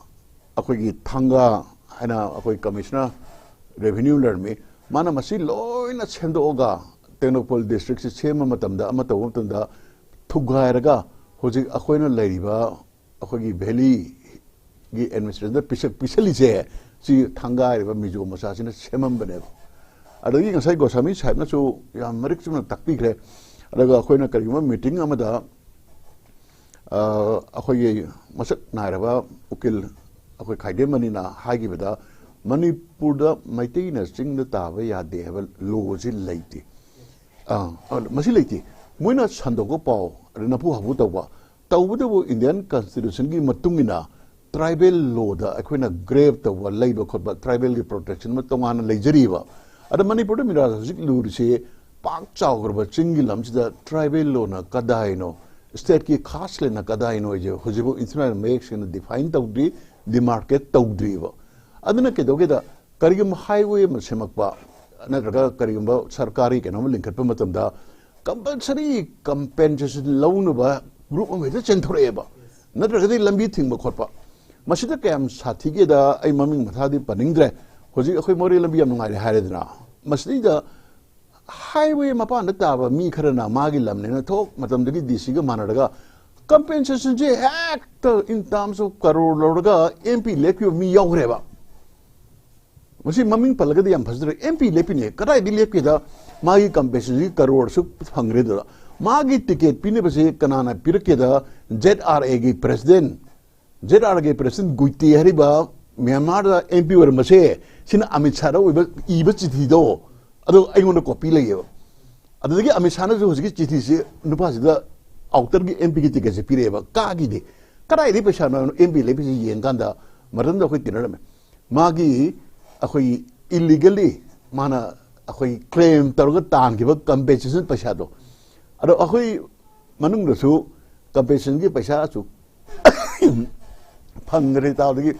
ꯑꯩꯈꯣꯏꯒꯤ ꯊꯥꯡꯒꯥ ꯍꯥꯏꯅ ꯑꯩꯈꯣꯏ ꯀꯃꯤꯁꯅꯔ ꯔꯦꯚꯤꯅ꯭ꯌꯨ ꯂꯩꯔꯝꯃꯤ, ꯃꯥꯅ ꯃꯁꯤ ꯂꯣꯏꯅ ꯁꯦꯝꯗꯣꯛꯑꯒ ꯇꯦꯡꯅꯧꯄꯜ ꯗꯤꯁꯇ꯭ꯔꯤꯛꯁꯤ ꯁꯦꯝꯕ ꯃꯇꯝꯗ, ꯑꯃ ꯇꯧꯕ ꯃꯇꯝꯗ ꯊꯨꯒꯥꯏꯔꯒ ꯍꯧꯖꯤꯛ ꯑꯩꯈꯣꯏꯅ ꯂꯩꯔꯤꯕ ꯑꯩꯈꯣꯏꯒꯤ ꯚꯦꯂꯤꯒꯤ ꯑꯦꯗꯃꯤꯅꯤꯁꯇ꯭ꯔꯦꯁꯟꯗ ꯄꯤꯁꯛ ꯄꯤꯁꯜꯂꯤꯁꯦ, ꯁꯤ ꯊꯥꯡꯒꯥ ꯍꯥꯏꯔꯤꯕ ꯃꯤꯖꯣ ꯃꯆꯥꯁꯤꯅ ꯁꯦꯝꯃꯝꯕꯅꯦꯕ꯫ ꯑꯗꯒꯤ ꯉꯁꯥꯏ ꯒꯣꯁꯥꯃꯤ ꯁꯥꯍꯦꯕꯅꯁꯨ ꯌꯥꯝ ꯃꯔꯤꯛ ꯆꯨꯝꯅ ꯇꯥꯛꯄꯤꯈ꯭ꯔꯦ꯫ ꯑꯗꯨꯒ ꯑꯩꯈꯣꯏꯅ ꯀꯔꯤꯒꯨꯝꯕ ꯃꯤꯇꯤꯡ ꯑꯃꯗ, ꯑ, ꯑꯩꯈꯣꯏꯒꯤ ꯃꯁꯛ ꯅꯥꯏꯔꯕ ꯎꯀꯤꯜ ꯑꯩꯈꯣꯏ ꯈꯥꯏꯗꯦꯝꯃꯅꯤꯅ ꯍꯥꯏꯈꯤꯕꯗ, ꯃꯅꯤꯄꯨꯔꯗ ꯃꯩꯇꯩꯅ ꯆꯤꯡꯗ ꯇꯥꯕ ꯌꯥꯗꯦ ꯍꯥꯏꯕ ꯂꯣꯁꯤ ꯂꯩꯇꯦ꯫ ꯑ, ꯑ, ꯃꯁꯤ ꯂꯩꯇꯦ꯫ ꯃꯣꯏꯅ ꯁꯟꯗꯣꯛꯄ ꯄꯥꯎ, ꯑꯗ ꯅꯝꯐꯨ ꯍꯥꯐꯨ ꯇꯧꯕ꯫ ꯇꯧꯕꯇꯕꯨ ꯏꯟꯗꯤꯌꯟ ꯀꯟꯁꯇꯤꯇ꯭ꯌꯨꯁꯟꯒꯤ ꯃꯇꯨꯡ ꯏꯟꯅ ꯇ꯭ꯔꯥꯏꯕꯦꯜ ꯂꯣꯗ ꯑꯩꯈꯣꯏꯅ ꯒ꯭ꯔꯦꯞ ꯇꯧꯕ, ꯂꯩꯕ ꯈꯣꯠꯄ, ꯇ꯭ꯔꯥꯏꯕꯦꯜꯒꯤ ꯄ꯭ꯔꯣꯇꯦꯛꯁꯟ ꯑꯃ ꯇꯣꯉꯥꯟꯅ ꯂꯩꯖꯔꯤꯕ꯫ ꯑꯗ ꯃꯅꯤꯄꯨꯔꯗ ꯃꯤꯔꯥꯖ ꯍꯧꯖꯤꯛ ꯂꯨꯔꯤꯁꯦ ꯄꯥꯛ ꯆꯥꯎꯈ꯭ꯔꯕ ꯆꯤꯡꯒꯤ ꯂꯝꯁꯤꯗ ꯇ꯭ꯔꯥꯏꯕꯦꯜ ꯂꯣꯅ ꯀꯗꯥꯏꯅꯣ, ꯁ꯭ꯇꯦꯠꯀꯤ ꯈꯥꯁ ꯂꯦꯟꯅ ꯀꯗꯥꯏꯅꯣ ꯍꯥꯏꯁꯦ ꯍꯧꯖꯤꯛꯐꯥꯎ ꯏꯟꯊꯤ ꯅꯨꯡꯉꯥꯏꯅ ꯃꯌꯦꯛ ꯁꯦꯡꯅ ꯗꯤꯐꯥꯏꯟ ꯇꯧꯗ꯭ꯔꯤ, ꯗꯤꯃꯥꯔꯀꯦꯠ ꯇꯧꯗ꯭ꯔꯤꯕ꯫ ꯑꯗꯨꯅ ꯀꯩꯗꯧꯒꯦꯗ, ꯀꯔꯤꯒꯨꯝꯕ ꯍꯥꯏꯋꯦ ꯑꯃ ꯁꯦꯝꯃꯛꯄ ꯅꯠꯇ꯭ꯔꯒ ꯀꯔꯤꯒꯨꯝꯕ ꯁꯔꯀꯥꯔꯒꯤ ꯀꯩꯅꯣꯝ ꯂꯤꯡꯈꯠꯄ ꯃꯇꯝꯗ ꯀꯝꯄꯜꯁꯔꯤ ꯀꯝꯄꯦꯟꯁꯦꯁꯟ ꯂꯧꯅꯕ ꯒ꯭ꯔꯨꯞ ꯑꯃ ꯍꯦꯛꯇ ꯆꯦꯟꯊꯣꯔꯛꯑꯦꯕ, ꯅꯠꯇ꯭ꯔꯒꯗꯤ ꯂꯝꯕꯤ ꯊꯤꯡꯕ ꯈꯣꯠꯄ꯫ ꯃꯁꯤꯗ ꯀꯌꯥꯝ ꯁꯥꯊꯤꯒꯦꯗ ꯑꯩ ꯃꯃꯤꯡ ꯃꯊꯥꯗꯤ ꯄꯟꯅꯤꯡꯗ꯭ꯔꯦ꯫ ꯍꯧꯖꯤꯛ ꯑꯩꯈꯣꯏ ꯃꯣꯔꯦ ꯂꯝꯕꯤ ꯌꯥꯝ ꯅꯨꯡꯉꯥꯏꯔꯦ ꯍꯥꯏꯔꯦꯗꯅ, ꯃꯁꯤꯗꯩꯗ ꯍꯥꯏꯋꯦ ꯃꯄꯥꯟꯗ ꯇꯥꯕ ꯃꯤ ꯈꯔꯅ ꯃꯥꯒꯤ ꯂꯝꯅꯦꯅ ꯊꯣꯛ ꯃꯇꯝꯗꯒꯤ ꯗꯤ ꯁꯤꯒ ꯃꯥꯟꯅꯔꯒ ꯀꯝꯄꯦꯟꯁꯦꯁꯟꯁꯦ ꯍꯦꯛꯇ in terms of ꯀꯔꯣꯔ ꯂꯧꯔꯒ ꯑꯦꯝ ꯄꯤ ꯂꯦꯞꯈꯤꯕ ꯃꯤ ꯌꯥꯎꯈ꯭ꯔꯦꯕ꯫ ꯃꯁꯤ ꯃꯃꯤꯡ ꯄꯜꯂꯒꯗꯤ ꯌꯥꯝ ꯐꯖꯗ꯭ꯔꯦ꯫ ꯑꯦꯝ ꯄꯤ ꯂꯦꯞꯄꯤꯅꯦ, ꯀꯗꯥꯏꯗ ꯂꯦꯞꯀꯦꯗ ꯃꯥꯒꯤ ꯀꯝꯄꯦꯟꯁꯦꯁꯟꯒꯤ ꯀꯔꯣꯔꯁꯨ ꯐꯪꯈ꯭ꯔꯦꯗꯅ꯫ ꯃꯥꯒꯤ ꯇꯤꯀꯦꯠ ꯄꯤꯅꯕꯁꯦ ꯀꯅꯥꯅ ꯄꯤꯔꯛꯀꯦꯗ, ꯖꯦꯠ ꯑꯥꯔ ꯑꯦꯒꯤ ꯄ꯭ꯔꯦꯁꯤꯗꯦꯟ, ꯖꯦꯠ ꯑꯥꯔ ꯑꯦꯒꯤ ꯄ꯭ꯔꯦꯁꯤꯗꯦꯟ ꯒꯨꯏꯇꯦ ꯍꯥꯏꯔꯤꯕ ꯃ꯭ꯌꯥꯟꯃꯥꯔꯗ ꯑꯦꯝ ꯄꯤ ꯑꯣꯏꯔꯝꯕꯁꯦ, ꯁꯤꯅ ꯑꯃꯤꯠ ꯁꯥꯍꯗ ꯑꯣꯏꯕ ꯏꯕ ꯆꯤꯊꯤꯗꯣ, ꯑꯗꯣ ꯑꯩꯉꯣꯟꯗ ꯀꯣꯄꯤ ꯂꯩꯌꯦꯕ꯫ ꯑꯗꯨꯗꯒꯤ ꯑꯃꯤꯠ ꯁꯥꯍꯅꯁꯨ ꯍꯧꯖꯤꯛꯀꯤ ꯆꯤꯊꯤꯁꯦ ꯅꯨꯄꯥꯁꯤꯗ ꯑꯥꯎꯇꯔꯒꯤ ꯑꯦꯝ ꯄꯤꯒꯤ ꯇꯤꯀꯦꯠꯁꯦ ꯄꯤꯔꯛꯑꯦꯕ, ꯀꯥꯒꯤꯗꯤ꯫ ꯀꯗꯥꯏꯗꯒꯤ ꯄꯩꯁꯥꯅꯣ ꯑꯦꯝ ꯄꯤ ꯂꯦꯞꯄꯤꯁꯦ ꯌꯦꯡꯀꯥꯟꯗ, ꯃꯇꯝꯗ ꯑꯩꯈꯣꯏ ꯇꯤꯟꯅꯔꯝꯃꯦ꯫ ꯃꯥꯒꯤ ꯑꯩꯈꯣꯏ ꯏꯂꯤꯒꯦꯜꯂꯤ ꯃꯥꯅ ꯑꯩꯈꯣꯏ ꯀ꯭ꯂꯦꯝ ꯇꯧꯔꯒ ꯇꯥꯟꯈꯤꯕ ꯀꯝꯄꯦꯟꯁꯦꯁꯟ ꯄꯩꯁꯥꯗꯣ, ꯑꯗꯣ ꯑꯩꯈꯣꯏ ꯃꯅꯨꯡꯗꯁꯨ ꯀꯝꯄꯦꯟꯁꯦꯁꯟꯒꯤ ꯄꯩꯁꯥꯁꯨ ꯐꯪꯈ꯭ꯔꯦ ꯏꯇꯥꯎꯗꯒꯤ,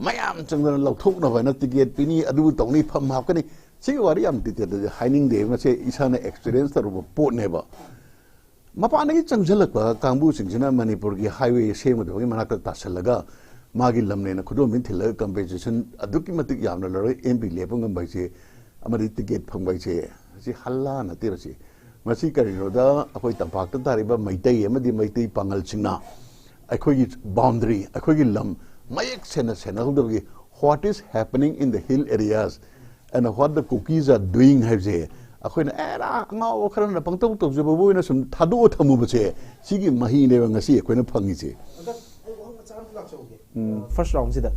ꯃꯌꯥꯝ ꯆꯪꯗꯅ ꯂꯧꯊꯣꯛꯅꯕ ꯍꯥꯏꯅ ꯇꯤꯀꯦꯠ ꯄꯤꯅꯤ, ꯑꯗꯨ ꯇꯧꯅꯤ, ꯐꯝ ꯍꯥꯞꯀꯅꯤ꯫ ꯁꯤꯒꯤ ꯋꯥꯔꯤ ꯌꯥꯝ ꯗꯤꯇꯦꯜꯗꯗꯤ ꯍꯥꯏꯅꯤꯡꯗꯦ, ꯃꯁꯤ ꯏꯁꯥꯅ ꯑꯦꯛꯁꯄꯤꯔꯤꯌꯦꯟꯁ ꯇꯧꯔꯨꯕ ꯄꯣꯠꯅꯦꯕ꯫ ꯃꯄꯥꯟꯗꯒꯤ ꯆꯪꯁꯤꯜꯂꯛꯄ ꯀꯥꯡꯕꯨꯁꯤꯡꯁꯤꯅ ꯃꯅꯤꯄꯨꯔꯒꯤ ꯍꯥꯏꯋꯦ ꯁꯦꯝꯒꯗꯕꯒꯤ ꯃꯅꯥꯛꯇ ꯇꯥꯁꯜꯂꯒ ꯃꯥꯒꯤ ꯂꯝꯅꯦꯅ ꯈꯨꯗꯣꯝꯕꯤꯅ ꯊꯤꯜꯂꯒ ꯀꯝꯄꯦꯟꯁꯦꯁꯟ ꯑꯗꯨꯛꯀꯤ ꯃꯇꯤꯛ ꯌꯥꯝꯅ ꯂꯧꯔꯒ ꯑꯦꯝ ꯄꯤ ꯂꯦꯞꯄ ꯉꯝꯕ ꯍꯥꯏꯁꯦ, ꯑꯃꯗꯤ ꯇꯤꯀꯦꯠ ꯐꯪꯕ ꯍꯥꯏꯁꯦ, ꯁꯤ ꯍꯜꯂꯥ ꯅꯠꯇꯦꯕ꯫ ꯁꯤ ꯃꯁꯤ ꯀꯔꯤꯅꯣꯗ, ꯑꯩꯈꯣꯏ ꯇꯝꯄꯥꯛꯇ ꯇꯥꯔꯤꯕ ꯃꯩꯇꯩ ꯑꯃꯗꯤ ꯃꯩꯇꯩ ꯄꯥꯉꯜꯁꯤꯡꯅ ꯑꯩꯈꯣꯏꯒꯤ ꯕꯥꯎꯟꯗꯔꯤ, ꯑꯩꯈꯣꯏꯒꯤ ꯂꯝ ꯃꯌꯦꯛ ꯁꯦꯡꯅ ꯁꯦꯟꯅꯍꯧꯗꯕꯒꯤ, what is happening in the hill areas and what the Kukis are doing ꯍꯥꯏꯕꯁꯦ, ꯑꯩꯈꯣꯏꯅ ꯑꯦꯔꯥ ꯑꯉꯥꯎꯕ ꯈꯔꯅ ꯄꯪꯇꯧ ꯇꯧꯖꯕꯕꯨ ꯑꯣꯏꯅ ꯁꯨꯝ ꯊꯥꯗꯣꯛꯑ ꯊꯝꯃꯨꯕꯁꯦ, ꯁꯤꯒꯤ ꯃꯍꯩꯅꯦꯕ ꯉꯁꯤ ꯑꯩꯈꯣꯏꯅ ꯐꯪꯉꯤꯁꯦ꯫ ꯑꯗ ꯑꯩ ꯋꯥꯍꯪ ꯃꯆꯥ ꯑꯃ ꯂꯥꯛꯆꯍꯧꯒꯦ꯫ ꯎꯝ꯫ ꯐꯥꯔꯁ ꯔꯥꯎꯟꯁꯤꯗ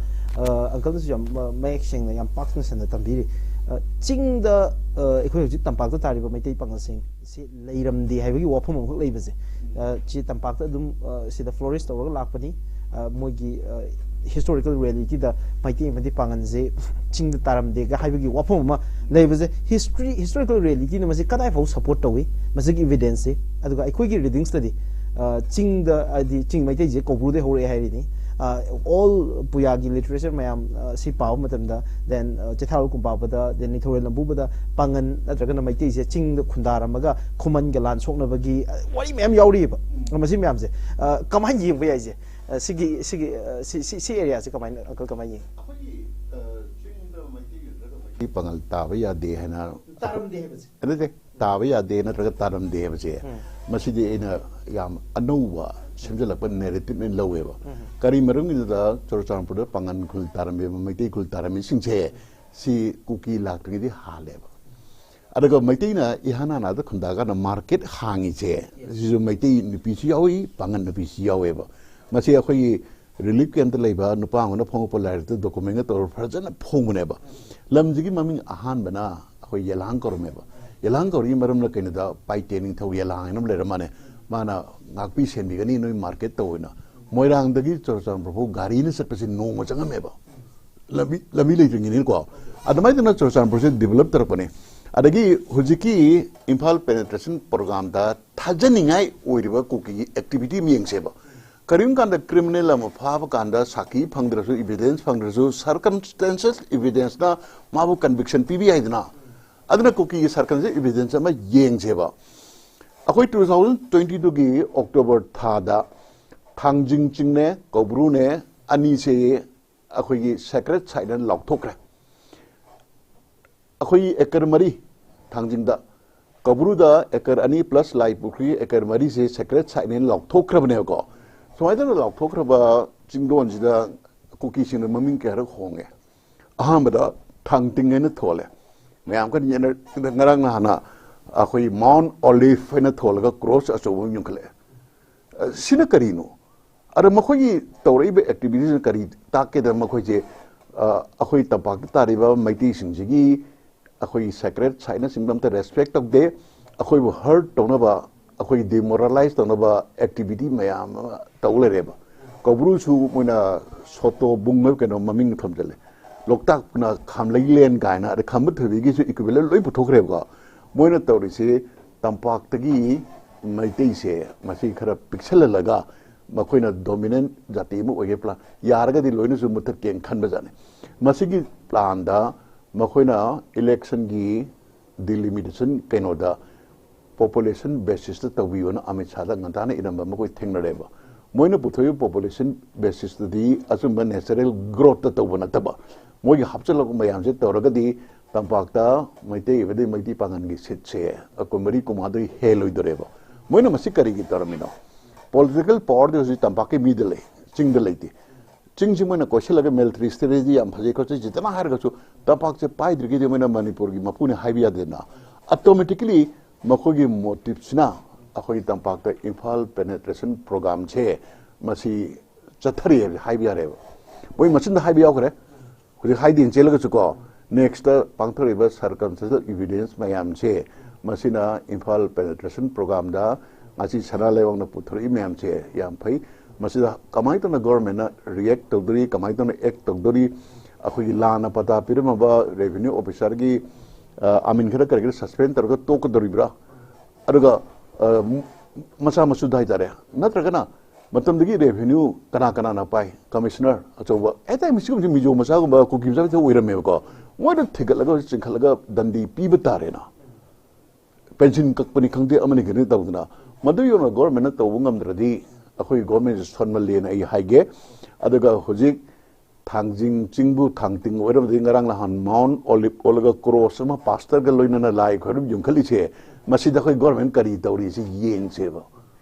ꯑꯪꯀꯜꯅꯁꯨ ꯌꯥꯝ ꯃ- ꯃꯌꯦꯛ ꯁꯦꯡꯅ, ꯌꯥꯝ ꯄꯥꯛꯅ ꯁꯟꯅ ꯇꯝꯕꯤꯔꯤ꯫ ꯑ, ꯆꯤꯡꯗ, ꯑ, ꯑꯩꯈꯣꯏ ꯍꯧꯖꯤꯛ ꯇꯝꯄꯥꯛꯇ ꯇꯥꯔꯤꯕ ꯃꯩꯇꯩ ꯄꯥꯉꯜꯁꯤꯡ ꯁꯤ ꯂꯩꯔꯝꯗꯦ ꯍꯥꯏꯕꯒꯤ ꯋꯥꯐꯝ ꯑꯃꯈꯛ ꯂꯩꯕꯁꯦ, ꯑ, ꯁꯤ ꯇꯝꯄꯥꯛꯇ ꯑꯗꯨꯝ, ꯑ, ꯁꯤꯗ ꯐ꯭ꯂꯣꯔꯤꯁ ꯇꯧꯔꯒ ꯂꯥꯛꯄꯅꯤ꯫ ꯑ, ꯃꯣꯏꯒꯤ, ꯑ, ꯍꯤꯁꯇꯣꯔꯤꯀꯦꯜ ꯔꯤꯌꯦꯂꯤꯇꯤꯗ ꯃꯩꯇꯩ ꯑꯃꯗꯤ ꯄꯥꯉꯜꯁꯦ ꯆꯤꯡꯗ ꯇꯥꯔꯝꯗꯦꯒ ꯍꯥꯏꯕꯒꯤ ꯋꯥꯐꯝ ꯑꯃ ꯂꯩꯕꯁꯦ, ꯍꯤꯁꯇ꯭ꯔꯤ, ꯍꯤꯁꯇꯣꯔꯤꯀꯦꯜ ꯔꯤꯌꯦꯂꯤꯇꯤꯅ ꯃꯁꯤ ꯀꯗꯥꯏ ꯐꯥꯎ ꯁꯄꯣꯔꯠ ꯇꯧꯏ, ꯃꯁꯤꯒꯤ ꯏꯚꯤꯗꯦꯟꯁꯁꯦ? ꯑꯗꯨꯒ ꯑꯩꯈꯣꯏꯒꯤ ꯔꯤꯗꯤꯡꯁꯇꯗꯤ, ꯑ, ꯆꯤꯡꯗ, ꯍꯥꯏꯗꯤ ꯆꯤꯡ ꯃꯩꯇꯩꯁꯦ ꯀꯧꯕ꯭ꯔꯨꯗꯩ ꯍꯧꯔꯛꯑꯦ ꯍꯥꯏꯔꯤꯅꯤ꯫ ꯑ, ꯑꯣꯜ ꯄꯨꯌꯥꯒꯤ ꯂꯤꯇꯔꯦꯆꯔ ꯃꯌꯥꯝ, ꯑ, ꯁꯤ ꯄꯥꯕ ꯃꯇꯝꯗ, ꯗꯦꯟ, ꯑ, ꯆꯤꯊꯥꯔꯣꯜ ꯀꯨꯝꯄꯥꯕꯗ, ꯗꯦꯟ ꯅꯤꯡꯊꯧꯔꯦꯜ ꯅꯝꯕꯨꯕꯗ ꯄꯥꯉꯟ ꯅꯠꯇ꯭ꯔꯒꯅ ꯃꯩꯇꯩꯁꯦ ꯆꯤꯡꯗ ꯈꯨꯟꯗꯥꯔꯝꯃꯒ ꯈꯨꯃꯟꯒ ꯂꯥꯟ ꯁꯣꯛꯅꯕꯒꯤ, ꯑ, ꯋꯥꯔꯤ ꯃꯌꯥꯝ ꯌꯥꯎꯔꯤꯑꯕ꯫ ꯃꯁꯤ ꯃꯌꯥꯝꯁꯦ, ꯑ, ꯀꯃꯥꯏꯅ ꯌꯦꯡꯕ ꯌꯥꯏꯁꯦ? ꯑ, ꯁꯤꯒꯤ, ꯁꯤꯒꯤ, ꯑ, ꯁꯤ, ꯁꯤ, ꯁꯤ ꯑꯦꯔꯤꯌꯥꯁꯦ ꯀꯃꯥꯏꯅ, ꯑꯪꯀꯜ, ꯀꯃꯥꯏꯅ ꯌꯦꯡꯉꯤ? ꯑꯩꯈꯣꯏꯒꯤ, ꯑ, ꯆꯤꯡꯗ ꯃꯩꯇꯩ ꯅꯠꯇ꯭ꯔꯒ ꯃꯩꯇꯩ ꯄꯥꯉꯜ ꯇꯥꯕ ꯌꯥꯗꯦ ꯍꯥꯏꯅ ꯇꯥꯔꯝꯗꯦ ꯍꯥꯏꯕꯁꯦ? ꯅꯠꯇꯦ, ꯇꯥꯕ ꯌꯥꯗꯦ ꯅꯠꯇ꯭ꯔꯒ ꯇꯥꯔꯝꯗꯦ ꯍꯥꯏꯕꯁꯦ, ꯎꯝ꯫ ꯃꯁꯤꯗꯤ ꯑꯩꯅ ꯌꯥꯝ ꯑꯅꯧꯕ ꯁꯦꯝꯖꯤꯜꯂꯛꯄ ꯅꯦꯔꯦꯇꯤꯞꯅꯦꯅ ꯂꯧꯋꯦꯕ꯫ ꯎꯝ꯫ ꯀꯔꯤ ꯃꯔꯝꯒꯤꯅꯣꯗ ꯆꯨꯔꯆꯥꯟꯄꯨꯔꯗ ꯄꯥꯉꯟ ꯈꯨꯜ ꯇꯥꯔꯝꯃꯤꯕ, ꯃꯩꯇꯩ ꯈꯨꯜ ꯇꯥꯔꯝꯃꯤꯁꯤꯡꯁꯦ, ꯁꯤ ꯀꯨꯀꯤ ꯂꯥꯛꯇ꯭ꯔꯤꯉꯩꯗꯤ ꯍꯥꯜꯂꯦꯕ꯫ ꯑꯗꯨꯒ ꯃꯩꯇꯩꯅ ꯏꯍꯥꯟ ꯍꯥꯟꯅꯗ ꯈꯨꯟꯗꯥꯀꯥꯟꯗ ꯃꯥꯔꯀꯦꯠ ꯍꯥꯡꯉꯤꯁꯦ, ꯁꯤꯁꯨ ꯃꯩꯇꯩ ꯅꯨꯄꯤꯁꯨ ꯌꯥꯎꯏ, ꯄꯥꯉꯟ ꯅꯨꯄꯤꯁꯨ ꯌꯥꯎꯋꯦꯕ꯫ ꯃꯁꯤ ꯑꯩꯈꯣꯏꯒꯤ ꯔꯤꯂꯤꯐ ꯀꯦꯝꯞꯇ ꯂꯩꯕ ꯅꯨꯄꯥ ꯑꯃꯅ ꯐꯣꯡꯉꯛꯄ ꯂꯥꯏꯔꯤꯛꯇ ꯗꯣꯀꯨꯃꯦꯟꯒ ꯇꯧꯔ ꯐꯖꯅ ꯐꯣꯡꯕꯅꯦꯕ꯫ ꯂꯝꯁꯤꯒꯤ ꯃꯃꯤꯡ ꯑꯍꯥꯟꯕꯅ ꯑꯩꯈꯣꯏ ꯌꯦꯂꯥꯡ ꯀꯧꯔꯝꯃꯦꯕ꯫ ꯌꯦꯂꯥꯡ ꯀꯧꯔꯤꯒꯤ ꯃꯔꯝꯅ ꯀꯩꯅꯣꯗ, ꯄꯥꯏꯇꯦ ꯅꯤꯡꯊꯧ ꯌꯦꯂꯥꯡ ꯍꯥꯏꯅ ꯑꯃ ꯂꯩꯔꯝꯃꯥꯅꯦ꯫ ꯃꯥꯅ ꯉꯥꯛꯄꯤ ꯁꯦꯟꯕꯤꯒꯅꯤ ꯅꯣꯏ ꯃꯥꯔꯀꯦꯠ ꯇꯧꯅ꯫ ꯃꯣꯏꯔꯥꯡꯗꯒꯤ ꯆꯨꯔꯆꯥꯟꯄꯨꯔ ꯐꯥꯎ ꯒꯥꯔꯤꯅ ꯆꯠꯄꯁꯦ ꯅꯣꯡꯃ ꯆꯪꯉꯝꯃꯦꯕ꯫ ꯂꯝꯕꯤ, ꯂꯝꯕꯤ ꯂꯩꯇ꯭ꯔꯤꯉꯩꯅꯤꯅꯀꯣ꯫ ꯑꯗꯨꯃꯥꯏꯅ ꯇꯧꯅ ꯆꯨꯔꯆꯥꯟꯄꯨꯔꯁꯦ ꯗꯤꯕꯂꯞ ꯇꯧꯔꯛꯄꯅꯦ꯫ ꯑꯗꯒꯤ ꯍꯧꯖꯤꯛꯀꯤ ꯏꯝꯐꯥꯜ ꯄꯦꯅꯦꯇ꯭ꯔꯦꯁꯟ ꯄ꯭ꯔꯣꯒ꯭ꯔꯥꯝꯗ ꯊꯥꯖꯅꯤꯡꯉꯥꯏ ꯑꯣꯏꯔꯤꯕ ꯀꯨꯀꯤꯒꯤ ꯑꯦꯛꯇꯤꯚꯤꯇꯤ ꯑꯃ ꯌꯦꯡꯁꯦꯕ꯫ ꯀꯔꯤꯒꯨꯝꯕ ꯀꯥꯟꯗ ꯀ꯭ꯔꯤꯃꯤꯅꯦꯜ ꯑꯃ ꯐꯥꯕ ꯀꯥꯟꯗ ꯁꯥꯈꯤ ꯐꯪꯗ꯭ꯔꯁꯨ, ꯏꯚꯤꯗꯦꯟꯁ ꯐꯪꯗ꯭ꯔꯁꯨ, ꯁꯔꯀꯝꯁꯇꯦꯟꯁꯦꯜ ꯏꯚꯤꯗꯦꯟꯁꯅ ꯃꯥꯕꯨ ꯀꯟꯚꯤꯛꯁꯟ ꯄꯤꯕ ꯌꯥꯏꯗꯅ꯫ ꯑꯗꯨꯅ ꯀꯨꯀꯤꯒꯤ ꯁꯔꯀꯝꯁꯇꯦꯟꯁꯦꯜ ꯏꯚꯤꯗꯦꯟꯁ ꯑꯃ ꯌꯦꯡꯁꯦꯕ꯫ ꯑꯩꯈꯣꯏ ꯇꯨ ꯊꯥꯎꯖꯟ ꯇ꯭ꯋꯦꯟꯇꯤ ꯇꯨꯒꯤ ꯑꯣꯛꯇꯣꯕꯔ ꯊꯥꯗ ꯊꯥꯡꯖꯤꯡ ꯆꯤꯡꯅꯦ, ꯀꯧꯕ꯭ꯔꯨꯅꯦ, ꯑꯅꯤꯁꯦ ꯑꯩꯈꯣꯏꯒꯤ ꯁꯦꯀ꯭ꯔꯦꯠ ꯁꯥꯏꯠꯅ ꯂꯥꯎꯊꯣꯛꯈ꯭ꯔꯦ꯫ ꯑꯩꯈꯣꯏꯒꯤ ꯑꯦꯀꯔ ꯃꯔꯤ ꯊꯥꯡꯖꯤꯡꯗ, ꯀꯧꯕ꯭ꯔꯨꯗ ꯑꯦꯀꯔ ꯑꯅꯤ ꯄ꯭ꯂꯁ ꯂꯥꯏ ꯄꯨꯈ꯭ꯔꯤ ꯑꯦꯀꯔ ꯃꯔꯤꯁꯦ ꯁꯦꯀ꯭ꯔꯦꯠ ꯁꯥꯏꯠꯅꯦꯅ ꯂꯥꯎꯊꯣꯛꯈ꯭ꯔꯕꯅꯦꯕꯀꯣ꯫ ꯁꯨꯃꯥꯏꯅ ꯇꯧꯅ ꯂꯥꯎꯊꯣꯛꯈ꯭ꯔꯕ ꯆꯤꯡꯗꯣꯟꯁꯤꯗ ꯀꯨꯀꯤꯁꯤꯡꯅ ꯃꯃꯤꯡ ꯀꯌꯥꯔꯛ ꯍꯣꯡꯉꯦ꯫ ꯑꯍꯥꯟꯕꯗ ꯊꯥꯡꯇꯤꯡ ꯍꯥꯏꯅ ꯊꯣꯜꯂꯦ꯫ ꯃꯌꯥꯝ ꯀꯟꯅ ꯌꯦꯠꯅ-, ꯉꯔꯥꯡ ꯅꯍꯥꯟꯅ ꯑꯩꯈꯣꯏ ꯃꯥꯎꯟ ꯑꯣꯂꯤꯐ ꯍꯥꯏꯅ ꯊꯣꯜꯂꯒ ꯀ꯭ꯔꯣꯁ ꯑꯆꯧꯕ ꯑꯃ ꯌꯨꯡꯈꯠꯂꯛꯑꯦ꯫ ꯑ, ꯁꯤꯅ ꯀꯔꯤꯅꯣ? ꯑꯗ ꯃꯈꯣꯏꯒꯤ ꯇꯧꯔꯛꯏꯕ ꯑꯦꯛꯇꯤꯚꯤꯇꯤꯁꯅ ꯀꯔꯤ ꯇꯥꯛꯀꯦꯗ, ꯃꯈꯣꯏꯁꯦ, ꯑ, ꯑꯩꯈꯣꯏ ꯇꯝꯄꯥꯛꯇ ꯇꯥꯔꯤꯕ ꯃꯩꯇꯩꯁꯤꯡꯁꯤꯒꯤ ꯑꯩꯈꯣꯏꯒꯤ ꯁꯦꯀ꯭ꯔꯦꯠ ꯁꯥꯏꯠꯅꯆꯤꯡꯕ ꯑꯝꯇ ꯔꯦꯁꯄꯦꯛ ꯇꯧꯗꯦ, ꯑꯩꯈꯣꯏꯕꯨ ꯍꯔꯠ ꯇꯧꯅꯕ, ꯑꯩꯈꯣꯏ ꯗꯤꯃꯣꯔꯦꯂꯥꯏꯁ ꯇꯧꯅꯕ ꯑꯦꯛꯇꯤꯚꯤꯇꯤ ꯃꯌꯥꯝ ꯑꯃ ꯇꯧ ꯂꯩꯔꯦꯕ꯫ ꯀꯧꯕ꯭ꯔꯨꯁꯨ ꯃꯣꯏꯅ ꯁꯣꯇꯣ ꯕꯨꯡ ꯍꯥꯏꯕ ꯀꯩꯅꯣ ꯃꯃꯤꯡ ꯊꯣꯟꯖꯜꯂꯦ, ꯂꯣꯛꯇꯥꯛꯅ ꯈꯥꯝꯂꯩ ꯂꯦꯟ ꯀꯥꯏꯅ, ꯑꯗ ꯈꯝꯕ ꯊꯣꯏꯕꯤꯒꯤꯁꯨ ꯏꯀ꯭ꯋꯤꯚꯦꯂꯦꯟ ꯂꯣꯏ ꯄꯨꯊꯣꯛꯈ꯭ꯔꯦꯕꯀꯣ꯫ ꯃꯣꯏꯅ ꯇꯧꯔꯤꯁꯤ ꯇꯝꯄꯥꯛꯇꯒꯤ ꯃꯩꯇꯩꯁꯦ ꯃꯁꯤ ꯈꯔ ꯄꯤꯛꯁꯜꯍꯜꯂꯒ ꯃꯈꯣꯏꯅ ꯗꯣꯃꯤꯅꯦꯟ ꯖꯥꯇꯤ ꯑꯃ ꯑꯣꯏꯒꯦ ꯄ꯭ꯂꯥꯟ, ꯌꯥꯔꯒꯗꯤ ꯂꯣꯏꯅꯁꯨ ꯃꯨꯊꯠꯀꯦꯅ ꯈꯟꯕꯖꯥꯠꯅꯤ꯫ ꯃꯁꯤꯒꯤ ꯄ꯭ꯂꯥꯟꯗ ꯃꯈꯣꯏꯅ ꯏꯂꯦꯛꯁꯟꯒꯤ ꯗꯤꯂꯤꯃꯤꯇꯦꯁꯟ ꯀꯩꯅꯣꯗ ꯄꯣꯄꯨꯂꯦꯁꯟ ꯕꯦꯁꯤꯁꯇ ꯇꯧꯕꯤꯌꯣꯅ ꯑꯃꯤꯠ ꯁꯥꯗ ꯉꯟꯇꯥꯅ ꯏꯔꯝꯕ ꯃꯈꯣꯏ ꯊꯦꯡꯅꯔꯦꯕ꯫ ꯃꯣꯏꯅ ꯄꯨꯊꯣꯛꯏꯕ ꯄꯣꯄꯨꯂꯦꯁꯟ ꯕꯦꯁꯤꯁꯇꯨꯗꯤ ꯑꯆꯨꯝꯕ ꯅꯦꯆꯔꯦꯜ ꯒ꯭ꯔꯣꯠꯇ ꯇꯧꯕ ꯅꯠꯇꯕ, ꯃꯣꯏꯒꯤ ꯍꯥꯞꯆꯤꯜꯂꯛꯄ ꯃꯌꯥꯝꯁꯦ ꯇꯧꯔꯒꯗꯤ ꯇꯝꯄꯥꯛꯇ ꯃꯩꯇꯩ ꯑꯃꯗꯤ ꯃꯩꯇꯩ ꯄꯥꯉꯜꯒꯤ ꯁꯤꯠꯁꯦ ꯀꯨꯟꯃꯔꯤ ꯀꯨꯟꯃꯉꯥꯗꯒꯤ ꯍꯦꯜꯂꯣꯏꯗꯣꯔꯦꯕ꯫ ꯃꯣꯏꯅ ꯃꯁꯤ ꯀꯔꯤꯒꯤ ꯇꯧꯔꯝꯃꯤꯅꯣ? ꯄꯣꯂꯤꯇꯤꯀꯦꯜ ꯄꯋꯥꯔꯗꯤ ꯍꯧꯖꯤꯛ ꯇꯝꯄꯥꯛꯀꯤ ꯃꯤꯗ ꯂꯩ, ꯆꯤꯡꯗ ꯂꯩꯇꯦ꯫ ꯆꯤꯡꯁꯤ ꯃꯣꯏꯅ ꯀꯣꯏꯁꯤꯜꯂꯒ ꯃꯤꯂꯤꯇꯔꯤ ꯁ꯭ꯇ꯭ꯔꯦꯇꯦꯖꯤ ꯌꯥꯝ ꯐꯖꯩ ꯈꯣꯠꯆꯩ ꯖꯤꯇꯅ ꯍꯥꯏꯔꯒꯁꯨ ꯇꯝꯄꯥꯛꯁꯦ ꯄꯥꯏꯗ꯭ꯔꯤꯒꯩꯗꯤ ꯃꯣꯏꯅ ꯃꯅꯤꯄꯨꯔꯒꯤ ꯃꯄꯨꯅꯦ ꯍꯥꯏꯕ ꯌꯥꯗꯦꯗꯅ꯫ ꯑꯣꯇꯣꯃꯦꯇꯤꯀꯦꯂꯤ ꯃꯈꯣꯏꯒꯤ ꯃꯣꯇꯤꯞꯁꯤꯅ ꯑꯩꯈꯣꯏꯒꯤ ꯇꯝꯄꯥꯛꯇ ꯏꯝꯐꯥꯜ ꯄꯦꯅꯦꯇ꯭ꯔꯦꯁꯟ ꯄ꯭ꯔꯣꯒ꯭ꯔꯥꯝꯁꯦ ꯃꯁꯤ ꯆꯠꯊꯔꯤ ꯍꯥꯏꯕ ꯍꯥꯏꯕ ꯌꯥꯔꯦꯕ꯫ ꯃꯣꯏ ꯃꯆꯤꯟꯗ ꯍꯥꯏꯕ ꯌꯥꯎꯈ꯭ꯔꯦ꯫ ꯍꯧꯖꯤꯛ ꯍꯥꯏꯗꯦꯅ ꯆꯦꯜꯂꯒꯁꯨꯀꯣ, ꯅꯦꯛꯁꯇ ꯄꯥꯡꯊꯣꯔꯛꯏꯕ ꯁꯔꯀꯝꯁꯇꯦꯟꯁꯦꯜ ꯏꯚꯤꯗꯦꯟꯁ ꯃꯌꯥꯝꯁꯦ, ꯃꯁꯤꯅ ꯏꯝꯐꯥꯜ ꯄꯦꯅꯦꯇ꯭ꯔꯦꯁꯟ ꯄ꯭ꯔꯣꯒ꯭ꯔꯥꯝꯗ ꯉꯁꯤ ꯁꯅꯥ ꯂꯩꯕꯥꯛꯅ ꯄꯨꯊꯣꯔꯛꯏ ꯃꯌꯥꯝꯁꯦ ꯌꯥꯝ ꯐꯩ꯫ ꯃꯁꯤꯗ ꯀꯃꯥꯏꯅ ꯇꯧꯅ ꯒꯣꯔꯃꯦꯟꯅ ꯔꯤꯌꯦꯛ ꯇꯧꯗꯣꯔꯤ, ꯀꯃꯥꯏꯅ ꯇꯧꯅ ꯑꯦꯛ ꯇꯧꯗꯣꯔꯤ, ꯑꯩꯈꯣꯏꯒꯤ ꯂꯥꯟꯅ ꯄꯇꯥ ꯄꯤꯔꯝꯃꯕ ꯔꯦꯚꯤꯅ꯭ꯌꯨ ꯑꯣꯐꯤꯁꯥꯔꯒꯤ ꯑꯥ, ꯑꯥꯃꯤꯟ ꯈꯔ ꯀꯔꯤ ꯈꯔ ꯁꯁꯄꯦꯟ ꯇꯧꯔꯒ ꯇꯣꯛꯀꯗꯧꯔꯤꯕ꯭ꯔꯥ? ꯑꯗꯨꯒ, ꯑꯥ, ꯃꯆꯥ ꯃꯁꯨꯗ ꯍꯥꯏꯇꯥꯔꯦ, ꯅꯠꯇ꯭ꯔꯒꯅ ꯃꯇꯝꯗꯨꯒꯤ ꯔꯦꯚꯦꯅ꯭ꯌꯨ ꯀꯅꯥ ꯀꯅꯥꯅ ꯄꯥꯏ? ꯀꯃꯤꯁꯅꯔ ꯑꯆꯧꯕ, ꯑꯦꯠ ꯇꯥꯏꯝ ꯁꯤꯒꯨꯝꯕꯁꯤ ꯃꯤꯖꯣ ꯃꯆꯥꯒꯨꯝꯕ, ꯀꯨꯀꯤ ꯃꯆꯥ ꯈꯛꯇ ꯑꯣꯏꯔꯝꯃꯦꯕꯀꯣ꯫ ꯃꯣꯏꯅ ꯊꯤꯒꯠꯂꯒ, ꯆꯤꯡꯈꯠꯂꯒ ꯗꯟꯗꯤ ꯄꯤꯕ ꯇꯥꯔꯦꯅ꯫ ꯄꯦꯟꯁꯤꯟ ꯀꯛꯄꯅꯤ ꯈꯪꯗꯦ, ꯑꯃꯅꯤ ꯈꯪꯗꯦ ꯇꯧꯗꯅ, ꯃꯗꯨ ꯌꯧꯅ ꯒꯣꯔꯃꯦꯟꯅ ꯇꯧꯕ ꯉꯝꯗ꯭ꯔꯗꯤ ꯑꯩꯈꯣꯏ ꯒꯣꯔꯃꯦꯟꯁꯦ ꯁꯣꯟꯃꯜꯂꯦꯅ ꯑꯩ ꯍꯥꯏꯒꯦ꯫ ꯑꯗꯨꯒ ꯍꯧꯖꯤꯛ ꯊꯥꯡꯖꯤꯡ ꯆꯤꯡꯕꯨ ꯊꯥꯡꯇꯤꯡ ꯑꯣꯏꯔꯕꯗꯤ ꯉꯔꯥꯡ ꯅꯍꯥꯟ ꯃꯥꯎꯟ ꯑꯣꯂꯤꯞ ꯑꯣꯜꯂꯒ ꯀ꯭ꯔꯣꯁ ꯑꯃ ꯄꯥꯁꯇꯔꯒ ꯂꯣꯏꯅꯅ ꯂꯥꯏ ꯈꯣꯏꯔꯝ ꯌꯨꯝꯈꯠꯂꯤꯁꯦ, ꯃꯁꯤꯗ ꯑꯩꯈꯣꯏ ꯒꯣꯔꯃꯦꯟ ꯀꯔꯤ ꯇꯧꯔꯤ ꯁꯤ ꯌꯦꯡꯁꯦꯕ꯫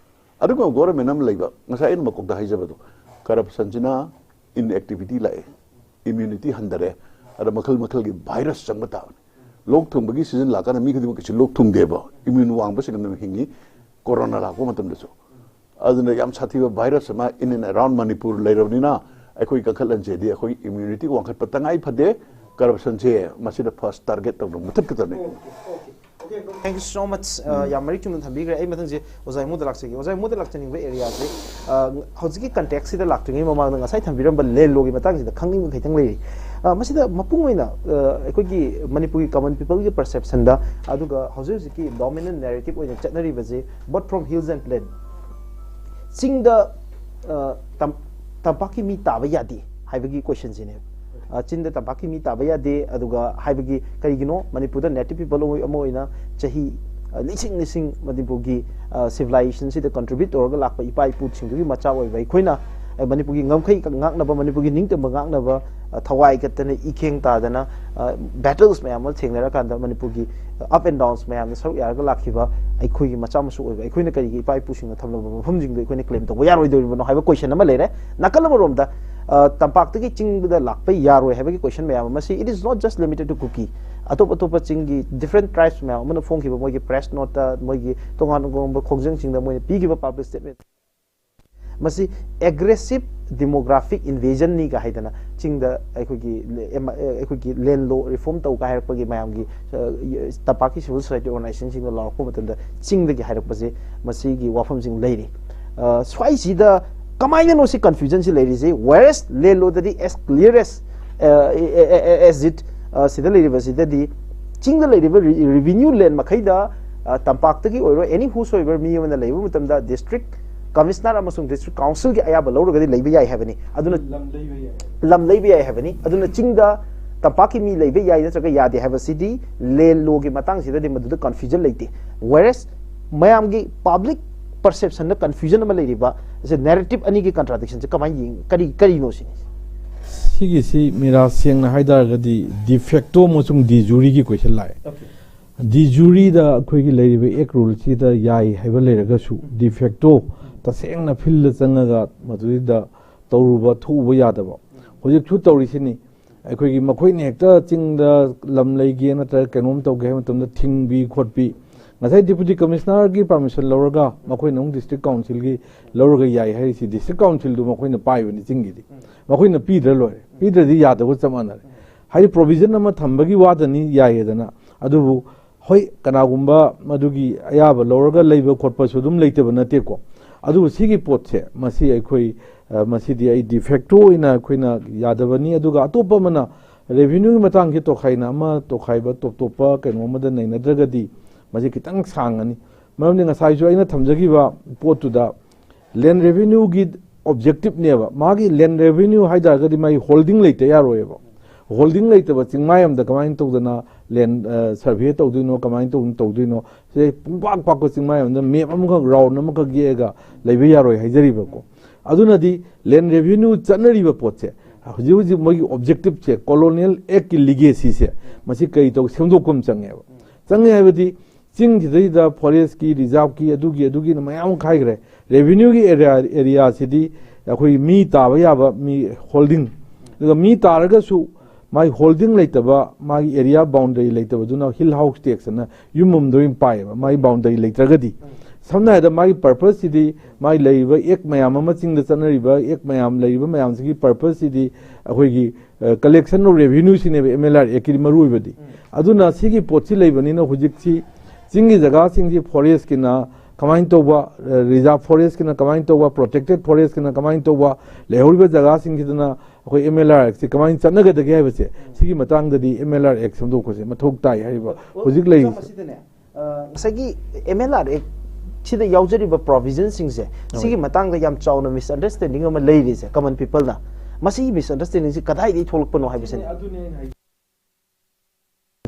ꯑꯗꯨꯒ ꯒꯣꯔꯃꯦꯟ ꯑꯃ ꯂꯩꯕ, ꯉꯁꯥꯏ ꯑꯩꯅ ꯃꯀꯣꯛꯇ ꯍꯥꯏꯖꯕꯗꯣ, ꯀꯔꯞꯁꯟꯁꯤꯅ ꯏꯟꯑꯦꯛꯇꯤꯚꯤꯇꯤ ꯂꯥꯛꯑꯦ, ꯏꯝꯌꯨꯅꯤꯇꯤ ꯍꯟꯊꯔꯦ, ꯑꯗ ꯃꯈꯜ ꯃꯈꯜꯒꯤ ꯚꯥꯏꯔꯁ ꯆꯪꯕ ꯇꯥꯕꯅꯤ꯫ ꯂꯣꯛ ꯊꯨꯡꯕꯒꯤ ꯁꯤꯖꯟ ꯂꯥꯛꯀꯥꯟꯗ ꯃꯤ ꯈꯨꯗꯤꯡꯃꯛ ꯀꯩꯁꯨ ꯂꯣꯛ ꯊꯨꯡꯗꯦꯕ, ꯏꯝꯌꯨꯟ ꯋꯥꯡꯕꯁꯤꯡ ꯑꯗꯨꯝ ꯍꯤꯡꯉꯤ꯫ ꯀꯣꯔꯣꯅꯥ ꯂꯥꯛꯄ ꯃꯇꯝꯗꯁꯨ꯫ ꯑꯗꯨꯅ ꯌꯥꯝ ꯁꯥꯊꯤꯕ ꯚꯥꯏꯔꯁ ꯑꯃ in and around ꯃꯅꯤꯄꯨꯔ ꯂꯩꯔꯕꯅꯤꯅ ꯑꯩꯈꯣꯏ ꯀꯟꯈꯠꯍꯟꯁꯦꯗꯤ ꯑꯩꯈꯣꯏ ꯏꯝꯌꯨꯅꯤꯇꯤ ꯋꯥꯡꯈꯠꯄ ꯇꯉꯥꯏ ꯐꯗꯦ꯫ ꯀꯔꯞꯁꯟꯁꯦ ꯃꯁꯤꯗ ꯐꯥꯔꯁ ꯇꯥꯔꯒꯦꯠ ꯇꯧꯅ ꯃꯨꯊꯠꯀꯗꯕꯅꯤ꯫ Thank you so much. ꯌꯥꯝ ꯃꯔꯤꯛ ꯆꯨꯝꯅ ꯊꯝꯕꯤꯈ꯭ꯔꯦ꯫ ꯑꯩ ꯃꯊꯪꯁꯦ ꯑꯣꯖꯥ ꯏꯃꯨꯗ ꯂꯥꯛꯆꯒꯦ꯫ ꯑꯣꯖꯥ ꯏꯃꯨꯗ ꯂꯥꯛꯆꯅꯤꯡꯕ ꯑꯦꯔꯤꯌꯥꯁꯦ, ꯍꯧꯖꯤꯛꯀꯤ ꯀꯟꯇꯦꯛꯁꯁꯤꯗ ꯂꯥꯛꯇ꯭ꯔꯤꯉꯩ ꯃꯃꯥꯡꯗ ꯉꯁꯥꯏ ꯊꯝꯕꯤꯔꯝꯕ ꯂꯦꯟ ꯂꯣꯒꯤ ꯃꯇꯥꯡꯁꯤꯗ ꯈꯪꯅꯤꯡꯕ ꯈꯤꯇꯪ ꯂꯩꯔꯤ꯫ ꯃꯁꯤꯗ ꯃꯄꯨꯡ ꯑꯣꯏꯅ ꯑꯩꯈꯣꯏꯒꯤ ꯃꯅꯤꯄꯨꯔꯒꯤ ꯀꯃꯟ ꯄꯤꯄꯜꯒꯤ ꯄꯔꯁꯦꯞꯁꯟꯗ, ꯑꯗꯨꯒ ꯍꯧꯖꯤꯛ ꯍꯧꯖꯤꯛꯀꯤ ꯗꯣꯃꯤꯅꯦꯟ ꯅꯦꯔꯦꯇꯤꯞ ꯑꯣꯏꯅ ꯆꯠꯅꯔꯤꯕꯁꯦ, both from hills and plain, ꯆꯤꯡꯗ ꯇꯝꯄꯥꯛꯀꯤ ꯃꯤ ꯇꯥꯕ ꯌꯥꯗꯦ ꯍꯥꯏꯕꯒꯤ ꯀꯣꯏꯁꯟꯁꯤꯅꯦꯕ꯫ ꯆꯤꯡꯗ ꯇꯝꯄꯥꯛꯀꯤ ꯃꯤ ꯇꯥꯕ ꯌꯥꯗꯦ꯫ ꯑꯗꯨꯒ ꯍꯥꯏꯕꯒꯤ ꯀꯔꯤꯒꯤꯅꯣ, ꯃꯅꯤꯄꯨꯔꯗ ꯅꯦꯇꯤꯚ ꯄꯤꯄꯜ ꯑꯃ ꯑꯣꯏꯅ ꯆꯍꯤ ꯂꯤꯁꯤꯡ ꯂꯤꯁꯤꯡ ꯃꯅꯤꯄꯨꯔꯒꯤ ꯁꯤꯚꯤꯂꯥꯏꯖꯦꯁꯟꯁꯤꯗ ꯀꯟꯇ꯭ꯔꯤꯕ꯭ꯌꯨꯠ ꯇꯧꯔꯒ ꯂꯥꯛꯄ ꯏꯄꯥ ꯏꯄꯨꯁꯤꯡꯗꯨꯒꯤ ꯃꯆꯥ ꯑꯣꯏꯕ ꯑꯩꯈꯣꯏꯅ, ꯃꯅꯤꯄꯨꯔꯒꯤ ꯉꯝꯈꯩ ꯉꯥꯛꯅꯕ, ꯃꯅꯤꯄꯨꯔꯒꯤ ꯅꯤꯡꯇꯝꯕ ꯉꯥꯛꯅꯕ, ꯊꯋꯥꯏ ꯀꯠꯇꯅ, ꯏꯈꯦꯡ ꯇꯥꯗꯅ, ꯕꯦꯇꯜꯁ ꯃꯌꯥꯝ ꯑꯃ ꯊꯦꯡꯅꯔꯀꯥꯟꯗ ꯃꯅꯤꯄꯨꯔꯒꯤ ꯑꯞ ꯑꯦꯟ ꯗꯥꯎꯟꯁ ꯃꯌꯥꯝꯗ ꯁꯔꯨꯛ ꯌꯥꯔꯒ ꯂꯥꯛꯈꯤꯕ ꯑꯩꯈꯣꯏꯒꯤ ꯃꯆꯥ ꯃꯁꯨ ꯑꯣꯏꯕ ꯑꯩꯈꯣꯏꯅ ꯀꯔꯤꯒꯤ ꯏꯄꯥ ꯏꯄꯨꯁꯤꯡꯅ ꯊꯝꯂꯝꯕ ꯃꯐꯝꯁꯤꯡꯗꯣ ꯑꯩꯈꯣꯏꯅ ꯀ꯭ꯂꯦꯝ ꯇꯧꯕ ꯌꯥꯔꯣꯏꯗꯣꯔꯤꯕꯅꯣ ꯍꯥꯏꯕ ꯀꯣꯏꯁꯟ ꯑꯃ ꯂꯩꯔꯦ꯫ ꯅꯥꯀꯜ ꯑꯃꯔꯣꯝꯗ, ꯇꯝꯄꯥꯛꯇꯒꯤ ꯆꯤꯡꯗ ꯂꯥꯛꯄ ꯌꯥꯔꯣꯏ ꯍꯥꯏꯕꯒꯤ ꯀꯣꯏꯁꯟ ꯃꯌꯥꯝ ꯑꯃ, ꯁꯤ it is not just limited to ꯀꯨꯀꯤ, ꯑꯇꯣꯞ ꯑꯇꯣꯞꯄ ꯆꯤꯡꯒꯤ ꯗꯤꯐ꯭ꯔꯦꯟ ꯇ꯭ꯔꯥꯏꯕꯁ ꯃꯌꯥꯝ ꯑꯃꯅ ꯐꯣꯡꯈꯤꯕ ꯃꯣꯏꯒꯤ ꯄ꯭ꯔꯦꯁ ꯅꯣꯠꯇ, ꯃꯣꯏꯒꯤ ꯇꯣꯉꯥꯟ ꯇꯣꯉꯥꯟꯕ ꯈꯣꯡꯖꯪꯁꯤꯡꯗ ꯃꯣꯏꯅ ꯄꯤꯈꯤꯕ ꯄꯕ꯭ꯂꯤꯛ ꯁ꯭ꯇꯦꯠꯃꯦꯟ, ꯃꯁꯤ ꯑꯦꯒ꯭ꯔꯦꯁꯤꯞ ꯗꯤꯃꯣꯒ꯭ꯔꯥꯐꯤꯛ ꯏꯟꯚꯦꯖꯟꯅꯤꯒ ꯍꯥꯏꯗꯅ ꯆꯤꯡꯗ ꯑꯩꯈꯣꯏꯒꯤ ꯑꯩꯈꯣꯏꯒꯤ ꯂꯦꯟ ꯂꯣ ꯔꯤꯐꯣꯔꯝ ꯇꯧꯒ ꯍꯥꯏꯔꯛꯄꯒꯤ ꯃꯌꯥꯝꯒꯤ, ꯇꯝꯄꯥꯛꯀꯤ ꯁꯤꯚꯤꯜ ꯁꯣꯁꯥꯏꯇꯤ ꯑꯣꯔꯒꯅꯥꯏꯖꯦꯁꯟꯁꯤꯡꯅ ꯂꯥꯎꯔꯛꯄ ꯃꯇꯝꯗ ꯆꯤꯡꯗꯒꯤ ꯍꯥꯏꯔꯛꯄꯁꯦ, ꯃꯁꯤꯒꯤ ꯋꯥꯐꯝꯁꯤꯡ ꯂꯩꯔꯤ꯫ ꯁ꯭ꯋꯥꯏꯁꯤꯗ ꯀꯃꯥꯏꯅꯅꯣ ꯁꯤ ꯀꯟꯐ꯭ꯌꯨꯖꯟꯁꯤ ꯂꯩꯔꯤꯁꯦ? Whereas ꯂꯦꯟ ꯂꯣꯗꯗꯤ as clear as, as it, ꯁꯤꯗ ꯂꯩꯔꯤꯕꯁꯤꯗꯗꯤ ꯆꯤꯡꯗ ꯂꯩꯔꯤꯕ revenue land ꯃꯈꯩꯗ, ꯑ, ꯇꯝꯄꯥꯛꯇꯒꯤ ꯑꯣꯏꯔꯣ, any whosoever ꯃꯤ ꯑꯃꯅ ꯂꯩꯕ ꯃꯇꯝꯗ district commissioner ꯑꯃꯁꯨꯡ district councilꯒꯤ ꯑꯌꯥꯕ ꯂꯧꯔꯒꯗꯤ ꯂꯩꯕ ꯌꯥꯏ ꯍꯥꯏꯕꯅꯤ꯫ ꯑꯗꯨꯅ ꯂꯝ ꯂꯩꯕ ꯌꯥꯏ꯫ ꯂꯝ ꯂꯩꯕ ꯌꯥꯏ ꯍꯥꯏꯕꯅꯤ꯫ ꯑꯗꯨꯅ ꯆꯤꯡꯗ ꯇꯝꯄꯥꯛꯀꯤ ꯃꯤ ꯂꯩꯕ ꯌꯥꯏ ꯅꯠꯇ꯭ꯔꯒ ꯌꯥꯗꯦ ꯍꯥꯏꯕꯁꯤꯗꯤ land lawꯒꯤ ꯃꯇꯥꯡꯁꯤꯗꯗꯤ ꯃꯗꯨꯗ confusion ꯂꯩꯇꯦ꯫ Whereas ꯃꯌꯥꯝꯒꯤ public perceptionꯗ confusion ꯑꯃ ꯂꯩꯔꯤꯕ, ꯑꯁꯤ narrative ꯑꯅꯤꯒꯤ contradictionꯁꯦ ꯀꯃꯥꯏꯅ ꯌꯦꯡ-, ꯀꯔꯤ, ꯀꯔꯤꯅꯣ ꯁꯤꯅꯤ? ꯁꯤꯒꯤꯁꯤ ꯃꯤꯔꯥ ꯁꯦꯡꯅ ꯍꯥꯏꯇꯥꯔꯒꯗꯤ de facto ꯑꯃꯁꯨꯡ de jureꯒꯤ question ꯂꯥꯛꯑꯦ꯫ De jureꯗ ꯑꯩꯈꯣꯏꯒꯤ ꯂꯩꯔꯤꯕ act ruleꯁꯤꯗ ꯌꯥꯏ ꯍꯥꯏꯕ ꯂꯩꯔꯒꯁꯨ, de facto ꯇꯁꯦꯡꯅ fieldꯇ ꯆꯪꯉꯒ ꯃꯗꯨꯗ ꯇꯧꯔꯨꯕ ꯊꯣꯛꯎꯕ ꯌꯥꯗꯕ ꯍꯧꯖꯤꯛꯁꯨ ꯇꯧꯔꯤꯁꯤꯅꯤ꯫ ꯑꯩꯈꯣꯏꯒꯤ ꯃꯈꯣꯏꯅ ꯍꯦꯛꯇ ꯆꯤꯡꯗ ꯂꯝ ꯂꯩꯒꯦ ꯅꯠꯇ꯭ꯔꯒ ꯀꯩꯅꯣꯝ ꯇꯧꯒꯦ ꯍꯥꯏꯕ ꯃꯇꯝꯗ ꯊꯤꯡꯕꯤ ꯈꯣꯠꯄꯤ, ꯉꯁꯥꯏ deputy commissionerꯒꯤ permission ꯂꯧꯔꯒ ꯃꯈꯣꯏꯅ ꯑꯃꯨꯛ district councilꯒꯤ ꯂꯧꯔꯒ ꯌꯥꯏ ꯍꯥꯏꯔꯤꯁꯤ, district councilꯗꯨ ꯃꯈꯣꯏꯅ ꯄꯥꯏꯕꯅꯤ ꯆꯤꯡꯒꯤꯗꯤ꯫ ꯃꯈꯣꯏꯅ ꯄꯤꯗ꯭ꯔ ꯂꯣꯏꯔꯦ, ꯄꯤꯗ꯭ꯔꯗꯤ ꯌꯥꯗꯕꯒ ꯆꯞ ꯃꯥꯟꯅꯔꯦ꯫ ꯍꯥꯏꯗꯤ provision ꯑꯃ ꯊꯝꯕꯒꯤ ꯋꯥꯗꯅꯤ ꯌꯥꯏꯌꯦꯗꯅ, ꯑꯗꯨꯕꯨ ꯍꯣꯏ, ꯀꯅꯥꯒꯨꯝꯕ ꯃꯗꯨꯒꯤ ꯑꯌꯥꯕ ꯂꯧꯔꯒ ꯂꯩꯕ ꯈꯣꯠꯄꯁꯨ ꯑꯗꯨꯝ ꯂꯩꯇꯕ ꯅꯠꯇꯦꯀꯣ꯫ ꯑꯗꯨꯕꯨ ꯁꯤꯒꯤ ꯄꯣꯠꯁꯦ, ꯃꯁꯤ ꯑꯩꯈꯣꯏ, ꯑ, ꯃꯁꯤꯗꯤ ꯑꯩ de facto ꯑꯣꯏꯅ ꯑꯩꯈꯣꯏꯅ ꯌꯥꯗꯕꯅꯤ꯫ ꯑꯗꯨꯒ ꯑꯇꯣꯞꯄ ꯑꯃꯅ revenueꯒꯤ ꯃꯇꯥꯡꯁꯤ ꯇꯣꯈꯥꯏꯅ ꯑꯃ ꯇꯣꯈꯥꯏꯕ ꯇꯣꯞ ꯇꯣꯞꯄ ꯀꯩꯅꯣ ꯑꯃꯗ ꯅꯩꯅꯗ꯭ꯔꯒꯗꯤ ꯃꯁꯤ ꯈꯤꯇꯪ ꯁꯥꯡꯉꯅꯤ꯫ ꯃꯔꯝꯗꯤ ꯉꯁꯥꯏꯁꯨ ꯑꯩꯅ ꯊꯝꯖꯈꯤꯕ ꯄꯣꯠꯇꯨꯗ land revenueꯒꯤ objectiveꯅꯦꯕ꯫ ꯃꯥꯒꯤ land revenue ꯍꯥꯏ ꯇꯥꯔꯒꯗꯤ ꯃꯥꯒꯤ holding ꯂꯩꯇ ꯌꯥꯔꯣꯏꯕ꯫ Holding ꯂꯩꯇꯕ ꯆꯤꯡꯃꯥꯏ ꯑꯃꯗ ꯀꯃꯥꯏꯅ ꯇꯧꯗꯅ land, ꯑ, survey ꯇꯧꯗꯣꯏꯅꯣ, ꯀꯃꯥꯏꯅ ꯇꯧꯗꯅ ꯇꯧꯗꯣꯏꯅꯣ? ꯁꯦ ꯄꯨꯡꯄꯥꯛ ꯄꯥꯛꯄ ꯆꯤꯡꯃꯥꯏ ꯑꯃꯗ map ꯑꯃꯈꯛ round ꯑꯃꯈꯛ ꯌꯦꯛꯑꯒ ꯂꯩꯕ ꯌꯥꯔꯣꯏ ꯍꯥꯏꯖꯔꯤꯕꯀꯣ꯫ ꯑꯗꯨꯅꯗꯤ land revenue ꯆꯠꯅꯔꯤꯕ ꯄꯣꯠꯁꯦ, ꯍꯧꯖꯤꯛ ꯍꯧꯖꯤꯛ ꯃꯣꯏꯒꯤ objectiveꯁꯦ, Colonial Actꯀꯤ legacyꯁꯦ, ꯃꯁꯤ ꯀꯔꯤ ꯇꯧ, ꯁꯦꯝꯗꯣꯛꯄ ꯑꯃ ꯆꯪꯉꯦꯕ꯫ ꯆꯪꯉꯦ ꯍꯥꯏꯕꯗꯤ ꯆꯤꯡꯁꯤꯗꯩꯗ forestꯀꯤ, reserveꯀꯤ, ꯑꯗꯨꯒꯤ, ꯑꯗꯨꯒꯤꯅ ꯃꯌꯥꯝ ꯑꯃ ꯈꯥꯏꯈ꯭ꯔꯦ꯫ Revenueꯒꯤ area, areaꯁꯤꯗꯤ ꯑꯩꯈꯣꯏ ꯃꯤ ꯇꯥꯕ ꯌꯥꯕ ꯃꯤ holding, ꯑꯗꯨꯒ ꯃꯤ ꯇꯥꯔꯒꯁꯨ ꯃꯥꯒꯤ holding ꯂꯩꯇꯕ, ꯃꯥꯒꯤ area boundary ꯂꯩꯇꯕꯗꯨꯅ hill house tax ꯑꯅ ꯌꯨꯝ ꯑꯃꯗ ꯑꯣꯏꯅ ꯄꯥꯏꯌꯦꯕ, ꯃꯥꯒꯤ boundary ꯂꯩꯇ꯭ꯔꯒꯗꯤ꯫ ꯁꯝꯅ ꯍꯥꯏꯔꯕꯗ ꯃꯥꯒꯤ purposeꯁꯤꯗꯤ, ꯃꯥꯒꯤ ꯂꯩꯔꯤꯕ act ꯃꯌꯥꯝ ꯑꯃ, ꯆꯤꯡꯗ ꯆꯠꯅꯔꯤꯕ act ꯃꯌꯥꯝ, ꯂꯩꯔꯤꯕ ꯃꯌꯥꯝꯁꯤꯒꯤ purposeꯁꯤꯗꯤ ꯑꯩꯈꯣꯏꯒꯤ, ꯑ, collection of revenueꯁꯤꯅꯦꯕ MLR Actꯀꯤꯗꯤ ꯃꯔꯨ ꯑꯣꯏꯕꯗꯤ꯫ ꯑꯗꯨꯅ ꯁꯤꯒꯤ ꯄꯣꯠꯁꯤ ꯂꯩꯕꯅꯤꯅ ꯍꯧꯖꯤꯛꯁꯤ ꯆꯤꯡꯒꯤ ꯖꯒꯥꯁꯤꯡꯁꯤ forestꯀꯤꯅ ꯀꯃꯥꯏꯅ ꯇꯧꯕ, ꯑ, reserve forestꯀꯤꯅ ꯀꯃꯥꯏꯅ ꯇꯧꯕ, protected forestꯀꯤꯅ ꯀꯃꯥꯏꯅ ꯇꯧꯕ, ꯂꯩꯍꯧꯔꯤꯕ ꯖꯒꯥꯁꯤꯡꯁꯤꯗꯅ ꯑꯩꯈꯣꯏ ꯑꯦꯝ ꯑꯦꯜ ꯑꯥꯔ ꯑꯦꯛꯁꯦ ꯀꯃꯥꯏꯅ ꯆꯠꯅꯒꯗꯒꯦ ꯍꯥꯏꯕꯁꯦ, ꯁꯤꯒꯤ ꯃꯇꯥꯡꯗꯗꯤ ꯑꯦꯝ ꯑꯦꯜ ꯑꯥꯔ ꯑꯦꯛ ꯁꯦꯝꯗꯣꯛꯄꯁꯦ ꯃꯊꯧ ꯇꯥꯏ ꯍꯥꯏꯔꯤꯕ ꯍꯧꯖꯤꯛ ꯂꯩꯔꯤꯁꯦ꯫ ꯉꯁꯥꯏꯒꯤ ꯑꯦꯝ ꯑꯦꯜ ꯑꯥꯔ ꯑꯦꯛ ꯁꯤꯗ ꯌꯥꯎꯖꯔꯤꯕ ꯄ꯭ꯔꯣꯚꯤꯖꯟꯁꯤꯡꯁꯦ, ꯁꯤꯒꯤ ꯃꯇꯥꯡꯗ ꯌꯥꯝ ꯆꯥꯎꯅ ꯃꯤꯁꯑꯟꯗꯔꯁꯇꯦꯟꯗꯤꯡ ꯑꯃ ꯂꯩꯔꯤꯁꯦ ꯀꯃꯟ ꯄꯤꯄꯜꯅ꯫ ꯃꯁꯤꯒꯤ ꯃꯤꯁꯑꯟꯗꯔꯁꯇꯦꯟꯗꯤꯡꯁꯤ ꯀꯗꯥꯏꯗꯒꯤ ꯊꯣꯛꯂꯛꯄꯅꯣ ꯍꯥꯏꯕꯁꯤꯅꯤ꯫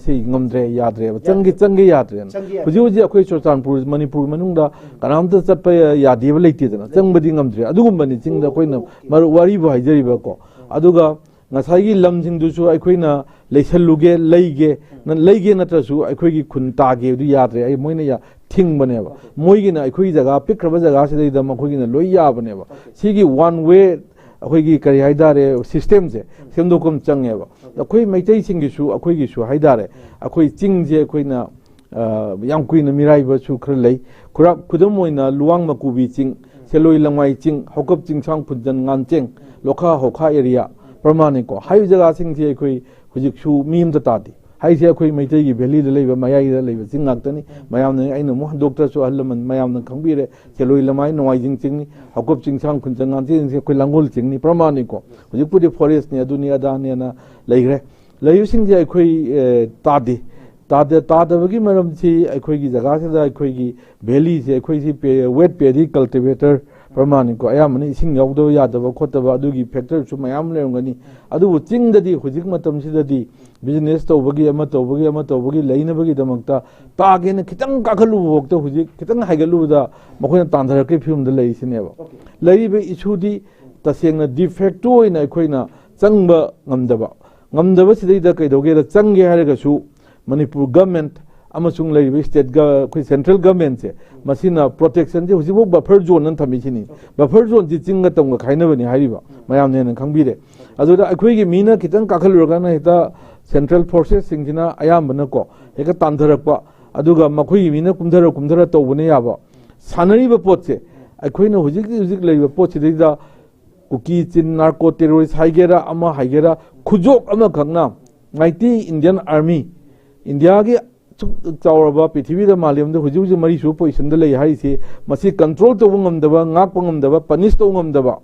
ꯁꯤ ꯉꯝꯗ꯭ꯔꯦ, ꯌꯥꯗ꯭ꯔꯦꯕ, ꯆꯪꯒꯦ ꯆꯪꯒꯦ ꯌꯥꯗ꯭ꯔꯦꯅ꯫ ꯍꯧꯖꯤꯛ ꯍꯧꯖꯤꯛ ꯑꯩꯈꯣꯏ ꯆꯨꯔꯆꯥꯟꯄꯨꯔ, ꯃꯅꯤꯄꯨꯔ ꯃꯅꯨꯡꯗ ꯀꯅꯥꯝꯇ ꯆꯠꯄ ꯌꯥꯗꯦꯕ, ꯂꯩꯇꯦꯗꯅ, ꯆꯪꯕꯗꯤ ꯉꯝꯗ꯭ꯔꯦ꯫ ꯑꯗꯨꯒꯨꯝꯕꯅꯤ ꯆꯤꯡꯗ ꯑꯩꯈꯣꯏꯅ ꯃꯔꯨ ꯋꯥꯔꯤꯕꯨ ꯍꯥꯏꯖꯔꯤꯕꯀꯣ꯫ ꯑꯗꯨꯒ ꯉꯁꯥꯏꯒꯤ ꯂꯝꯁꯤꯡꯗꯨꯁꯨ ꯑꯩꯈꯣꯏꯅ ꯂꯩꯁꯜꯂꯨꯒꯦ, ꯂꯩꯒꯦ, ꯅ-, ꯂꯩꯒꯦ ꯅꯠꯇ꯭ꯔꯁꯨ ꯑꯩꯈꯣꯏꯒꯤ ꯈꯨꯟ ꯇꯥꯒꯦ ꯑꯗꯨ ꯌꯥꯗ꯭ꯔꯦ꯫ ꯑꯩ, ꯃꯣꯏꯅ ꯌꯥ-, ꯊꯤꯡꯕꯅꯦꯕ꯫ ꯃꯣꯏꯒꯤꯅ ꯑꯩꯈꯣꯏꯒꯤ ꯖꯒꯥ, ꯄꯤꯛꯈ꯭ꯔꯕ ꯖꯒꯥꯁꯤꯗꯩꯗ ꯃꯈꯣꯏꯒꯤꯅ ꯂꯣꯏ ꯌꯥꯕꯅꯦꯕ꯫ ꯁꯤꯒꯤ ꯋꯥꯟ ꯋꯦ ꯑꯩꯈꯣꯏꯒꯤ ꯀꯔꯤ ꯍꯥꯏꯇꯥꯔꯦ, ꯁꯤꯁꯇꯦꯝꯁꯦ ꯁꯦꯝꯗꯣꯛꯄ ꯑꯃ ꯆꯪꯉꯦꯕ꯫ ꯑꯩꯈꯣꯏ ꯃꯩꯇꯩꯁꯤꯡꯒꯤꯁꯨ, ꯑꯩꯈꯣꯏꯒꯤꯁꯨ ꯍꯥꯏꯇꯥꯔꯦ, ꯑꯩꯈꯣꯏ ꯆꯤꯡꯁꯦ ꯑꯩꯈꯣꯏꯅ, ꯑ, ꯌꯥꯝ ꯀꯨꯏꯅ ꯃꯤꯔꯥꯏꯕꯁꯨ ꯈꯔ ꯂꯩ꯫ ꯈꯨꯔꯥ-, ꯈꯨꯗꯝ ꯑꯣꯏꯅ ꯂꯨꯋꯥꯡ ꯃꯀꯨꯕꯤ ꯆꯤꯡ, ꯁꯦꯂꯣꯏ ꯂꯃꯥꯏ ꯆꯤꯡ, ꯍꯧꯀꯞ ꯆꯤꯡꯁꯥꯡ ꯈꯨꯟꯖꯟ ꯉꯥꯟꯆꯦꯡ, ꯂꯣꯈꯥ ꯍꯧꯈꯥ ꯑꯦꯔꯤꯌꯥ ꯄ꯭ꯔꯃꯥꯟꯅꯤꯀꯣ꯫ ꯍꯥꯏꯔꯤꯕ ꯖꯒꯥꯁꯤꯡꯁꯦ ꯑꯩꯈꯣꯏ ꯍꯧꯖꯤꯛꯁꯨ ꯃꯤ ꯑꯝꯇ ꯇꯥꯗꯦ꯫ ꯍꯥꯏꯔꯤꯁꯦ ꯑꯩꯈꯣꯏ ꯃꯩꯇꯩꯒꯤ ꯚꯦꯂꯤꯗ ꯂꯩꯕ, ꯃꯌꯥꯏꯗ ꯂꯩꯕ ꯆꯤꯡ ꯉꯥꯛꯇꯅꯤ꯫ ꯃꯌꯥꯝꯅ, ꯑꯩꯅ ꯑꯃꯨꯛ ꯍꯟꯗꯣꯛꯇ꯭ꯔꯁꯨ ꯑꯍꯜ ꯂꯃꯟ ꯃꯌꯥꯝꯅ ꯈꯪꯕꯤꯔꯦ꯫ ꯁꯦꯂꯣꯏ ꯂꯃꯥꯏ ꯅꯣꯡꯃꯥꯏꯖꯤꯡ ꯆꯤꯡꯅꯤ, ꯍꯧꯀꯞ ꯆꯤꯡꯁꯥꯡ ꯈꯨꯟꯖꯟ ꯉꯥꯟꯆꯦꯡꯁꯦ ꯑꯩꯈꯣꯏ ꯂꯥꯡꯒꯣꯜ ꯆꯤꯡꯅꯤ, ꯄ꯭ꯔꯃꯥꯟꯅꯤꯀꯣ꯫ ꯍꯧꯖꯤꯛꯄꯨꯗꯤ ꯐꯣꯔꯦꯁꯅꯤ, ꯑꯗꯨꯅꯤ ꯑꯗꯥꯅꯦꯅ ꯂꯩꯈ꯭ꯔꯦ꯫ ꯂꯩꯔꯤꯕꯁꯤꯡꯁꯦ ꯑꯩꯈꯣꯏ, ꯑꯦ, ꯇꯥꯗꯦ꯫ ꯇꯥꯗ-, ꯇꯥꯗꯕꯒꯤ ꯃꯔꯝꯁꯤ ꯑꯩꯈꯣꯏꯒꯤ ꯖꯒꯥꯁꯤꯗ ꯑꯩꯈꯣꯏꯒꯤ ꯚꯦꯂꯤꯁꯦ, ꯑꯩꯈꯣꯏꯁꯤ ꯄꯦ-, ꯋꯦꯠ ꯄꯦꯗꯤ ꯀꯜꯇꯤꯚꯦꯇꯔ ꯄ꯭ꯔꯃꯥꯟꯅꯤꯀꯣ꯫ ꯑꯌꯥꯝꯕꯅ ꯏꯁꯤꯡ ꯌꯥꯎꯗꯕ ꯌꯥꯗꯕ ꯈꯣꯠꯇꯕ ꯑꯗꯨꯒꯤ ꯐꯦꯛꯇꯔꯁꯨ ꯃꯌꯥꯝ ꯂꯩꯔꯝꯒꯅꯤ꯫ ꯑꯗꯨꯕꯨ ꯆꯤꯡꯗꯗꯤ ꯍꯧꯖꯤꯛ ꯃꯇꯝꯁꯤꯗꯗꯤ ꯕꯤꯖꯤꯅꯦꯁ ꯇꯧꯕꯒꯤ, ꯑꯃ ꯇꯧꯕꯒꯤ, ꯑꯃ ꯇꯧꯕꯒꯤ ꯂꯩꯅꯕꯒꯤꯗꯃꯛꯇ ꯇꯥꯒꯦꯅ ꯈꯤꯇꯪ ꯀꯥꯈꯠꯂꯨꯕ ꯐꯥꯎꯗ ꯍꯧꯖꯤꯛ ꯈꯤꯇꯪ ꯍꯥꯏꯒꯠꯂꯨꯕꯗ ꯃꯈꯣꯏꯅ ꯇꯥꯟꯊꯔꯛꯄꯒꯤ ꯐꯤꯕꯝꯗ ꯂꯩꯔꯤꯁꯤꯅꯦꯕ꯫ ꯂꯩꯔꯤꯕ ꯏꯁꯨꯗꯤ ꯇꯁꯦꯡꯅ ꯗꯤꯐꯦꯛꯇꯣ ꯑꯣꯏꯅ ꯑꯩꯈꯣꯏꯅ ꯆꯪꯕ ꯉꯝꯗꯕ, ꯉꯝꯗꯕꯁꯤꯗꯩꯗ ꯀꯩꯗꯧꯒꯦꯗ, ꯆꯪꯒꯦ ꯍꯥꯏꯔꯒꯁꯨ ꯃꯅꯤꯄꯨꯔ ꯒꯃꯦꯟꯠ ꯑꯃꯁꯨꯡ ꯂꯩꯔꯤꯕ ꯁ꯭ꯇꯦꯠ ꯒ-, ꯑꯩꯈꯣꯏ ꯁꯦꯟꯇ꯭ꯔꯦꯜ ꯒꯃꯦꯟꯠꯁꯦ, ꯃꯁꯤꯅ ꯄ꯭ꯔꯣꯇꯦꯛꯁꯟꯁꯦ ꯍꯧꯖꯤꯛꯐꯥꯎ ꯕꯐꯔ ꯖꯣꯟ ꯑꯅ ꯊꯝꯃꯤꯁꯤꯅꯤ꯫ ꯕꯐꯔ ꯖꯣꯟꯁꯤ ꯆꯤꯡꯒ ꯇꯝꯒ ꯈꯥꯏꯅꯕꯅꯤ ꯍꯥꯏꯔꯤꯕ, ꯃꯌꯥꯝꯅ ꯍꯦꯟꯅ ꯈꯪꯕꯤꯔꯦ꯫ ꯑꯗꯨꯗ ꯑꯩꯈꯣꯏꯒꯤ ꯃꯤꯅ ꯈꯤꯇꯪ ꯀꯥꯈꯠꯂꯨꯔꯒꯅ ꯍꯦꯛꯇ ꯁꯦꯟꯇ꯭ꯔꯦꯜ ꯐꯣꯔꯁꯦꯁꯁꯤꯡꯁꯤꯅ ꯑꯌꯥꯝꯕꯅꯀꯣ ꯍꯦꯛꯇ ꯇꯥꯟꯊꯔꯛꯄ, ꯑꯗꯨꯒ ꯃꯈꯣꯏꯒꯤ ꯃꯤꯅ ꯀꯨꯝꯊꯔ ꯀꯨꯝꯊꯔ ꯇꯧꯕꯅ ꯌꯥꯕ꯫ ꯁꯥꯟꯅꯔꯤꯕ ꯄꯣꯠꯁꯦ, ꯑꯩꯈꯣꯏꯅ ꯍꯧꯖꯤꯛ ꯍꯧꯖꯤꯛ ꯂꯩꯔꯤꯕ ꯄꯣꯠꯁꯤꯗꯩꯗ ꯀꯨꯀꯤ ꯆꯤꯟ ꯅꯥꯔꯀꯣ ꯇꯦꯔꯣꯔꯤꯁ ꯍꯥꯏꯒꯦꯔꯥ, ꯑꯃ ꯍꯥꯏꯒꯦꯔꯥ, ꯈꯨꯖꯣꯞ ꯑꯃꯈꯛꯅ ꯃꯥꯏꯇꯤ ꯏꯟꯗꯤꯌꯟ ꯑꯥꯔꯃꯤ, ꯏꯟꯗꯤꯌꯥꯒꯤ ꯑꯁꯨꯛ ꯆꯥꯎꯔꯕ ꯄ꯭ꯔꯤꯊꯤꯕꯤꯗ, ꯃꯥꯂꯦꯝꯗ ꯍꯧꯖꯤꯛ ꯍꯧꯖꯤꯛ ꯃꯔꯤꯁꯨꯕ ꯄꯣꯖꯤꯁꯟꯗ ꯂꯩ ꯍꯥꯏꯔꯤꯁꯤ, ꯃꯁꯤ ꯀꯟꯇ꯭ꯔꯣꯜ ꯇꯧꯕ ꯉꯝꯗꯕ, ꯉꯥꯛꯄ ꯉꯝꯗꯕ, ꯄꯅꯤꯁ ꯇꯧꯕ ꯉꯝꯗꯕ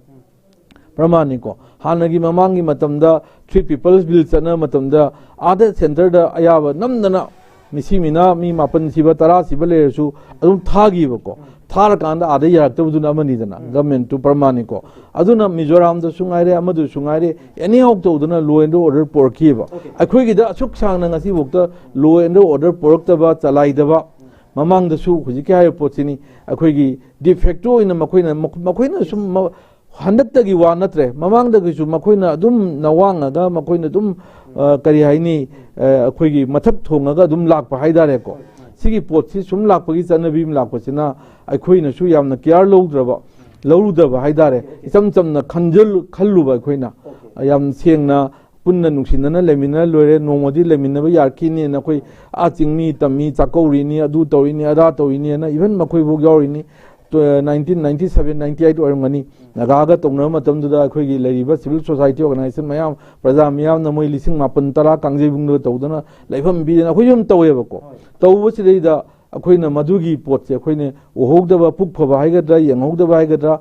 ꯄ꯭ꯔꯃꯥꯟꯅꯤꯀꯣ꯫ ꯍꯥꯟꯅꯒꯤ ꯃꯃꯥꯡꯒꯤ ꯃꯇꯝꯗ ꯊ꯭ꯔꯤ ꯄꯤꯄꯜꯁ ꯕꯤꯜ ꯆꯠꯅꯕ ꯃꯇꯝꯗ ꯑꯥꯗ ꯁꯦꯟꯇꯔꯗ ꯑꯌꯥꯕ ꯅꯝꯗꯅ ꯃꯤꯁꯤ ꯃꯤꯅꯥ ꯃꯤ ꯃꯥꯄꯟ ꯁꯤꯕ, ꯇꯔꯥ ꯁꯤꯕ ꯂꯩꯔꯁꯨ ꯑꯗꯨꯝ ꯊꯥꯈꯤꯕꯀꯣ꯫ ꯊꯥꯔꯀꯥꯟꯗ ꯑꯥꯗ ꯌꯥꯔꯛꯇꯕꯗꯨꯅ ꯑꯃꯅꯤꯗꯅ, ꯎꯝ꯫ ꯒꯚꯔꯟꯃꯦꯟꯠꯇꯨ ꯄ꯭ꯔꯃꯥꯟꯅꯤꯀꯣ꯫ ꯑꯗꯨꯅ ꯃꯤꯖꯣꯔꯥꯝꯗꯁꯨ ꯉꯥꯏꯔꯦ, ꯑꯃꯗꯁꯨ ꯉꯥꯏꯔꯦ, ꯑꯦꯅꯤ ꯍꯥꯎ ꯇꯧꯗꯅ ꯂꯣ ꯑꯦꯟ ꯑꯣꯔꯗꯔ ꯄꯣꯔꯛꯈꯤꯕ꯫ ꯑꯣꯀꯦ꯫ ꯑꯩꯈꯣꯏꯒꯤꯗ ꯑꯁꯨꯛ ꯁꯥꯡꯅ ꯉꯁꯤꯐꯥꯎꯗ ꯂꯣ ꯑꯦꯟ ꯑꯣꯔꯗꯔ ꯄꯣꯔꯛꯇꯕ, ꯆꯂꯥꯏꯗꯕ, ꯃꯃꯥꯡꯗꯁꯨ ꯍꯧꯖꯤꯛꯀꯤ ꯍꯥꯏꯔꯤꯕ ꯄꯣꯠꯁꯤꯅꯤ꯫ ꯑꯩꯈꯣꯏꯒꯤ ꯗꯤꯐꯦꯛꯇꯣ ꯑꯣꯏꯅ ꯃꯈꯣꯏꯅ, ꯃꯈꯣꯏꯅ ꯁꯨꯝ ꯃ-, ꯍꯟꯗꯛꯇꯒꯤ ꯋꯥ ꯅꯠꯇ꯭ꯔꯦ, ꯃꯃꯥꯡꯗꯒꯤꯁꯨ ꯃꯈꯣꯏꯅ ꯑꯗꯨꯝ ꯅꯋꯥꯡꯉꯒ, ꯃꯈꯣꯏꯅ ꯑꯗꯨꯝ, ꯑ, ꯀꯔꯤ ꯍꯥꯏꯅꯤ, ꯑ, ꯑꯩꯈꯣꯏꯒꯤ ꯃꯊꯛ ꯊꯣꯡꯉꯒ ꯑꯗꯨꯝ ꯂꯥꯛꯄ ꯍꯥꯏꯇꯥꯔꯦꯀꯣ꯫ ꯁꯤꯒꯤ ꯄꯣꯠꯁꯤ ꯁꯨꯝ ꯂꯥꯛꯄꯒꯤ ꯆꯠꯅꯕꯤ ꯑꯃ ꯂꯥꯛꯄꯁꯤꯅ ꯑꯩꯈꯣꯏꯅꯁꯨ ꯌꯥꯝꯅ ꯀꯤꯌꯥꯔ ꯂꯧꯗ꯭ꯔꯕ, ꯂꯧꯔꯨꯗꯕ ꯍꯥꯏꯇꯥꯔꯦ꯫ ꯏꯆꯝ ꯆꯝꯅ ꯈꯟꯖꯜ-, ꯈꯜꯂꯨꯕ ꯑꯩꯈꯣꯏꯅ꯫ ꯌꯥꯝ ꯁꯦꯡꯅ ꯄꯨꯟꯅ ꯅꯨꯡꯁꯤꯅꯅ ꯂꯩꯃꯤꯟꯅ ꯂꯣꯏꯔꯦ, ꯅꯣꯡꯃꯗꯤ ꯂꯩꯃꯤꯟꯅꯕ ꯌꯥꯔꯛꯈꯤꯅꯦꯅ ꯑꯩꯈꯣꯏ ꯑꯥ ꯆꯤꯡꯃꯤ ꯇꯝꯃꯤ, ꯆꯥꯛꯀꯧꯔꯤꯅꯤ, ꯑꯗꯨ ꯇꯧꯔꯤꯅꯤ, ꯑꯗꯥ ꯇꯧꯔꯤꯅꯤꯅ, ꯏꯚꯟ ꯃꯈꯣꯏꯐꯥꯎ ꯌꯥꯎꯔꯤꯅꯤ꯫ ꯇꯨ-, nineteen ninety seven, ninety eight ꯑꯣꯏꯔꯝꯒꯅꯤ, ꯅꯥꯒꯥꯒ ꯇꯧꯅꯕ ꯃꯇꯝꯗꯨꯗ ꯑꯩꯈꯣꯏꯒꯤ ꯂꯩꯔꯤꯕ ꯁꯤꯚꯤꯜ ꯁꯣꯁꯥꯏꯇꯤ ꯑꯣꯔꯒꯅꯥꯏꯖꯦꯁꯟ ꯃꯌꯥꯝ, ꯄ꯭ꯔꯖꯥ ꯃꯤꯌꯥꯝꯅ ꯃꯣꯏ ꯂꯤꯁꯤꯡ ꯃꯥꯄꯟ ꯇꯔꯥ ꯀꯥꯡꯖꯩꯕꯨꯡꯗ ꯇꯧꯗꯅ ꯂꯩꯐꯝ ꯄꯤꯗꯅ ꯑꯩꯈꯣꯏꯁꯨ ꯑꯗꯨꯝ ꯇꯧꯋꯦꯕꯀꯣ꯫ ꯇꯧꯕꯁꯤꯗꯩꯗ ꯑꯩꯈꯣꯏꯅ ꯃꯗꯨꯒꯤ ꯄꯣꯠꯁꯦ ꯑꯩꯈꯣꯏꯅ ꯎꯍꯧꯗꯕ, ꯄꯨꯛ ꯐꯕ ꯍꯥꯏꯒꯗ꯭ꯔꯥ, ꯌꯦꯡꯍꯧꯗꯕ ꯍꯥꯏꯒꯗ꯭ꯔꯥ,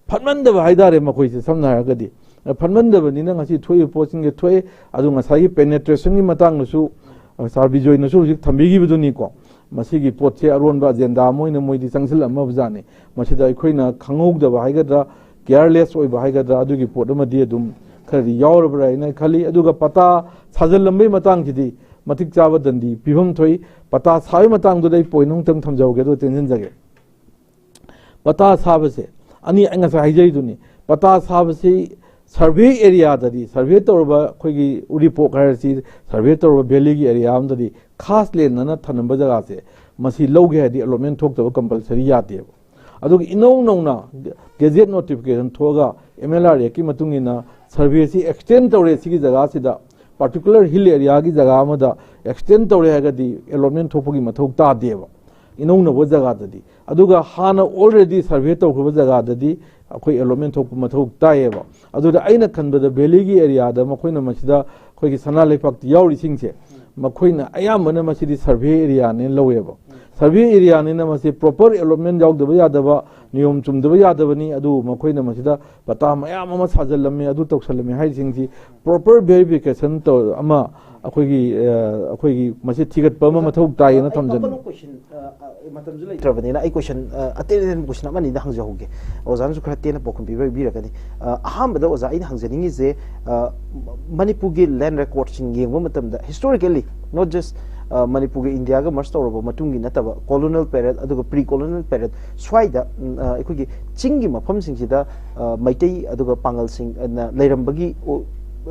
ꯐꯠꯃꯟꯗꯕ ꯍꯥꯏꯇꯥꯔꯦ ꯃꯈꯣꯏꯁꯦ꯫ ꯁꯝꯅ ꯍꯥꯏꯔꯒꯗꯤ, ꯑ, ꯐꯠꯃꯟꯗꯕꯅꯤꯅ ꯉꯁꯤ ꯊꯣꯛꯏꯕ ꯄꯣꯠꯁꯤꯡꯁꯦ ꯊꯣꯛꯑꯦ꯫ ꯑꯗꯨ ꯉꯁꯥꯏꯒꯤ ꯄꯦꯅꯦꯇ꯭ꯔꯦꯁꯟꯒꯤ ꯃꯇꯥꯡꯗꯁꯨ, ꯑ, ꯁꯥꯔ ꯕꯤꯖꯣꯏꯅꯁꯨ ꯍꯧꯖꯤꯛ ꯊꯝꯕꯤꯈꯤꯕꯗꯨꯅꯤꯀꯣ꯫ ꯃꯁꯤꯒꯤ ꯄꯣꯠꯁꯦ ꯑꯔꯣꯟꯕ ꯑꯖꯦꯟꯗꯥ ꯑꯃ ꯑꯣꯏꯅ ꯃꯣꯏꯗꯤ ꯆꯪꯁꯤꯜꯂꯝꯃꯕ ꯖꯥꯠꯅꯤ꯫ ꯃꯁꯤꯗ ꯑꯩꯈꯣꯏꯅ ꯈꯪꯍꯧꯗꯕ ꯍꯥꯏꯒꯗ꯭ꯔꯥ, ꯀꯤꯌꯥꯔꯂꯦꯁ ꯑꯣꯏꯕ ꯍꯥꯏꯒꯗ꯭ꯔꯥ, ꯑꯗꯨꯒꯤ ꯄꯣꯠ ꯑꯃꯗꯤ ꯑꯗꯨꯝ ꯈꯔꯗꯤ ꯌꯥꯎꯔꯕ꯭ꯔꯥ ꯍꯥꯏꯅ ꯈꯜꯂꯤ꯫ ꯑꯗꯨꯒ ꯄꯇꯥ ꯁꯥꯖꯜꯂꯝꯕꯒꯤ ꯃꯇꯥꯡꯁꯤꯗꯤ ꯃꯇꯤꯛ ꯆꯥꯕ ꯗꯟꯗꯤ ꯄꯤꯐꯝ ꯊꯣꯛꯏ꯫ ꯄꯇꯥ ꯁꯥꯕꯒꯤ ꯃꯇꯥꯡꯗꯨꯗ ꯑꯩ ꯄꯣꯏꯟ ꯑꯃꯇꯪ ꯊꯝꯖꯍꯧꯒꯦ, ꯑꯗꯨꯒ ꯇꯦꯟꯁꯤꯟꯖꯒꯦ꯫ ꯄꯇꯥ ꯁꯥꯕꯁꯦ ꯑꯅꯤ, ꯑꯩ ꯉꯁꯥꯏ ꯍꯥꯏꯖꯔꯤꯗꯨꯅꯤ, ꯄꯇꯥ ꯁꯥꯕꯁꯤ ꯁꯔꯚꯦ ꯑꯦꯔꯤꯌꯥꯗꯗꯤ, ꯁꯔꯚꯦ ꯇꯧꯔꯕ ꯑꯩꯈꯣꯏꯒꯤ ꯎꯔꯤꯄꯣꯛ ꯍꯥꯏꯔꯁꯤ, ꯁꯔꯚꯦ ꯇꯧꯔꯕ ꯚꯦꯂꯤꯒꯤ ꯑꯦꯔꯤꯌꯥ ꯑꯃꯗꯗꯤ ꯈꯥꯁ ꯂꯦꯟ ꯑꯅ ꯊꯝꯂꯝꯕ ꯖꯒꯥꯁꯦ, ꯃꯁꯤ ꯂꯧꯒꯦ ꯍꯥꯏꯔꯗꯤ ꯑꯦꯂꯣꯠꯃꯦꯟ ꯊꯣꯛꯇꯕ ꯀꯝꯄꯜꯁꯔꯤ ꯌꯥꯗꯦꯕ꯫ ꯑꯗꯨꯒ ꯏꯅꯧ ꯅꯧꯅ ꯒꯦꯖꯦꯠ ꯅꯣꯇꯤꯐꯤꯀꯦꯁꯟ ꯊꯣꯛꯑꯒ ꯑꯦꯝ ꯑꯦꯜ ꯑꯥꯔ ꯑꯦꯛꯀꯤ ꯃꯇꯨꯡ ꯏꯟꯅ ꯁꯔꯚꯦꯁꯤ ꯑꯦꯛꯁꯇꯦꯟ ꯇꯧꯔꯦ, ꯁꯤꯒꯤ ꯖꯒꯥꯁꯤꯗ ꯄꯥꯔꯇꯤꯀꯨꯂꯔ ꯍꯤꯜ ꯑꯦꯔꯤꯌꯥꯒꯤ ꯖꯒꯥ ꯑꯃꯗ ꯑꯦꯛꯁꯇꯦꯟ ꯇꯧꯔꯦ ꯍꯥꯏꯔꯒꯗꯤ ꯑꯦꯂꯣꯠꯃꯦꯟ ꯊꯣꯛꯄꯒꯤ ꯃꯊꯧ ꯇꯥꯗꯦꯕ ꯏꯅꯧꯅꯧꯕ ꯖꯒꯥꯗꯗꯤ꯫ ꯑꯗꯨꯒ ꯍꯥꯟꯅ ꯑꯣꯜꯔꯦꯗꯤ ꯁꯔꯚꯦ ꯇꯧꯈ꯭ꯔꯕ ꯖꯒꯥꯗꯗꯤ ꯑꯩꯈꯣꯏ ꯑꯦꯂꯣꯠꯃꯦꯟ ꯊꯣꯛꯄ ꯃꯊꯧ ꯇꯥꯏꯌꯦꯕ꯫ ꯑꯗꯨꯗ ꯑꯩꯅ ꯈꯟꯕꯗ ꯚꯦꯂꯤꯒꯤ ꯑꯦꯔꯤꯌꯥꯗ ꯃꯈꯣꯏꯅ ꯃꯁꯤꯗ ꯑꯩꯈꯣꯏꯒꯤ ꯁꯅꯥ ꯂꯩꯄꯥꯛꯇ ꯌꯥꯎꯔꯤꯁꯤꯡꯁꯦ, ꯃꯈꯣꯏꯅ ꯑꯌꯥꯝꯕꯅ ꯃꯁꯤꯗꯤ ꯁꯔꯚꯦ ꯑꯦꯔꯤꯌꯥꯅꯦꯅ ꯂꯧꯋꯦꯕ꯫ ꯁꯔꯚꯦ ꯑꯦꯔꯤꯌꯥꯅꯤꯅ ꯃꯁꯤ ꯄ꯭ꯔꯣꯄꯔ ꯑꯦꯂꯣꯠꯃꯦꯟ ꯌꯥꯎꯗꯕ ꯌꯥꯗꯕ, ꯅꯤꯌꯣꯝ ꯆꯨꯝꯗꯕ ꯌꯥꯗꯕꯅꯤ꯫ ꯑꯗꯨ ꯃꯈꯣꯏꯅ ꯃꯁꯤꯗ ꯄꯇꯥ ꯃꯌꯥꯝ ꯑꯃ ꯁꯥꯖꯤꯜꯂꯝꯃꯤ, ꯑꯗꯨ ꯇꯧꯁꯜꯂꯝꯃꯤ ꯍꯥꯏꯔꯤꯁꯤꯡꯁꯤ ꯄ꯭ꯔꯣꯄꯔ ꯚꯦꯔꯤꯐꯤꯀꯦꯁꯟ ꯑꯃ ꯑꯩꯈꯣꯏꯒꯤ ꯑ, ꯑꯩꯈꯣꯏꯒꯤ ꯃꯁꯤ ꯊꯤꯒꯠꯄ ꯑꯃ ꯃꯊꯧ ꯇꯥꯏꯌꯦꯅ ꯑꯩ ꯊꯝꯖꯅꯤꯡꯉꯤ꯫ ꯑꯇꯣꯞꯄ question, ꯑ, ꯑ, ꯃꯇꯝꯁꯨ ꯂꯩꯇ꯭ꯔꯕꯅꯤꯅ ꯑꯩ ꯀꯣꯏꯁꯟ ꯑꯇꯦꯟ ꯑꯇꯦꯟꯕ ꯀꯣꯏꯁꯟ ꯑꯃ ꯑꯅꯤꯗ ꯍꯪꯖꯍꯧꯒꯦ꯫ ꯑꯣꯖꯥꯅꯁꯨ ꯈꯔ ꯇꯦꯟꯅ ꯄꯥꯎꯈꯨꯝ ꯄꯤꯕ-, ꯄꯤꯕꯤꯔꯛꯀꯅꯤ꯫ ꯑ, ꯑꯍꯥꯟꯕꯗ ꯑꯣꯖꯥ ꯑꯩꯅ ꯍꯪꯖꯅꯤꯡꯉꯤꯁꯦ, ꯑ, ꯃꯅꯤꯄꯨꯔꯒꯤ ꯂꯦꯟ ꯔꯦꯀꯣꯔꯠꯁꯤꯡ ꯌꯦꯡꯕ ꯃꯇꯝꯗ historically, not just, ꯑ, ꯃꯅꯤꯄꯨꯔꯒ ꯏꯟꯗꯤꯌꯥꯒ ꯃꯔꯁ ꯇꯧꯔꯕ ꯃꯇꯨꯡꯒꯤ ꯅꯠꯇꯕ colonial period ꯑꯗꯨꯒ pre colonial period ꯁ꯭ꯋꯥꯏꯗ, ꯎꯝ, ꯑ, ꯑꯩꯈꯣꯏꯒꯤ ꯆꯤꯡꯒꯤ ꯃꯐꯝꯁꯤꯡꯁꯤꯗ, ꯑ, ꯃꯩꯇꯩ ꯑꯗꯨꯒ ꯄꯥꯉꯜꯁꯤꯡꯅ ꯂꯩꯔꯝꯕꯒꯤ, ꯑꯣ,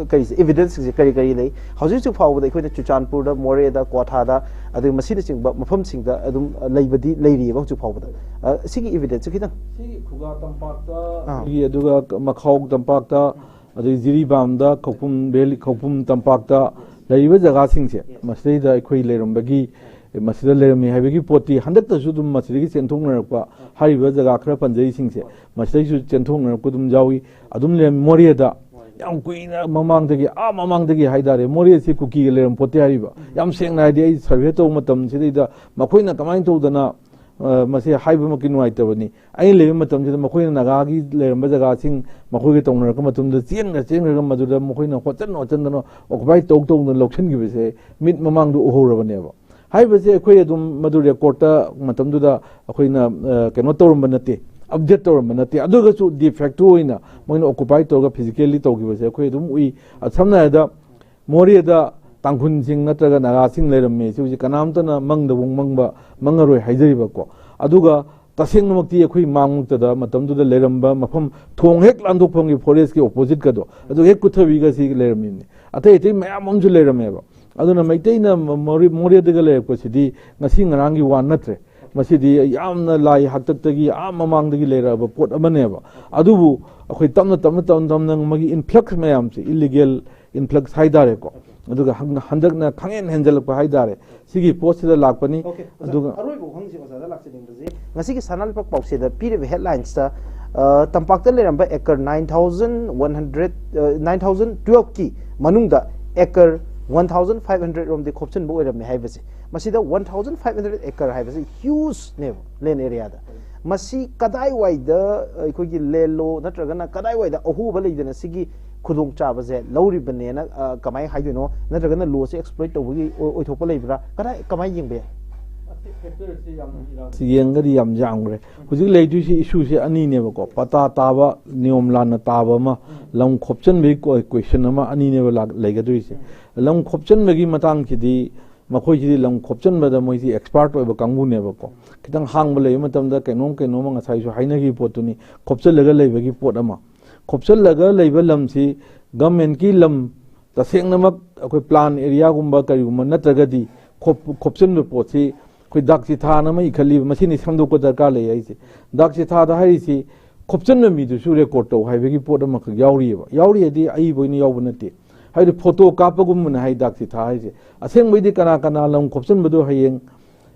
ꯀꯔꯤꯁꯦ, evidence ꯁꯤꯡꯁꯦ ꯀꯔꯤ ꯀꯔꯤ ꯂꯩ? ꯍꯧꯖꯤꯛ ꯍꯧꯖꯤꯛ ꯐꯥꯎꯕꯗ ꯑꯩꯈꯣꯏꯅ ꯆꯨꯔꯆꯥꯟꯄꯨꯔꯗ, ꯃꯣꯔꯦꯗ, ꯀ꯭ꯋꯥꯊꯥꯗ, ꯑꯗꯨꯒ ꯃꯁꯤꯅꯆꯤꯡꯕ ꯃꯐꯝꯁꯤꯡꯗ ꯑꯗꯨꯝ ꯂꯩꯕꯗꯤ ꯂꯩꯔꯤꯑꯕ ꯍꯧꯖꯤꯛ ꯐꯥꯎꯕꯗ꯫ ꯑ, ꯁꯤꯒꯤ evidence ꯁꯦ ꯈꯤꯇꯪ꯫ ꯁꯤꯒꯤ ꯈꯨꯒꯥ ꯇꯝꯄꯥꯛꯇ, ꯑꯥ꯫ ꯑꯗꯨꯒ ꯃꯈꯥꯎ ꯇꯝꯄꯥꯛꯇ, ꯑꯗꯒꯤ ꯖꯤꯔꯤꯕꯥꯝꯗ, ꯈꯧꯄꯨꯝ ꯚꯦꯂꯤ, ꯈꯧꯄꯨꯝ ꯇꯝꯄꯥꯛꯇ ꯂꯩꯔꯤꯕ ꯖꯒꯥꯁꯤꯡꯁꯦ, ꯃꯁꯤꯗꯩꯗ ꯑꯩꯈꯣꯏ ꯂꯩꯔꯝꯕꯒꯤ, ꯃꯁꯤꯗ ꯂꯩꯔꯝꯃꯤ ꯍꯥꯏꯕꯒꯤ ꯄꯣꯠꯇꯤ ꯍꯟꯗꯛꯇꯁꯨ ꯑꯗꯨꯝ ꯃꯁꯤꯗꯒꯤ ꯆꯦꯟꯊꯣꯛꯅꯔꯛꯄ, ꯍꯥꯏꯔꯤꯕ ꯖꯒꯥ ꯈꯔ ꯄꯟꯖꯔꯤꯁꯤꯡꯁꯦ, ꯃꯁꯤꯗꯩꯁꯨ ꯆꯦꯟꯊꯣꯛꯅꯔꯛꯄ ꯑꯗꯨꯝ ꯌꯥꯎꯏ꯫ ꯑꯗꯨꯝ ꯂꯩꯔꯝꯃꯤ ꯃꯣꯔꯦꯗ, ꯌꯥꯝ ꯀꯨꯏꯅ ꯃꯃꯥꯡꯗꯒꯤ, ꯑꯥ ꯃꯃꯥꯡꯗꯒꯤ ꯍꯥꯏꯇꯥꯔꯦ, ꯃꯣꯔꯦꯁꯤ ꯀꯨꯀꯤꯒ ꯂꯩꯔꯝ ꯄꯣꯠꯇꯦ ꯍꯥꯏꯔꯤꯕ꯫ ꯌꯥꯝ ꯁꯦꯡꯅ ꯍꯥꯏꯗꯤ, ꯑꯩ ꯁꯔꯚꯦ ꯇꯧꯕ ꯃꯇꯝꯁꯤꯗꯩꯗ ꯃꯈꯣꯏꯅ ꯀꯃꯥꯏꯅ ꯇꯧꯗꯅ, ꯑ, ꯃꯁꯤ ꯍꯥꯏꯕꯃꯛꯀꯤ ꯅꯨꯡꯉꯥꯏꯇꯕꯅꯤ꯫ ꯑꯩꯅ ꯂꯩꯕ ꯃꯇꯝꯁꯤꯗ ꯃꯈꯣꯏꯅ ꯅꯥꯒꯥꯒꯤ ꯂꯩꯔꯝꯕ ꯖꯒꯥꯁꯤꯡ ꯃꯈꯣꯏꯒ ꯇꯧꯅꯔꯛꯄ ꯃꯇꯝꯗ ꯆꯦꯟꯈ꯭ꯔ ꯆꯦꯟꯈ꯭ꯔꯒ ꯃꯗꯨꯗ ꯃꯈꯣꯏꯅ ꯍꯣꯠꯆꯟ ꯍꯣꯠꯆꯟꯗꯅ ꯑꯣꯀꯨꯄꯥꯏ ꯇꯧ ꯇꯧꯗꯅ ꯂꯧꯁꯤꯟꯈꯤꯕꯁꯦ ꯃꯤꯠ ꯃꯃꯥꯡꯗ ꯎꯍꯧꯔꯕꯅꯦꯕ꯫ ꯍꯥꯏꯔꯤꯕꯁꯦ ꯑꯩꯈꯣꯏ ꯑꯗꯨꯝ ꯃꯗꯨ ꯔꯦꯀꯣꯔꯠꯇ ꯃꯇꯝꯗꯨꯗ ꯑꯩꯈꯣꯏꯅ, ꯑ, ꯀꯩꯅꯣ ꯇꯧꯔꯝꯕ ꯅꯠꯇꯦ, ꯑꯞꯗꯦꯠ ꯇꯧꯔꯝꯕ ꯅꯠꯇꯦ꯫ ꯑꯗꯨꯒꯁꯨ de facto ꯑꯣꯏꯅ ꯃꯣꯏꯅ ꯑꯣꯀꯨꯄꯥꯏ ꯇꯧꯔꯒ ꯐꯤꯖꯤꯀꯦꯜꯂꯤ ꯇꯧꯈꯤꯕꯁꯦ ꯑꯩꯈꯣꯏ ꯑꯗꯨꯝ ꯎꯏ꯫ ꯑ, ꯁꯝꯅ ꯍꯥꯏꯔꯕꯗ ꯃꯣꯔꯦꯗ ꯇꯥꯡꯈꯨꯜꯁꯤꯡ ꯅꯠꯇ꯭ꯔꯒ ꯅꯥꯒꯥꯁꯤꯡ ꯂꯩꯔꯝꯃꯦ꯫ ꯁꯤ ꯍꯧꯖꯤꯛ ꯀꯅꯥꯝꯇꯅ ꯃꯪꯗꯕꯨ ꯃꯪꯕ, ꯃꯪꯉꯔꯣꯏ ꯍꯥꯏꯖꯔꯤꯕꯀꯣ꯫ ꯑꯗꯨꯒ ꯇꯁꯦꯡꯅꯃꯛꯇꯤ ꯑꯩꯈꯣꯏ ꯃꯥꯡꯃꯛꯇꯗ ꯃꯇꯝꯗꯨꯗ ꯂꯩꯔꯝꯕ ꯃꯐꯝ, ꯊꯣꯡ ꯍꯦꯛ ꯂꯥꯟꯊꯣꯛꯐꯝꯒꯤ ꯐꯣꯔꯦꯁꯀꯤ ꯑꯣꯄꯣꯖꯤꯠꯀꯗꯣ, ꯑꯗꯨ ꯍꯦꯛ ꯀꯨꯊꯕꯤꯒꯁꯤ ꯂꯩꯔꯝꯃꯤꯕꯅꯤ꯫ ꯑꯇꯩ ꯑꯇꯩ ꯃꯌꯥꯝ ꯑꯃꯁꯨ ꯂꯩꯔꯝꯃꯦꯕ꯫ ꯑꯗꯨꯅ ꯃꯩꯇꯩꯅ ꯃꯣꯔꯦ-, ꯃꯣꯔꯦꯗꯒ ꯂꯩꯔꯛꯄꯁꯤꯗꯤ ꯉꯁꯤ ꯉꯔꯥꯡꯒꯤ ꯋꯥ ꯅꯠꯇ꯭ꯔꯦ꯫ ꯃꯁꯤꯗꯤ ꯌꯥꯝꯅ ꯂꯥꯏ ꯍꯥꯛꯇꯛꯇꯒꯤ ꯑꯥ ꯃꯃꯥꯡꯗꯒꯤ ꯂꯩꯔꯛꯑꯕ ꯄꯣꯠ ꯑꯃꯅꯦꯕ꯫ ꯑꯗꯨꯕꯨ ꯑꯩꯈꯣꯏ ꯇꯞꯅ, ꯇꯞꯅ, ꯇꯞꯅ, ꯇꯞꯅ ꯃꯥꯒꯤ ꯏꯟꯐ꯭ꯂꯛꯁ ꯃꯌꯥꯝꯁꯦ, ꯏꯂꯤꯒꯦꯜ ꯏꯟꯐ꯭ꯂꯛꯁ ꯍꯥꯏꯇꯥꯔꯦꯀꯣ꯫ ꯑꯗꯨꯒ ꯍꯟ-, ꯍꯟꯗꯛꯅ ꯈꯪꯍꯦꯟ ꯍꯦꯟꯖꯜꯂꯛꯄ ꯍꯥꯏꯇꯥꯔꯦ꯫ ꯁꯤꯒꯤ ꯄꯣꯠꯁꯤꯗ ꯂꯥꯛꯄꯅꯤ꯫ Okay, ꯑꯣꯖꯥ, ꯑꯗꯨꯒ ꯑꯔꯣꯏꯕ ꯋꯥꯍꯪꯁꯤ ꯑꯣꯖꯥꯗ ꯂꯥꯛꯆꯅꯤꯡꯕꯁꯦ, ꯉꯁꯤꯒꯤ ꯁꯅꯥ ꯂꯩꯕꯥꯛ ꯄꯥꯎꯆꯦꯗ ꯄꯤꯔꯤꯕ ꯍꯦꯗꯂꯥꯏꯟꯁꯇ, ꯑ, ꯇꯝꯄꯥꯛꯇ ꯂꯩꯔꯝꯕ acre nine thousand one hundred, ꯑ, nine thousand twelve ꯀꯤ ꯃꯅꯨꯡꯗ acre one thousand five hundred ꯔꯣꯝꯗꯤ ꯈꯣꯞꯆꯤꯟꯕ ꯑꯣꯏꯔꯝꯃꯦ ꯍꯥꯏꯕꯁꯦ, ꯃꯁꯤꯗ one thousand five hundred acre ꯍꯥꯏꯕꯁꯤ ꯍ꯭ꯌꯨꯖꯅꯦꯕ ꯂꯦꯟ ꯑꯦꯔꯤꯌꯥꯗ꯫ ꯃꯁꯤ ꯀꯗꯥꯏꯋꯥꯏꯗ ꯑꯩꯈꯣꯏꯒꯤ ꯂꯦꯟ ꯂꯣ ꯅꯠꯇ꯭ꯔꯒꯅ ꯀꯗꯥꯏꯋꯥꯏꯗ ꯑꯍꯣꯕ ꯂꯩꯗꯅ ꯁꯤꯒꯤ ꯈꯨꯗꯣꯡꯆꯥꯕꯁꯦ ꯂꯧꯔꯤꯕꯅꯦꯅ, ꯑ, ꯀꯃꯥꯏꯅ ꯍꯥꯏꯗꯣꯏꯅꯣ? ꯅꯠꯇ꯭ꯔꯒꯅ ꯂꯣꯁꯦ ꯑꯦꯛꯁꯄ꯭ꯂꯣꯏꯠ ꯇꯧꯕꯒꯤ ꯑꯣꯏ-, ꯑꯣꯏꯊꯣꯛꯄ ꯂꯩꯕ꯭ꯔꯥ? ꯀꯗꯥꯏ, ꯀꯃꯥꯏꯅ ꯌꯦꯡꯕ ꯌꯥꯏ? ꯌꯦꯡꯒꯗꯤ ꯌꯥꯝ ꯌꯥꯝꯈ꯭ꯔꯦ꯫ ꯍꯧꯖꯤꯛ ꯂꯩꯗꯣꯏꯁꯤ ꯏꯁꯨꯁꯦ ꯑꯅꯤꯅꯦꯕꯀꯣ, ꯄꯇꯥ ꯇꯥꯕ, ꯅꯤꯌꯣꯝ ꯂꯥꯟꯅ ꯇꯥꯕ ꯑꯃ, ꯂꯝ ꯈꯣꯞꯆꯟꯕꯒꯤ ꯀꯣ-, ꯀꯣꯏꯁꯟ ꯑꯃ, ꯑꯅꯤꯅꯦꯕ ꯂꯥꯛ-, ꯂꯩꯒꯗꯣꯏꯁꯦ꯫ ꯂꯝ ꯈꯣꯞꯆꯟꯕꯒꯤ ꯃꯇꯥꯡꯁꯤꯗꯤ, ꯃꯈꯣꯏꯁꯤꯗꯤ ꯂꯝ ꯈꯣꯞꯆꯟꯕꯗ ꯃꯣꯏꯁꯤ ꯑꯦꯛꯁꯄꯥꯔꯠ ꯑꯣꯏꯕ ꯀꯥꯡꯕꯨꯅꯦꯕꯀꯣ꯫ ꯈꯤꯇꯪ ꯍꯥꯡꯕ ꯂꯩꯕ ꯃꯇꯝꯗ ꯀꯩꯅꯣꯝ ꯀꯩꯅꯣꯝꯃ ꯉꯁꯥꯏꯁꯨ ꯍꯥꯏꯅꯈꯤꯕ ꯄꯣꯠꯇꯨꯅꯤ, ꯈꯣꯞꯆꯜꯂꯒ ꯂꯩꯕꯒꯤ ꯄꯣꯠ ꯑꯃ꯫ ꯈꯣꯞꯆꯜꯂꯒ ꯂꯩꯕ ꯂꯝꯁꯤ ꯒꯃꯦꯟꯀꯤ ꯂꯝ, ꯇꯁꯦꯡꯅꯃꯛ ꯑꯩꯈꯣꯏ ꯄ꯭ꯂꯥꯟ ꯑꯦꯔꯤꯌꯥꯒꯨꯝꯕ ꯀꯔꯤꯒꯨꯝꯕ ꯅꯠꯇ꯭ꯔꯒꯗꯤ ꯈꯣꯞ-, ꯈꯣꯞꯆꯟꯕ ꯄꯣꯠꯁꯤ ꯑꯩꯈꯣꯏ ꯗꯥꯛ ꯆꯤꯊꯥꯅ ꯑꯃ ꯏꯈꯠꯂꯤꯕ, ꯃꯁꯤꯅꯤ ꯁꯦꯝꯗꯣꯛꯄ ꯗꯔꯀꯥꯔ ꯂꯩ ꯍꯥꯏꯁꯦ꯫ ꯗꯥꯛ ꯆꯤꯊꯥꯗ ꯍꯥꯏꯔꯤꯁꯤ ꯈꯣꯞꯆꯟꯕ ꯃꯤꯗꯨꯁꯨ ꯔꯦꯀꯣꯔꯠ ꯇꯧ ꯍꯥꯏꯕꯒꯤ ꯄꯣꯠ ꯑꯃꯈꯛ ꯌꯥꯎꯔꯤꯑꯕ꯫ ꯌꯥꯎꯔꯤ ꯍꯥꯏꯗꯤ ꯑꯏꯕ ꯑꯣꯏꯅ ꯌꯥꯎꯕ ꯅꯠꯇꯦ꯫ ꯍꯥꯏꯗꯤ ꯐꯣꯇꯣ ꯀꯥꯞꯄꯒꯨꯝꯕꯅ ꯍꯥꯏ ꯗꯥꯛ ꯆꯤꯊꯥ ꯍꯥꯏꯁꯦ꯫ ꯑꯁꯦꯡꯕꯩꯗꯤ ꯀꯅꯥ ꯀꯅꯥ ꯂꯝ ꯈꯣꯞꯆꯟꯕꯗꯣ ꯍꯌꯦꯡ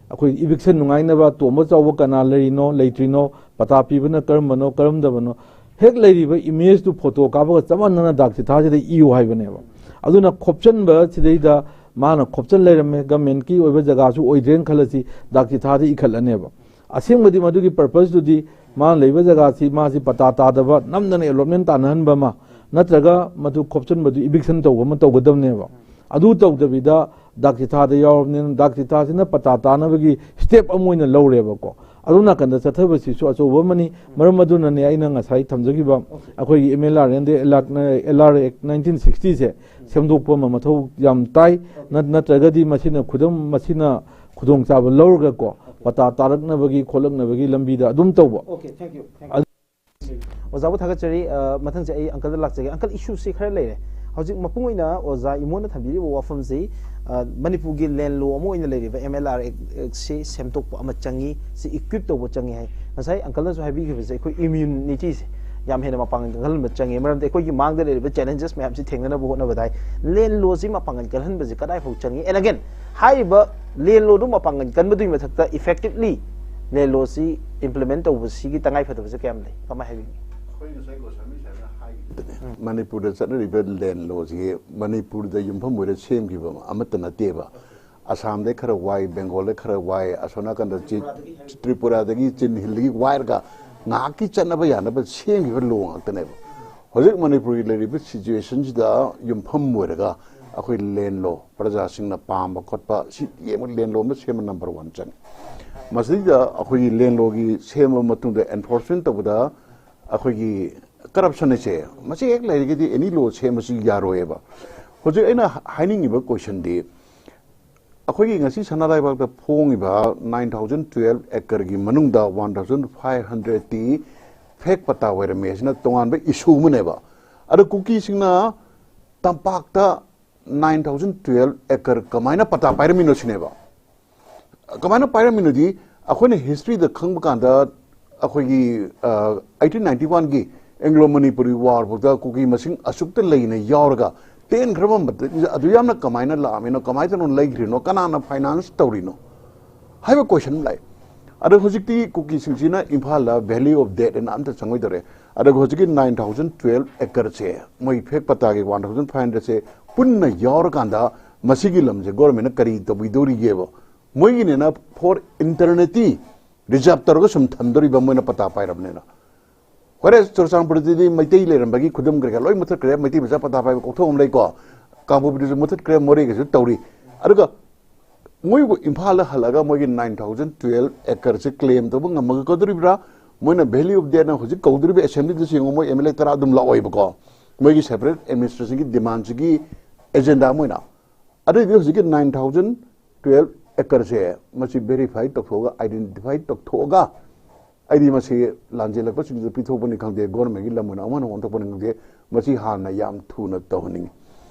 ꯑꯩꯈꯣꯏ ꯏꯚꯤꯛꯁꯟ ꯅꯨꯡꯉꯥꯏꯅꯕ ꯇꯣꯝꯕ ꯆꯥꯎꯕ ꯀꯅꯥ ꯂꯩꯔꯤꯅꯣ, ꯂꯩꯇ꯭ꯔꯤꯅꯣ, ꯄꯇꯥ ꯄꯤꯕꯅ ꯀꯔꯝꯕꯅꯣ, ꯀꯔꯝꯗꯕꯅꯣ, ꯍꯦꯛ ꯂꯩꯔꯤꯕ ꯏꯃꯦꯖꯇꯨ ꯐꯣꯇꯣ ꯀꯥꯞꯄꯒ ꯆꯞ ꯃꯥꯟꯅꯅ ꯗꯥꯛ ꯆꯤꯊꯥꯁꯤꯗ ꯏꯌꯨ ꯍꯥꯏꯕꯅꯦꯕ꯫ ꯑꯗꯨꯅ ꯈꯣꯞꯆꯟꯕ ꯁꯤꯗꯩꯗ ꯃꯥꯅ ꯈꯣꯞꯆꯟ ꯂꯩꯔꯝꯃꯦ, ꯒꯃꯦꯟꯀꯤ ꯑꯣꯏꯕ ꯖꯒꯥꯁꯨ ꯑꯣꯏꯗ꯭ꯔꯦꯅ ꯈꯜꯂꯁꯤ, ꯗꯥꯛ ꯆꯤꯊꯥꯗ ꯏꯈꯠꯂꯅꯦꯕ꯫ ꯑꯁꯦꯡꯕꯗꯤ ꯃꯗꯨꯒꯤ ꯄꯔꯄꯁꯇꯨꯗꯤ ꯃꯥꯅ ꯂꯩꯕ ꯖꯒꯥꯁꯤ ꯃꯥꯁꯤ ꯄꯇꯥ ꯇꯥꯗꯕ, ꯅꯝꯗꯅ ꯑꯦꯂꯣꯠꯃꯦꯟ ꯇꯥꯅꯍꯟꯕ ꯑꯃ, ꯅꯠꯇ꯭ꯔꯒ ꯃꯗꯨ ꯈꯣꯞꯆꯟꯕꯗꯨ ꯏꯚꯤꯛꯁꯟ ꯇꯧꯕ ꯑꯃ ꯇꯧꯒꯗꯕꯅꯦꯕ꯫ ꯑꯗꯨ ꯇꯧꯗꯕꯤꯗ ꯗꯥꯛ ꯆꯤꯊꯥꯗ ꯌꯥꯎꯔꯕꯅꯤꯅ ꯗꯥꯛ ꯆꯤꯊꯥꯁꯤꯅ ꯄꯇꯥ ꯇꯥꯅꯕꯒꯤ ꯁ꯭ꯇꯦꯞ ꯑꯃ ꯑꯣꯏꯅ ꯂꯧꯔꯦꯕꯀꯣ꯫ ꯑꯗꯨ ꯅꯥꯀꯟꯗ ꯆꯠꯊꯕꯁꯤꯁꯨ ꯑꯆꯧꯕ ꯑꯃꯅꯤ꯫ ꯃꯔꯝ ꯑꯗꯨꯅꯅꯦ ꯑꯩꯅ ꯉꯁꯥꯏ ꯊꯝꯖꯈꯤꯕ ꯑꯩꯈꯣꯏꯒꯤ M L R and L R act nineteen ꯁꯤꯛꯁꯇꯤꯁꯦ ꯁꯦꯝꯗꯣꯛꯄ ꯑꯃ ꯃꯊꯧ ꯌꯥꯝ ꯇꯥꯏ꯫ ꯅꯠ-, ꯅꯠꯇ꯭ꯔꯒꯗꯤ ꯃꯁꯤꯅ ꯈꯨꯗꯝ, ꯃꯁꯤꯅ ꯈꯨꯗꯣꯡꯆꯥꯕ ꯂꯧꯔꯒꯀꯣ, ꯄꯇꯥ ꯇꯥꯔꯛꯅꯕꯒꯤ ꯈꯣꯠꯂꯛꯅꯕꯒꯤ ꯂꯝꯕꯤꯗ ꯑꯗꯨꯝ ꯇꯧꯕ꯫ Okay, thank you, thank you. ꯑꯣꯖꯥꯕꯨ ꯊꯥꯒꯠꯆꯔꯤ꯫ ꯑ, ꯃꯊꯪꯁꯦ ꯑꯩ ꯑꯪꯀꯜꯗ ꯂꯥꯛꯆꯒꯦ꯫ ꯑꯪꯀꯜ, ꯏꯁꯨꯁꯤ ꯈꯔ ꯂꯩꯔꯦ꯫ ꯍꯧꯖꯤꯛ ꯃꯄꯨꯡ ꯑꯣꯏꯅ ꯑꯣꯖꯥ ꯏꯃꯣꯅ ꯊꯝꯕꯤꯔꯤꯕ ꯋꯥꯐꯝꯁꯤ, ꯑ, ꯃꯅꯤꯄꯨꯔꯒꯤ ꯂꯦꯟ ꯂꯣ ꯑꯃ ꯑꯣꯏꯅ ꯂꯩꯔꯤꯕ ꯑꯦꯝ ꯑꯦꯜ ꯑꯥꯔ ꯑꯦꯛꯁꯤ ꯁꯦꯝꯗꯣꯛꯄ ꯑꯃ ꯆꯪꯉꯤ, ꯁꯤ ꯏꯀ꯭ꯋꯤꯞ ꯇꯧꯕ ꯆꯪꯉꯤ ꯍꯥꯏ꯫ ꯉꯁꯥꯏ ꯑꯪꯀꯜꯅꯁꯨ ꯍꯥꯏꯕꯤꯈꯤꯕꯁꯦ, ꯑꯩꯈꯣꯏ ꯏꯝꯌꯨꯅꯤꯇꯤꯁꯦ ꯌꯥꯝ ꯍꯦꯟꯅ ꯃꯄꯥꯡꯒꯜ ꯀꯜꯍꯟꯕ ꯆꯪꯉꯤ꯫ ꯃꯔꯝꯗꯤ ꯑꯩꯈꯣꯏꯒꯤ ꯃꯥꯡꯗ ꯂꯩꯔꯤꯕ ꯆꯦꯂꯦꯟꯖꯦꯁ ꯃꯌꯥꯝꯁꯤ ꯊꯦꯡꯅꯅꯕ ꯍꯣꯠꯅꯕꯗ ꯍꯥꯏ꯫ ꯂꯦꯟ ꯂꯣꯁꯤ ꯃꯄꯥꯡꯒꯜ ꯀꯜꯍꯟꯕꯁꯤ ꯀꯗꯥꯏꯐꯥꯎ ꯆꯪꯉꯤ? And again, ꯍꯥꯏꯔꯤꯕ ꯂꯦꯟ ꯂꯣꯗꯨ ꯃꯄꯥꯡꯒꯜ ꯀꯟꯕꯗꯨꯒꯤ ꯃꯊꯛꯇ ꯏꯐꯦꯛꯇꯤꯕꯂꯤ ꯂꯦꯟ ꯂꯣꯁꯤ ꯏꯝꯄ꯭ꯂꯤꯃꯦꯟ ꯇꯧꯕꯁꯤꯒꯤ ꯇꯉꯥꯏꯐꯗꯕꯁꯦ ꯀꯌꯥꯝ ꯂꯩ? ꯀꯃꯥꯏꯅ ꯍꯥꯏꯕꯤꯅꯤ? ꯑꯩꯈꯣꯏ ꯉꯁꯥꯏ ꯒꯣꯁꯥꯃꯤ ꯁꯥꯍꯦꯕꯅ ꯃꯅꯤꯄꯨꯔꯗ ꯆꯠꯅꯔꯤꯕ ꯂꯦꯟ ꯂꯣꯁꯤ ꯃꯅꯤꯄꯨꯔꯗ ꯌꯨꯝꯐꯝ ꯑꯣꯏꯔ ꯁꯦꯝꯈꯤꯕ ꯑꯃꯠꯇ ꯅꯠꯇꯦꯕ꯫ ꯑꯁꯥꯝꯗꯩ ꯈꯔ ꯋꯥꯏ, ꯕꯦꯡꯒꯣꯜꯗꯩ ꯈꯔ ꯋꯥꯏ, ꯑꯁꯣꯝ ꯅꯥꯀꯟꯗ ꯆꯤ-, ꯇ꯭ꯔꯤꯄꯨꯔꯥꯗꯒꯤ ꯆꯤꯟ ꯍꯤꯜꯗꯒꯤ ꯋꯥꯏꯔꯒ ꯉꯥꯏꯍꯥꯛꯀꯤ ꯆꯠꯅꯕ ꯌꯥꯅꯕ ꯁꯦꯝꯈꯤꯕ ꯂꯣ ꯉꯥꯛꯇꯅꯦꯕ꯫ ꯍꯧꯖꯤꯛ ꯃꯅꯤꯄꯨꯔꯒꯤ ꯂꯩꯔꯤꯕ ꯁꯤꯆꯨꯋꯦꯁꯟꯁꯤꯗ ꯌꯨꯝꯐꯝ ꯑꯣꯏꯔꯒ ꯑꯩꯈꯣꯏ ꯂꯦꯟ ꯂꯣ, ꯄ꯭ꯔꯖꯥꯁꯤꯡꯅ ꯄꯥꯝꯕ ꯈꯣꯠꯄ ꯁꯤ ꯌꯦꯡꯕ ꯂꯦꯟ ꯂꯣ ꯑꯃ ꯁꯦꯝꯕ ꯅꯝꯕꯔ ꯋꯥꯟ ꯆꯪꯉꯤ꯫ ꯃꯁꯤꯗ ꯑꯩꯈꯣꯏꯒꯤ ꯂꯦꯟ ꯂꯣꯒꯤ ꯁꯦꯝꯃꯕ ꯃꯇꯨꯡꯗ ꯑꯦꯟꯐꯣꯔꯁꯃꯦꯟ ꯇꯧꯕꯗ ꯑꯩꯈꯣꯏꯒꯤ ꯀꯔꯞꯁꯟ ꯍꯥꯏꯁꯦ ꯃꯁꯤ ꯍꯦꯛ ꯂꯩꯔꯒꯗꯤ ꯑꯦꯅꯤ ꯂꯣ ꯁꯦꯝꯕꯁꯤ ꯌꯥꯔꯣꯏꯌꯦꯕ꯫ ꯍꯧꯖꯤꯛ ꯑꯩꯅ ꯍꯥꯏꯅꯤꯡꯉꯤꯕ ꯀꯣꯏꯁꯟꯗꯤ, ꯑꯩꯈꯣꯏꯒꯤ ꯉꯁꯤ ꯁꯅꯥ ꯂꯩꯕꯥꯛꯇ ꯐꯣꯡꯉꯤꯕ ꯅꯥꯏꯟ ꯊꯥꯎꯖꯟ ꯇꯨꯋꯦꯜꯐ ꯑꯦꯀꯔꯒꯤ ꯃꯅꯨꯡꯗ ꯋꯥꯟ ꯊꯥꯎꯖꯟ ꯐꯥꯏꯚ ꯍꯟꯗ꯭ꯔꯦꯠꯇꯤ ꯐꯦꯛ ꯄꯇꯥ ꯑꯣꯏꯔꯝꯃꯦ꯫ ꯑꯁꯤꯅ ꯇꯣꯉꯥꯟꯕ ꯏꯁꯨ ꯑꯃꯅꯦꯕ꯫ ꯑꯗꯣ ꯀꯨꯀꯤꯁꯤꯡꯅ ꯇꯝꯄꯥꯛꯇ ꯅꯥꯏꯟ ꯊꯥꯎꯖꯟ ꯇꯨꯋꯦꯜꯐ ꯑꯦꯀꯔ ꯀꯃꯥꯏꯅ ꯄꯇꯥ ꯄꯥꯏꯔꯝꯃꯤꯅꯣ ꯁꯤꯅꯦꯕ꯫ ꯀꯃꯥꯏꯅ ꯄꯥꯏꯔꯝꯃꯤꯅꯣꯗꯤ, ꯑꯩꯈꯣꯏꯅ ꯍꯤꯁꯇ꯭ꯔꯤꯗ ꯈꯪꯕ ꯀꯥꯟꯗ ꯑꯩꯈꯣꯏꯒꯤ ꯑꯩꯇꯤꯟ ꯅꯥꯏꯟꯇꯤ ꯋꯥꯟꯒꯤ ꯑꯦꯡꯒ꯭ꯂꯣ ꯃꯅꯤꯄꯨꯔꯤ ꯋꯥꯔ ꯐꯥꯎꯗ ꯀꯨꯀꯤ ꯃꯁꯤꯡ ꯑꯁꯨꯛꯇ ꯂꯩꯅ ꯌꯥꯎꯔꯒ ꯇꯦꯟꯈ꯭ꯔꯕ ꯃꯇꯝꯗ ꯑꯗꯨ ꯌꯥꯝꯅ ꯀꯃꯥꯏꯅ ꯂꯥꯛꯑꯝꯃꯤꯅꯣ, ꯀꯃꯥꯏꯅ ꯇꯧꯅ ꯂꯩꯈ꯭ꯔꯤꯅꯣ, ꯀꯅꯥꯅ ꯐꯥꯏꯅꯥꯟꯁ ꯇꯧꯔꯤꯅꯣ ꯍꯥꯏꯕ ꯀꯣꯏꯁꯟ ꯑꯃ ꯂꯥꯛꯑꯦ꯫ ꯑꯗꯣ ꯍꯧꯖꯤꯛꯇꯤ ꯀꯨꯀꯤꯁꯤꯡꯁꯤꯅ ꯏꯝꯐꯥꯜꯗ ꯚꯦꯂꯤ ꯑꯣꯐ ꯗꯦꯠ ꯑꯅ ꯑꯝꯇ ꯆꯪꯉꯣꯏꯗꯧꯔꯦ꯫ ꯑꯗꯨꯒ ꯍꯧꯖꯤꯛꯀꯤ ꯅꯥꯏꯟ ꯊꯥꯎꯖꯟ ꯇꯨꯋꯦꯜꯐ ꯑꯦꯀꯔꯁꯦ, ꯃꯣꯏ ꯐꯦꯛ ꯄꯇꯥꯒꯤ ꯋꯥꯟ ꯊꯥꯎꯖꯟ ꯐꯥꯏꯚ ꯍꯟꯗ꯭ꯔꯦꯠꯁꯦ ꯄꯨꯟꯅ ꯌꯥꯎꯔꯀꯥꯟꯗ ꯃꯁꯤꯒꯤ ꯂꯝꯁꯦ ꯒꯣꯔꯃꯦꯟꯅ ꯀꯔꯤ ꯇꯧꯕꯤꯗꯧꯔꯤꯒꯦꯕ? ꯃꯣꯏꯒꯤꯅꯦꯅ ꯐꯣꯔ ꯏꯟꯇꯔꯅꯤꯇꯤ ꯔꯤꯖꯥꯔꯚ ꯇꯧꯔꯒ ꯁꯨꯝ ꯊꯝꯗꯣꯔꯤꯕ, ꯃꯣꯏꯅ ꯄꯇꯥ ꯄꯥꯏꯔꯕꯅꯤꯅ꯫ ꯍꯣꯔꯦꯟ ꯆꯨꯔꯆꯥꯟꯄꯨꯔꯗꯗꯤ ꯃꯩꯇꯩ ꯂꯩꯔꯝꯕꯒꯤ ꯈꯨꯗꯝ ꯀꯔꯤ ꯀꯔꯥ ꯂꯣꯏ ꯃꯨꯊꯠꯈ꯭ꯔꯦ, ꯃꯩꯇꯩ ꯃꯆꯥ ꯄꯇꯥ ꯄꯥꯏꯕ ꯀꯣꯛꯊꯣꯛ ꯑꯃ ꯂꯩꯀꯣ, ꯀꯥꯡꯄꯣꯛꯄꯤꯗꯁꯨ ꯃꯨꯊꯠꯈ꯭ꯔꯦ, ꯃꯣꯔꯦꯒꯤꯁꯨ ꯇꯧꯔꯤ꯫ ꯑꯗꯨꯒ ꯃꯣꯏꯕꯨ ꯏꯝꯐꯥꯜꯗ ꯍꯜꯂꯒ ꯃꯣꯏꯒꯤ ꯅꯥꯏꯟ ꯊꯥꯎꯖꯟ ꯇꯨꯋꯦꯜꯐ ꯑꯦꯀꯔꯁꯦ ꯀ꯭ꯂꯦꯝ ꯇꯧꯕ ꯉꯝꯃꯛꯀꯗꯧꯔꯤꯕ꯭ꯔꯥ? ꯃꯣꯏꯅ ꯚꯦꯂꯤ ꯑꯣꯐ ꯗꯦꯠꯅ ꯍꯧꯖꯤꯛ ꯀꯧꯗꯧꯔꯤꯕ ꯑꯦꯁꯦꯝꯕ꯭ꯂꯤꯗꯁꯨ ꯌꯦꯡꯉꯣ, ꯃꯣꯏ ꯑꯦꯝ ꯑꯦꯜ ꯑꯦ ꯇꯔꯥ ꯑꯗꯨꯝ ꯂꯥꯛꯑꯣꯏꯕꯀꯣ꯫ ꯃꯣꯏꯒꯤ ꯁꯦꯄꯔꯦꯠ ꯑꯦꯗꯃꯤꯅꯤꯁꯇ꯭ꯔꯦꯁꯟꯒꯤ ꯗꯤꯃꯥꯟꯁꯤꯒꯤ ꯑꯦꯖꯦꯟꯗꯥ ꯑꯃ ꯑꯣꯏꯅ꯫ ꯑꯗꯨꯏꯗꯤ ꯍꯧꯖꯤꯛꯀꯤ ꯅꯥꯏꯟ ꯊꯥꯎꯖꯟ ꯇꯨꯋꯦꯜꯐ ꯑꯦꯀꯔꯁꯦ ꯃꯁꯤ ꯚꯦꯔꯤꯐꯥꯏ ꯇꯧꯊꯣꯛꯑꯒ, ꯑꯥꯏꯗꯦꯟꯇꯤꯐꯥꯏ ꯇꯧꯊꯣꯛꯑꯒ, ꯑꯩꯗꯤ ꯃꯁꯤ ꯂꯥꯟꯖꯦꯜꯂꯛꯄꯁꯤꯡꯗ ꯄꯤꯊꯣꯛꯄꯅꯤ ꯈꯪꯗꯦ, ꯒꯣꯔꯃꯦꯟꯒꯤ ꯂꯝ ꯑꯣꯏꯅ ꯑꯃꯅ ꯑꯣꯟꯊꯣꯛꯄꯅꯤ ꯈꯪꯗꯦ, ꯃꯁꯤ ꯍꯥꯟꯅ ꯌꯥꯝ ꯊꯨꯅ ꯇꯧꯍꯟꯅꯤꯡꯉꯤ꯫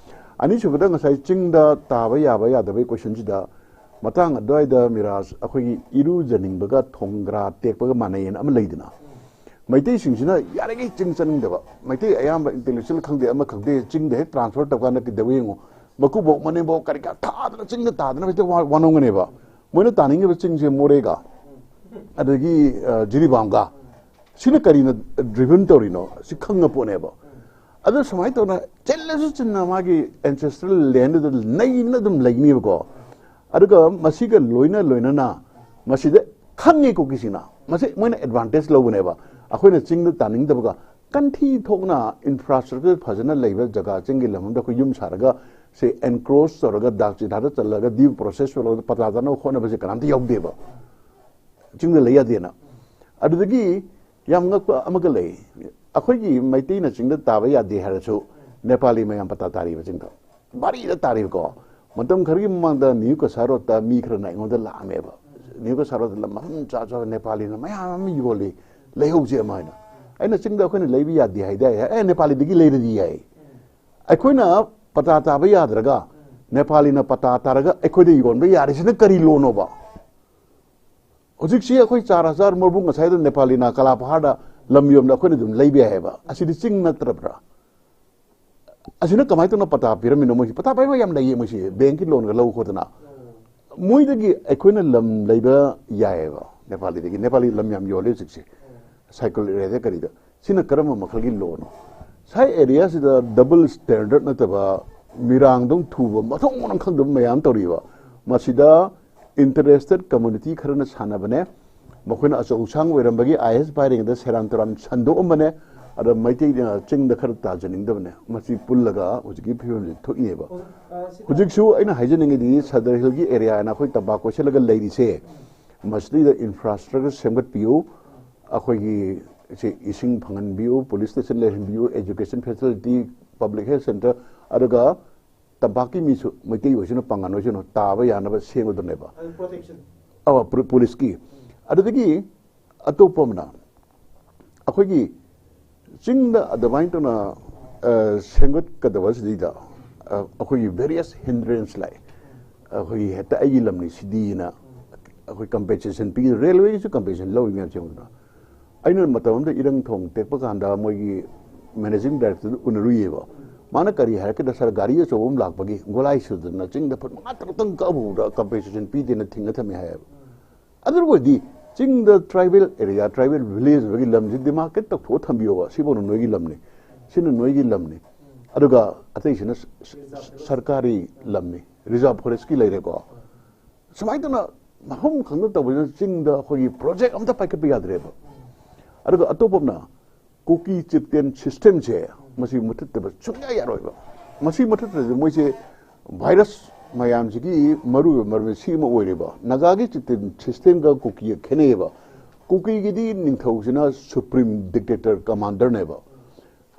ꯑꯅꯤꯁꯨꯕꯗ, ꯉꯁꯥꯏ ꯆꯤꯡꯗ ꯇꯥꯕ ꯌꯥꯕ ꯌꯥꯗꯕꯒꯤ ꯀꯣꯏꯁꯟꯁꯤꯗ, ꯃꯇꯥꯡ ꯑꯗꯨꯋꯥꯏꯗ ꯃꯤꯔꯥꯖ, ꯑꯩꯈꯣꯏꯒꯤ ꯏꯔꯨꯖꯅꯤꯡꯕꯒ ꯊꯣꯡꯒ꯭ꯔꯥ ꯇꯦꯛꯄꯒ ꯃꯥꯟꯅꯩꯌꯦꯅ ꯑꯃ ꯂꯩꯗꯅ, ꯃꯩꯇꯩꯁꯤꯡꯁꯤꯅ ꯌꯥꯔꯤꯈꯩ ꯆꯤꯡ ꯆꯠꯅꯤꯡꯗꯕ꯫ ꯃꯩꯇꯩ ꯑꯌꯥꯝꯕ ꯏꯟꯇꯦꯂꯦꯛꯆꯨꯋꯦꯜ ꯈꯪꯗꯦ ꯑꯃ ꯈꯪꯗꯦ, ꯆꯤꯡꯗ ꯍꯦꯛ ꯇ꯭ꯔꯥꯟꯁꯐꯔ ꯇꯧꯀꯥꯟꯗ ꯀꯩꯗꯧꯋꯤ ꯌꯦꯡꯉꯣ, ꯃꯀꯨꯕꯣꯛ ꯃꯅꯦꯝꯕꯣꯛ ꯀꯔꯤ ꯀꯔꯥ ꯊꯥꯗꯅ ꯆꯤꯡꯗ ꯇꯥꯗꯅ ꯍꯦꯛꯇ ꯋꯥ-, ꯋꯥꯅꯣꯝꯒꯅꯦꯕ꯫ ꯃꯣꯏꯅ ꯇꯥꯅꯤꯡꯉꯤꯕ ꯆꯤꯡꯁꯦ ꯃꯣꯔꯦꯒ ꯑꯗꯒꯤ, ꯑ, ꯖꯤꯔꯤꯕꯥꯝꯒ꯫ ꯁꯤꯅ ꯀꯔꯤꯅ ꯗ꯭ꯔꯤꯚꯟ ꯇꯧꯔꯤꯅꯣ? ꯁꯤ ꯈꯪꯉ ꯄꯣꯠꯅꯦꯕ꯫ ꯑꯗꯨ ꯁꯨꯃꯥꯏꯅ ꯇꯧꯅ ꯆꯤꯜꯂꯁꯨ ꯆꯤꯟꯅ ꯃꯥꯒꯤ ancestral land ꯑꯗꯨ ꯅꯩꯅ ꯑꯗꯨꯝ ꯂꯩꯅꯦꯕꯀꯣ꯫ ꯑꯗꯨꯒ ꯃꯁꯤꯒ ꯂꯣꯏꯅ ꯂꯣꯏꯅꯅ ꯃꯁꯤꯗ ꯈꯪꯉꯤ ꯀꯨꯀꯤꯁꯤꯡꯅ, ꯃꯁꯤ ꯃꯣꯏꯅ advantage ꯂꯧꯕꯅꯦꯕ꯫ ꯑꯩꯈꯣꯏꯅ ꯆꯤꯡꯗ ꯇꯥꯅꯤꯡꯗꯕꯒ, ꯀꯟꯊꯤ ꯊꯣꯛꯅ infrastructure ꯐꯖꯅ ꯂꯩꯕ ꯖꯒꯥ, ꯆꯤꯡꯒꯤ ꯂꯝ ꯑꯃꯗ ꯑꯩꯈꯣꯏ ꯌꯨꯝ ꯁꯥꯔꯒ, ꯁꯦ, encroach ꯇꯧꯔꯒ, ꯗꯥꯛ ꯆꯤꯊꯥꯗ ꯆꯜꯂꯒ, due process ꯇꯧꯔꯒ ꯄꯇꯥ ꯇꯥꯅꯕ ꯍꯣꯠꯅꯕꯁꯦ ꯀꯅꯥꯝꯇ ꯌꯥꯎꯗꯦꯕ꯫ ꯆꯤꯡꯗ ꯂꯩ ꯌꯥꯗꯦꯅ꯫ ꯑꯗꯨꯗꯒꯤ ꯌꯥꯝ ꯉꯛꯄ ꯑꯃꯒ ꯂꯩ꯫ ꯑꯩꯈꯣꯏꯒꯤ ꯃꯩꯇꯩꯅ ꯆꯤꯡꯗ ꯇꯥꯕ ꯌꯥꯗꯦ ꯍꯥꯏꯔꯁꯨ, ꯅꯦꯄꯥꯂꯤ ꯃꯌꯥꯝ ꯄꯇꯥ ꯇꯥꯔꯤꯕ ꯆꯤꯡꯗ꯫ ꯚꯥꯔꯤꯗ ꯇꯥꯔꯤꯕꯀꯣ꯫ ꯃꯇꯝ ꯈꯔꯒꯤ ꯃꯃꯥꯡꯗ ꯅ꯭ꯌꯨ ꯀꯁꯥꯔꯣꯠꯇ ꯃꯤ ꯈꯔꯅ ꯑꯩꯉꯣꯟꯗ ꯂꯥꯛꯑꯝꯃꯦꯕ꯫ ꯅ꯭ꯌꯨ ꯀꯁꯥꯔꯣꯠꯇ ꯂꯝ ꯃꯐꯝ ꯆꯥ ꯆꯥꯕ ꯅꯦꯄꯥꯂꯤꯅ ꯃꯌꯥꯝ ꯑꯃ ꯌꯣꯜꯂꯤ, ꯂꯩꯍꯧꯁꯦ ꯑꯃ ꯍꯥꯏꯅ꯫ ꯑꯩꯅ ꯆꯤꯡꯗ ꯑꯩꯈꯣꯏꯅ ꯂꯩꯕ ꯌꯥꯗꯦ ꯍꯥꯏꯗꯥꯏ? ꯑꯦ, ꯅꯦꯄꯥꯂꯤꯗꯒꯤ ꯂꯩꯔꯗꯤ ꯌꯥꯏ꯫ ꯑꯩꯈꯣꯏꯅ ꯄꯇꯥ ꯇꯥꯕ ꯌꯥꯗ꯭ꯔꯒ ꯅꯦꯄꯥꯂꯤꯅ ꯄꯇꯥ ꯇꯥꯔꯒ ꯑꯩꯈꯣꯏꯗ ꯌꯣꯟꯕ ꯌꯥꯔꯤꯁꯤꯅ ꯀꯔꯤ ꯂꯣꯅꯣꯕ? ꯍꯧꯖꯤꯛꯁꯤ ꯑꯩꯈꯣꯏ ꯆꯥꯔ ꯍꯖꯥꯔ ꯃꯣꯔꯕꯨꯡ ꯉꯁꯥꯏꯗ ꯅꯦꯄꯥꯂꯤꯅ ꯀꯂꯥꯄꯍꯥꯔꯗ ꯂꯝ ꯌꯣꯟꯕꯗ ꯑꯩꯈꯣꯏꯅ ꯑꯗꯨꯝ ꯂꯩꯕ ꯌꯥꯏ ꯍꯥꯏꯕ꯫ ꯑꯁꯤꯗꯤ ꯆꯤꯡ ꯅꯠꯇ꯭ꯔꯕ꯭ꯔꯥ? ꯑꯁꯤꯅ ꯀꯃꯥꯏꯅ ꯇꯧꯅ ꯄꯇꯥ ꯄꯤꯔꯝꯃꯤꯅꯣ? ꯃꯣꯏꯁꯤ ꯄꯇꯥ ꯄꯥꯏꯕ ꯌꯥꯝ ꯂꯩꯌꯦ, ꯃꯣꯏꯁꯤ ꯕꯦꯡꯀꯤ ꯂꯣꯟꯒ ꯂꯧ ꯈꯣꯠꯇꯅ꯫ ꯃꯣꯏꯗꯒꯤ ꯑꯩꯈꯣꯏꯅ ꯂꯝ ꯂꯩꯕ ꯌꯥꯏꯑꯕ ꯅꯦꯄꯥꯂꯤꯗꯒꯤ꯫ ꯅꯦꯄꯥꯂꯤ ꯂꯝ ꯌꯥꯝ ꯌꯣꯜꯂꯦ ꯍꯧꯖꯤꯛꯁꯦ, ꯁꯥꯏꯀꯜ ꯑꯦꯔꯤꯌꯥꯗ ꯀꯔꯤꯗ꯫ ꯁꯤꯅ ꯀꯔꯝꯕ ꯃꯈꯜꯒꯤ ꯂꯣꯅꯣ? ꯁꯥꯏ ꯑꯦꯔꯤꯌꯥꯁꯤꯗ double standard ꯅꯠꯇꯕ, ꯃꯤꯔꯥꯡꯗꯧ ꯊꯨꯕ, ꯃꯊꯣꯡ ꯃꯔꯝ ꯈꯪꯗꯕ ꯃꯌꯥꯝ ꯇꯧꯔꯤꯕ꯫ ꯃꯁꯤꯗ interested community ꯈꯔꯅ ꯁꯥꯟꯅꯕꯅꯦ꯫ ꯃꯈꯣꯏꯅ ꯑꯆꯧ ꯑꯁꯥꯡ ꯑꯣꯏꯔꯝꯕꯒꯤ ꯑꯥꯏ ꯑꯦꯁ ꯄꯥꯏꯔꯤꯉꯩꯗ ꯁꯦꯔꯥꯟ ꯇꯨꯔꯥꯟ ꯁꯟꯗꯣꯛꯑꯝꯕꯅꯦ꯫ ꯑꯗ ꯃꯩꯇꯩꯅ ꯆꯤꯡꯗ ꯈꯔ ꯇꯥꯖꯅꯤꯡꯗꯕꯅꯦ꯫ ꯃꯁꯤ ꯄꯨꯜꯂꯒ ꯍꯧꯖꯤꯛꯀꯤ ꯐꯤꯕꯝꯁꯤ ꯊꯣꯛꯏꯑꯕ꯫ ꯍꯧꯖꯤꯛ, ꯑ, ꯁꯤ ꯍꯧꯖꯤꯛꯁꯨ ꯑꯩꯅ ꯍꯥꯏꯖꯅꯤꯡꯉꯤꯗꯤ ꯁꯗꯔ ꯍꯤꯜꯒꯤ ꯑꯦꯔꯤꯌꯥ ꯍꯥꯏꯅ ꯑꯩꯈꯣꯏ ꯇꯝꯄꯥꯛ ꯀꯣꯏꯁꯤꯜꯂꯒ ꯂꯩꯔꯤꯁꯦ, ꯃꯁꯤꯗꯩꯗ infrastructure ꯁꯦꯝꯒꯠꯄꯤꯌꯨ, ꯑꯩꯈꯣꯏꯒꯤ ꯁꯤ ꯏꯁꯤꯡ ꯐꯪꯍꯟꯕꯤꯌꯨ, police station ꯂꯩꯍꯟꯕꯤꯌꯨ, education facility, public health centre, ꯑꯗꯨꯒ ꯇꯝꯄꯥꯛꯀꯤ ꯃꯤꯁꯨ, ꯃꯩꯇꯩ ꯑꯣꯏꯁꯅꯨ, ꯄꯥꯡꯒꯟ ꯑꯣꯏꯁꯅꯨ, ꯇꯥꯕ ꯌꯥꯅꯕ ꯁꯦꯝꯒꯗꯕꯅꯦꯕ꯫ ꯑꯗꯨ protection꯫ ꯑ, ꯄꯨ-, ꯄꯨꯂꯤꯁꯀꯤ꯫ ꯑꯗꯨꯗꯒꯤ ꯑꯇꯣꯞꯄ ꯑꯃꯅ, ꯑꯩꯈꯣꯏꯒꯤ ꯆꯤꯡꯗ ꯑꯗꯨꯃꯥꯏꯅ ꯇꯧꯅ, ꯑ, ꯁꯦꯝꯒꯠꯀꯗꯕ ꯁꯤꯗꯩꯗ, ꯑ, ꯑꯩꯈꯣꯏꯒꯤ various hindrance ꯂꯥꯛꯑꯦ꯫ ꯑꯩꯈꯣꯏꯒꯤ ꯍꯦꯛꯇ ꯑꯩꯒꯤ ꯂꯝꯅꯤ ꯁꯤꯗꯤꯅ ꯑꯩꯈꯣꯏ compensation ꯄꯤ, ꯔꯦꯜꯋꯦꯒꯤꯁꯨ compensation ꯂꯧꯔꯤ ꯃꯌꯥꯝꯁꯦ ꯌꯦꯡꯉꯨꯗꯅ꯫ ꯑꯩꯅ ꯃꯇꯝ ꯑꯃꯗ ꯏꯔꯪ ꯊꯣꯡ ꯇꯦꯛꯄ ꯀꯥꯟꯗ ꯃꯣꯏꯒꯤ managing director ꯗꯨ ꯎꯅꯔꯨꯏꯌꯦꯕ꯫ ꯃꯥꯅ ꯀꯔꯤ ꯍꯥꯏꯔꯛꯀꯦꯗ, "ꯁꯥꯔ, ꯒꯥꯔꯤ ꯑꯆꯧꯕ ꯑꯃ ꯂꯥꯛꯄꯒꯤ ꯒꯣꯂꯥꯏ ꯁꯨꯗꯅ ꯆꯤꯡꯗ ꯐꯨꯠ ꯃꯉꯥ ꯇꯔꯨꯛꯇꯪ ꯀꯛꯑꯐꯥꯎꯗ compensation ꯄꯤꯗꯦꯅ ꯊꯤꯡꯉ ꯊꯝꯃꯦ" ꯍꯥꯏꯌꯦꯕ꯫ ꯑꯗꯨ ꯑꯣꯏꯔꯗꯤ ꯆꯤꯡꯗ tribal area, tribal village ꯑꯣꯏꯕꯒꯤ ꯂꯝꯁꯤ demarcate ꯇꯧꯊꯣꯛꯑ ꯊꯝꯕꯤꯌꯣꯕ, ꯁꯤꯐꯥꯎꯅ ꯅꯣꯏꯒꯤ ꯂꯝꯅꯤ꯫ ꯁꯤꯅ ꯅꯣꯏꯒꯤ ꯂꯝꯅꯤ, ꯑꯗꯨꯒ ꯑꯇꯩꯁꯤꯅ ꯁ- ꯁ- ꯁꯔꯀꯥꯔꯤ ꯂꯝꯅꯤ, ꯔꯤꯖꯥꯔꯚ ꯐꯣꯔꯦꯁꯀꯤ ꯂꯩꯔꯦꯀꯣ꯫ ꯁꯨꯃꯥꯏꯅ ꯇꯧꯅ ꯃꯐꯝ ꯈꯪꯗ ꯇꯧꯕꯁꯤꯅ ꯆꯤꯡꯗ ꯑꯩꯈꯣꯏꯒꯤ ꯄ꯭ꯔꯣꯖꯦꯛ ꯑꯝꯇ ꯄꯥꯏꯈꯠꯄ ꯌꯥꯗ꯭ꯔꯦꯕ꯫ ꯑꯗꯨꯒ ꯑꯇꯣꯞꯄ ꯑꯃꯅ ꯀꯨꯀꯤ ꯆꯤꯞꯇꯦꯟ ꯁꯤꯁꯇꯦꯝꯁꯦ ꯃꯁꯤ ꯃꯨꯊꯠꯇꯕ ꯁꯨꯡꯌꯥ ꯌꯥꯔꯣꯏꯕ꯫ ꯃꯁꯤ ꯃꯨꯊꯠꯇ꯭ꯔꯗꯤ ꯃꯣꯏꯁꯦ ꯚꯥꯏꯔꯁ ꯃꯌꯥꯝꯁꯤꯒꯤ ꯃꯔꯨꯑꯣꯏꯕ ꯃꯔꯝ ꯁꯤ ꯑꯃ ꯑꯣꯏꯔꯦꯕ꯫ ꯅꯥꯒꯥꯒꯤ ꯆꯤꯞꯇꯦꯟ ꯁꯤꯁꯇꯦꯝꯒ ꯀꯨꯀꯤꯒ ꯈꯦꯠꯅꯩꯌꯦꯕ꯫ ꯀꯨꯀꯤꯒꯤꯗꯤ ꯅꯤꯡꯊꯧꯁꯤꯅ ꯁꯨꯄ꯭ꯔꯤꯝ ꯗꯤꯛꯇꯦꯇꯔ ꯀꯃꯥꯟꯗꯔꯅꯦꯕ꯫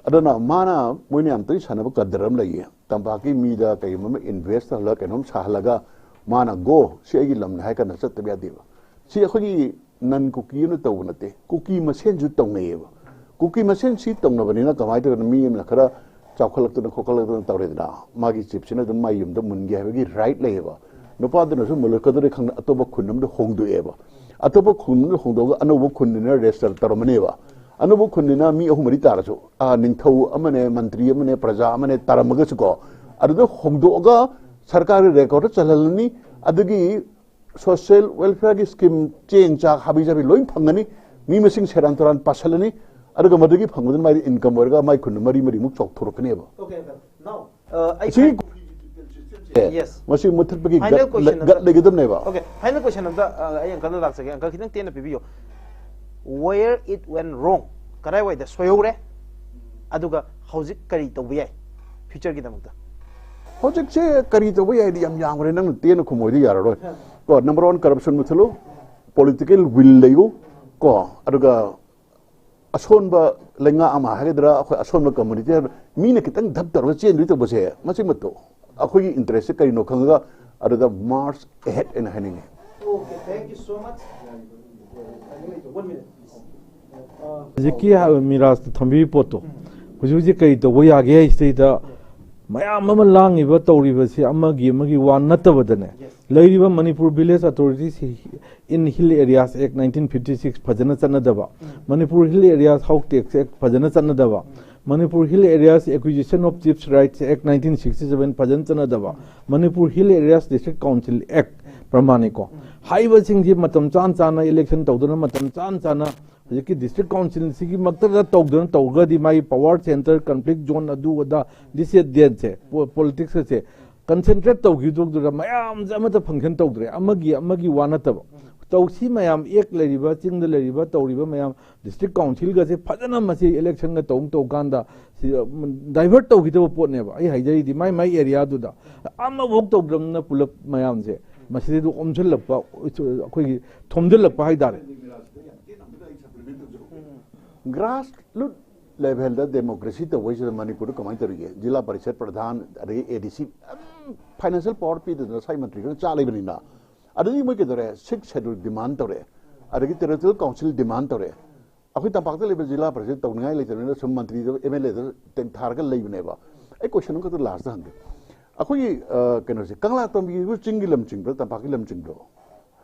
ꯑꯗꯨꯅ ꯃꯥꯅ ꯃꯣꯏꯅ ꯌꯥꯝ ꯇꯣꯏꯅ ꯁꯥꯟꯅꯕ ꯀꯗꯔ ꯑꯃ ꯂꯩꯌꯦ꯫ ꯇꯝꯄꯥꯛꯀꯤ ꯃꯤꯗ ꯀꯩꯒꯨꯝꯕ ꯑꯃ ꯏꯟꯚꯦꯁ ꯇꯧꯍꯜꯂꯒ ꯀꯩꯅꯣꯝ ꯁꯥꯍꯜꯂꯒ ꯃꯥꯅ "ꯒꯣ, ꯁꯤ ꯑꯩꯒꯤ ꯂꯝꯅꯤ" ꯍꯥꯏ ꯀꯥꯟꯗ ꯆꯠꯇꯕ ꯌꯥꯗꯦꯕ꯫ ꯁꯤ ꯑꯩꯈꯣꯏꯒꯤ ꯅꯟ ꯀꯨꯀꯤ ꯑꯃꯅ ꯇꯧꯕ ꯅꯠꯇꯦ, ꯀꯨꯀꯤ ꯃꯁꯦꯟꯁꯨ ꯇꯧꯅꯩꯌꯦꯕ꯫ ꯀꯨꯀꯤ ꯃꯁꯦꯟ ꯁꯤ ꯇꯧꯅꯕꯅꯤꯅ ꯀꯃꯥꯏꯅ ꯇꯧꯗꯅ ꯃꯤ ꯑꯃꯅ ꯈꯔ ꯆꯥꯎꯈꯠꯂꯛꯇꯅ ꯈꯣꯠꯀꯠꯂꯛꯇꯅ ꯇꯧꯔꯦꯗꯅ, ꯃꯥꯒꯤ ꯆꯤꯞꯁꯤꯅ ꯑꯗꯨꯝ ꯃꯥꯏ ꯌꯨꯝꯗ ꯃꯨꯟꯒꯦ ꯍꯥꯏꯕꯒꯤ ꯔꯥꯏꯠ ꯂꯩꯌꯦꯕ꯫ ꯅꯨꯄꯥꯗꯨꯅꯁꯨ ꯃꯨꯜꯂꯛꯀꯗꯧꯔꯦ ꯈꯪꯗꯅ ꯑꯇꯣꯞꯄ ꯈꯨꯟ ꯑꯃꯗ ꯍꯣꯡꯗꯣꯛꯑꯦꯕ꯫ ꯑꯇꯣꯞꯄ ꯈꯨꯟ ꯑꯃꯗ ꯍꯣꯡꯗꯣꯛꯑꯒ ꯑꯅꯧꯕ ꯈꯨꯟꯅꯤꯅ ꯔꯦꯖꯤꯁꯇꯔ ꯇꯧꯔꯝꯃꯅꯦꯕ꯫ ꯑꯅꯧꯕ ꯈꯨꯟꯅꯤꯅ ꯃꯤ ꯑꯍꯨꯝ ꯃꯔꯤ ꯇꯥꯔꯁꯨ, ꯑꯥ, ꯅꯤꯡꯊꯧ ꯑꯃꯅꯦ, ꯃꯟꯇ꯭ꯔꯤ ꯑꯃꯅꯦ, ꯄ꯭ꯔꯖꯥ ꯑꯃꯅꯦ ꯇꯥꯔꯝꯃꯒꯁꯨꯀꯣ, ꯑꯗꯨꯗ ꯍꯣꯡꯗꯣꯛꯑꯒ ꯁꯔꯀꯥꯔꯒꯤ ꯔꯦꯀꯣꯔꯗ ꯆꯜꯍꯜꯂꯅꯤ꯫ ꯑꯗꯨꯒꯤ ꯁꯣꯁꯤꯌꯦꯜ ꯋꯦꯜꯐꯤꯌꯔꯒꯤ ꯁ꯭ꯀꯤꯝ, ꯆꯦꯡ ꯆꯥꯛ ꯍꯥꯕꯤ ꯆꯥꯕꯤ ꯂꯣꯏ ꯐꯪꯒꯅꯤ꯫ ꯃꯤ ꯃꯁꯤꯡ ꯁꯦꯔꯥꯟ ꯇꯨꯔꯥꯟ ꯄꯥꯁꯜꯂꯅꯤ꯫ ꯑꯗꯨꯒ ꯃꯗꯨꯒꯤ ꯐꯪꯕꯗꯨꯅ ꯃꯥꯏꯗꯤ ꯏꯟꯀꯝ ꯑꯣꯏꯔꯒ ꯃꯥꯏ ꯈꯨꯟꯗꯨ ꯃꯔꯤ ꯃꯔꯤꯃꯨꯛ ꯆꯥꯎꯊꯣꯔꯛꯀꯅꯦꯕ꯫ Okay, uncle. Now, uh, ꯑꯩ ꯑꯁꯤꯒꯤ ꯈꯥꯏ- Yes. ꯃꯁꯤ ꯃꯨꯊꯠꯄꯒꯤ Final ꯒꯠ question ꯑꯝꯇ- ꯒꯠ ꯂꯩꯒꯗꯕꯅꯦꯕ꯫ Okay, final question ꯑꯝꯇ, uh, ꯑꯩ ꯑꯪꯀꯜꯗ ꯂꯥꯛꯆꯒꯦ꯫ ꯑꯪꯀꯜ, ꯈꯤꯇꯪ ꯇꯦꯟꯅ ꯄꯤꯕꯤꯌꯨ꯫ Where it went wrong? ꯀꯗꯥꯏꯋꯥꯏꯗ ꯁꯣꯏꯍꯧꯔꯦ? ꯑꯗꯨꯒ ꯍꯧꯖꯤꯛ ꯀꯔꯤ ꯇꯧꯕ ꯌꯥꯏ ꯐ꯭ꯌꯨꯆꯔꯒꯤꯗꯃꯛꯇ? ꯍꯧꯖꯤꯛꯁꯦ ꯀꯔꯤ ꯇꯧꯕ ꯌꯥꯏꯗꯤ ꯌꯥꯝ ꯌꯥꯝꯈ꯭ꯔꯦ, ꯅꯪꯅ ꯇꯦꯟꯅ ꯈꯨꯝꯃꯣꯏꯗꯤ ꯌꯥꯔꯔꯣꯏ꯫ ꯀꯣ, ꯅꯝꯕꯔ ꯋꯥꯟ, ꯀꯔꯞꯁꯟ ꯃꯨꯊꯠꯂꯨ, ꯄꯣꯂꯤꯇꯤꯀꯦꯜ ꯋꯤꯜ ꯂꯩꯌꯨ꯫ ꯀꯣ, ꯑꯗꯨꯒ ꯑꯁꯣꯟꯕ ꯂꯩꯉꯥꯛ ꯑꯃ ꯍꯥꯏꯒꯗ꯭ꯔꯥ, ꯑꯩꯈꯣꯏ ꯑꯁꯣꯟꯕ ꯀꯝꯃꯨꯅꯤꯇꯤ ꯍꯥꯏꯒꯗ꯭ꯔꯥ, ꯃꯤꯅ ꯈꯤꯇꯪ ꯙꯞ ꯇꯧꯔꯒ ꯆꯦꯟꯗꯣꯏ ꯇꯧꯕꯁꯦ, ꯃꯁꯤꯃꯛꯇꯣ ꯑꯩꯈꯣꯏꯒꯤ ꯏꯟꯇꯔꯦꯁꯁꯦ ꯀꯔꯤꯅꯣ ꯈꯪꯉꯒ ꯑꯗꯨꯗ ꯃꯥꯔꯁ ꯑꯦꯍꯦꯠ ꯍꯥꯏꯅ ꯍꯥꯏꯅꯤꯡꯉꯤ꯫ Okay, thank you so much. One minute, please. ꯍꯧꯖꯤꯛꯀꯤ ꯃꯤꯔꯥꯖꯇ ꯊꯝꯕꯤꯕ ꯄꯣꯠꯇꯣ, ꯍꯧꯖꯤꯛ ꯍꯧꯖꯤꯛ ꯀꯔꯤ ꯇꯧꯕ ꯌꯥꯒꯦ ꯍꯥꯏꯁꯤꯗꯩꯗ, ꯃꯌꯥꯝ ꯑꯃ ꯂꯥꯡꯉꯤꯕ ꯇꯧꯔꯤꯕꯁꯤ ꯑꯃꯒꯤ ꯑꯃꯒꯤ ꯋꯥ ꯅꯠꯇꯕꯗꯅꯦ, ꯂꯩꯔꯤꯕ Manipur Village Authorities in Hill Areas Act nineteen fifty six ꯐꯖꯅ ꯆꯠꯅꯗꯕ, Manipur Hill Areas House Tax Act ꯐꯖꯅ ꯆꯠꯅꯗꯕ, Manipur Hill Areas Acquisition of Chiefs Rights Act nineteen sixty seven ꯐꯖꯅ ꯆꯠꯅꯗꯕ, Manipur Hill Areas District Council Act ꯄ꯭ꯔꯃꯥꯅꯤꯀꯣ, ꯍꯥꯏꯔꯤꯕꯁꯤꯡꯁꯤ ꯃꯇꯝ ꯆꯥꯅ ꯆꯥꯅ election ꯇꯧꯗꯨꯅ ꯃꯇꯝ ꯆꯥꯅ ꯆꯥꯅ ꯍꯧꯖꯤꯛꯀꯤ ꯗꯤꯁꯇ꯭ꯔꯤꯛ ꯀꯥꯎꯟꯁꯤꯜꯁꯤꯒꯤ ꯃꯛꯇꯗ ꯇꯧꯗꯅ ꯇꯧꯔꯒꯗꯤ ꯃꯥꯒꯤ ꯄꯋꯥꯔ ꯁꯦꯟꯇꯔ, ꯀꯟꯐ꯭ꯂꯤꯛ ꯖꯣꯟ, ꯑꯗꯨ ꯑꯗꯥ, ꯗꯤꯁ ꯗꯦꯠꯁꯦ, ꯄꯣꯂꯤꯇꯤꯛꯁꯀꯁꯦ ꯀꯟꯁꯦꯟꯇ꯭ꯔꯦꯠ ꯇꯧꯈꯤꯗꯣꯛꯇꯨꯗ ꯃꯌꯥꯝꯁꯦ ꯑꯃꯠꯇ ꯐꯪꯁꯟ ꯇꯧꯗ꯭ꯔꯦ꯫ ꯑꯃꯒꯤ ꯑꯃꯒꯤ ꯋꯥ ꯅꯠꯇꯕ, ꯇꯧꯁꯤ ꯃꯌꯥꯝ, ꯑꯦꯛ ꯂꯩꯔꯤꯕ, ꯆꯤꯡꯗ ꯂꯩꯔꯤꯕ, ꯇꯧꯔꯤꯕ ꯃꯌꯥꯝ, ꯗꯤꯁꯇ꯭ꯔꯤꯛ ꯀꯥꯎꯟꯁꯤꯜꯒꯁꯦ ꯐꯖꯅ ꯃꯁꯤ ꯏꯂꯦꯛꯁꯟꯒ ꯇꯧ ꯇꯧ ꯀꯥꯟꯗ ꯁꯤ, ꯎꯝ, ꯗꯥꯏꯚꯔꯠ ꯇꯧꯈꯤꯗꯕ ꯄꯣꯠꯅꯦꯕ꯫ ꯑꯩ ꯍꯥꯏꯖꯔꯤꯗꯤ ꯃꯥꯏ ꯃꯥꯏ ꯑꯦꯔꯤꯌꯥꯗꯨꯗ ꯑꯃꯐꯥꯎ ꯇꯧꯗ꯭ꯔꯕꯅꯤꯅ ꯄꯨꯂꯞ ꯃꯌꯥꯝꯁꯦ ꯃꯁꯤꯗꯩꯗ ꯑꯣꯝꯁꯤꯜꯂꯛꯄ, ꯑꯩꯈꯣꯏꯒꯤ ꯊꯣꯝꯖꯤꯜꯂꯛꯄ ꯍꯥꯏꯇꯥꯔꯦ꯫ ꯒ꯭ꯔꯥꯁ ꯔꯨꯠ ꯂꯦꯚꯦꯜꯗ ꯗꯦꯃꯣꯀ꯭ꯔꯦꯁꯤ ꯇꯧꯕꯩꯁꯤꯗ ꯃꯅꯤꯄꯨꯔꯗ ꯀꯃꯥꯏꯅ ꯇꯧꯔꯤꯒꯦ? ꯖꯤꯂꯥ ꯄꯔꯤꯁꯠ ꯄ꯭ꯔꯙꯥꯟ, ꯑꯗꯒꯤ ꯑꯦ ꯗꯤ ꯁꯤ, ꯐꯥꯏꯅꯥꯟꯁꯤꯌꯦꯜ ꯄꯋꯥꯔ ꯄꯤꯗꯅ ꯉꯁꯥꯏ ꯃꯟꯇ꯭ꯔꯤꯗꯨꯅ ꯆꯥ ꯂꯩꯕꯅꯤꯅ꯫ ꯑꯗꯒꯤ ꯃꯣꯏ ꯀꯩꯗꯧꯔꯦ? ꯁꯤꯛꯁ ꯁꯦꯗꯨꯜ ꯗꯤꯃꯥꯟ ꯇꯧꯔꯦ, ꯑꯗꯒꯤ ꯇꯦꯔꯤꯇꯣꯔꯤꯌꯦꯜ ꯀꯥꯎꯟꯁꯤꯜ ꯗꯤꯃꯥꯟ ꯇꯧꯔꯦ꯫ ꯑꯩꯈꯣꯏ ꯇꯝꯄꯥꯛꯇ ꯂꯩꯕ ꯖꯤꯂꯥ ꯄꯔꯤꯁꯠ ꯇꯧꯅꯤꯡꯉꯥꯏ ꯂꯩꯇꯕꯅꯤꯅ ꯁꯨꯝ ꯃꯟꯇ꯭ꯔꯤꯗ, ꯑꯦꯝ ꯑꯦꯜ ꯑꯦꯗ ꯇꯦꯡꯊꯥꯔꯒ ꯂꯩꯕꯅꯦꯕ꯫ ꯑꯩ ꯀꯣꯏꯁꯟ ꯑꯃꯈꯛꯇ ꯂꯥꯁꯇ ꯍꯪꯒꯦ꯫ ꯑꯩꯈꯣꯏꯒꯤ, ꯑ, ꯀꯩꯅꯣꯁꯦ, ꯀꯪꯂꯥ ꯇꯣꯝꯕꯤꯕꯨ ꯆꯤꯡꯒꯤ ꯂꯝ ꯆꯤꯡꯕ꯭ꯔꯥ, ꯇꯝꯄꯥꯛꯀꯤ ꯂꯝ ꯆꯤꯡꯕ꯭ꯔꯣ?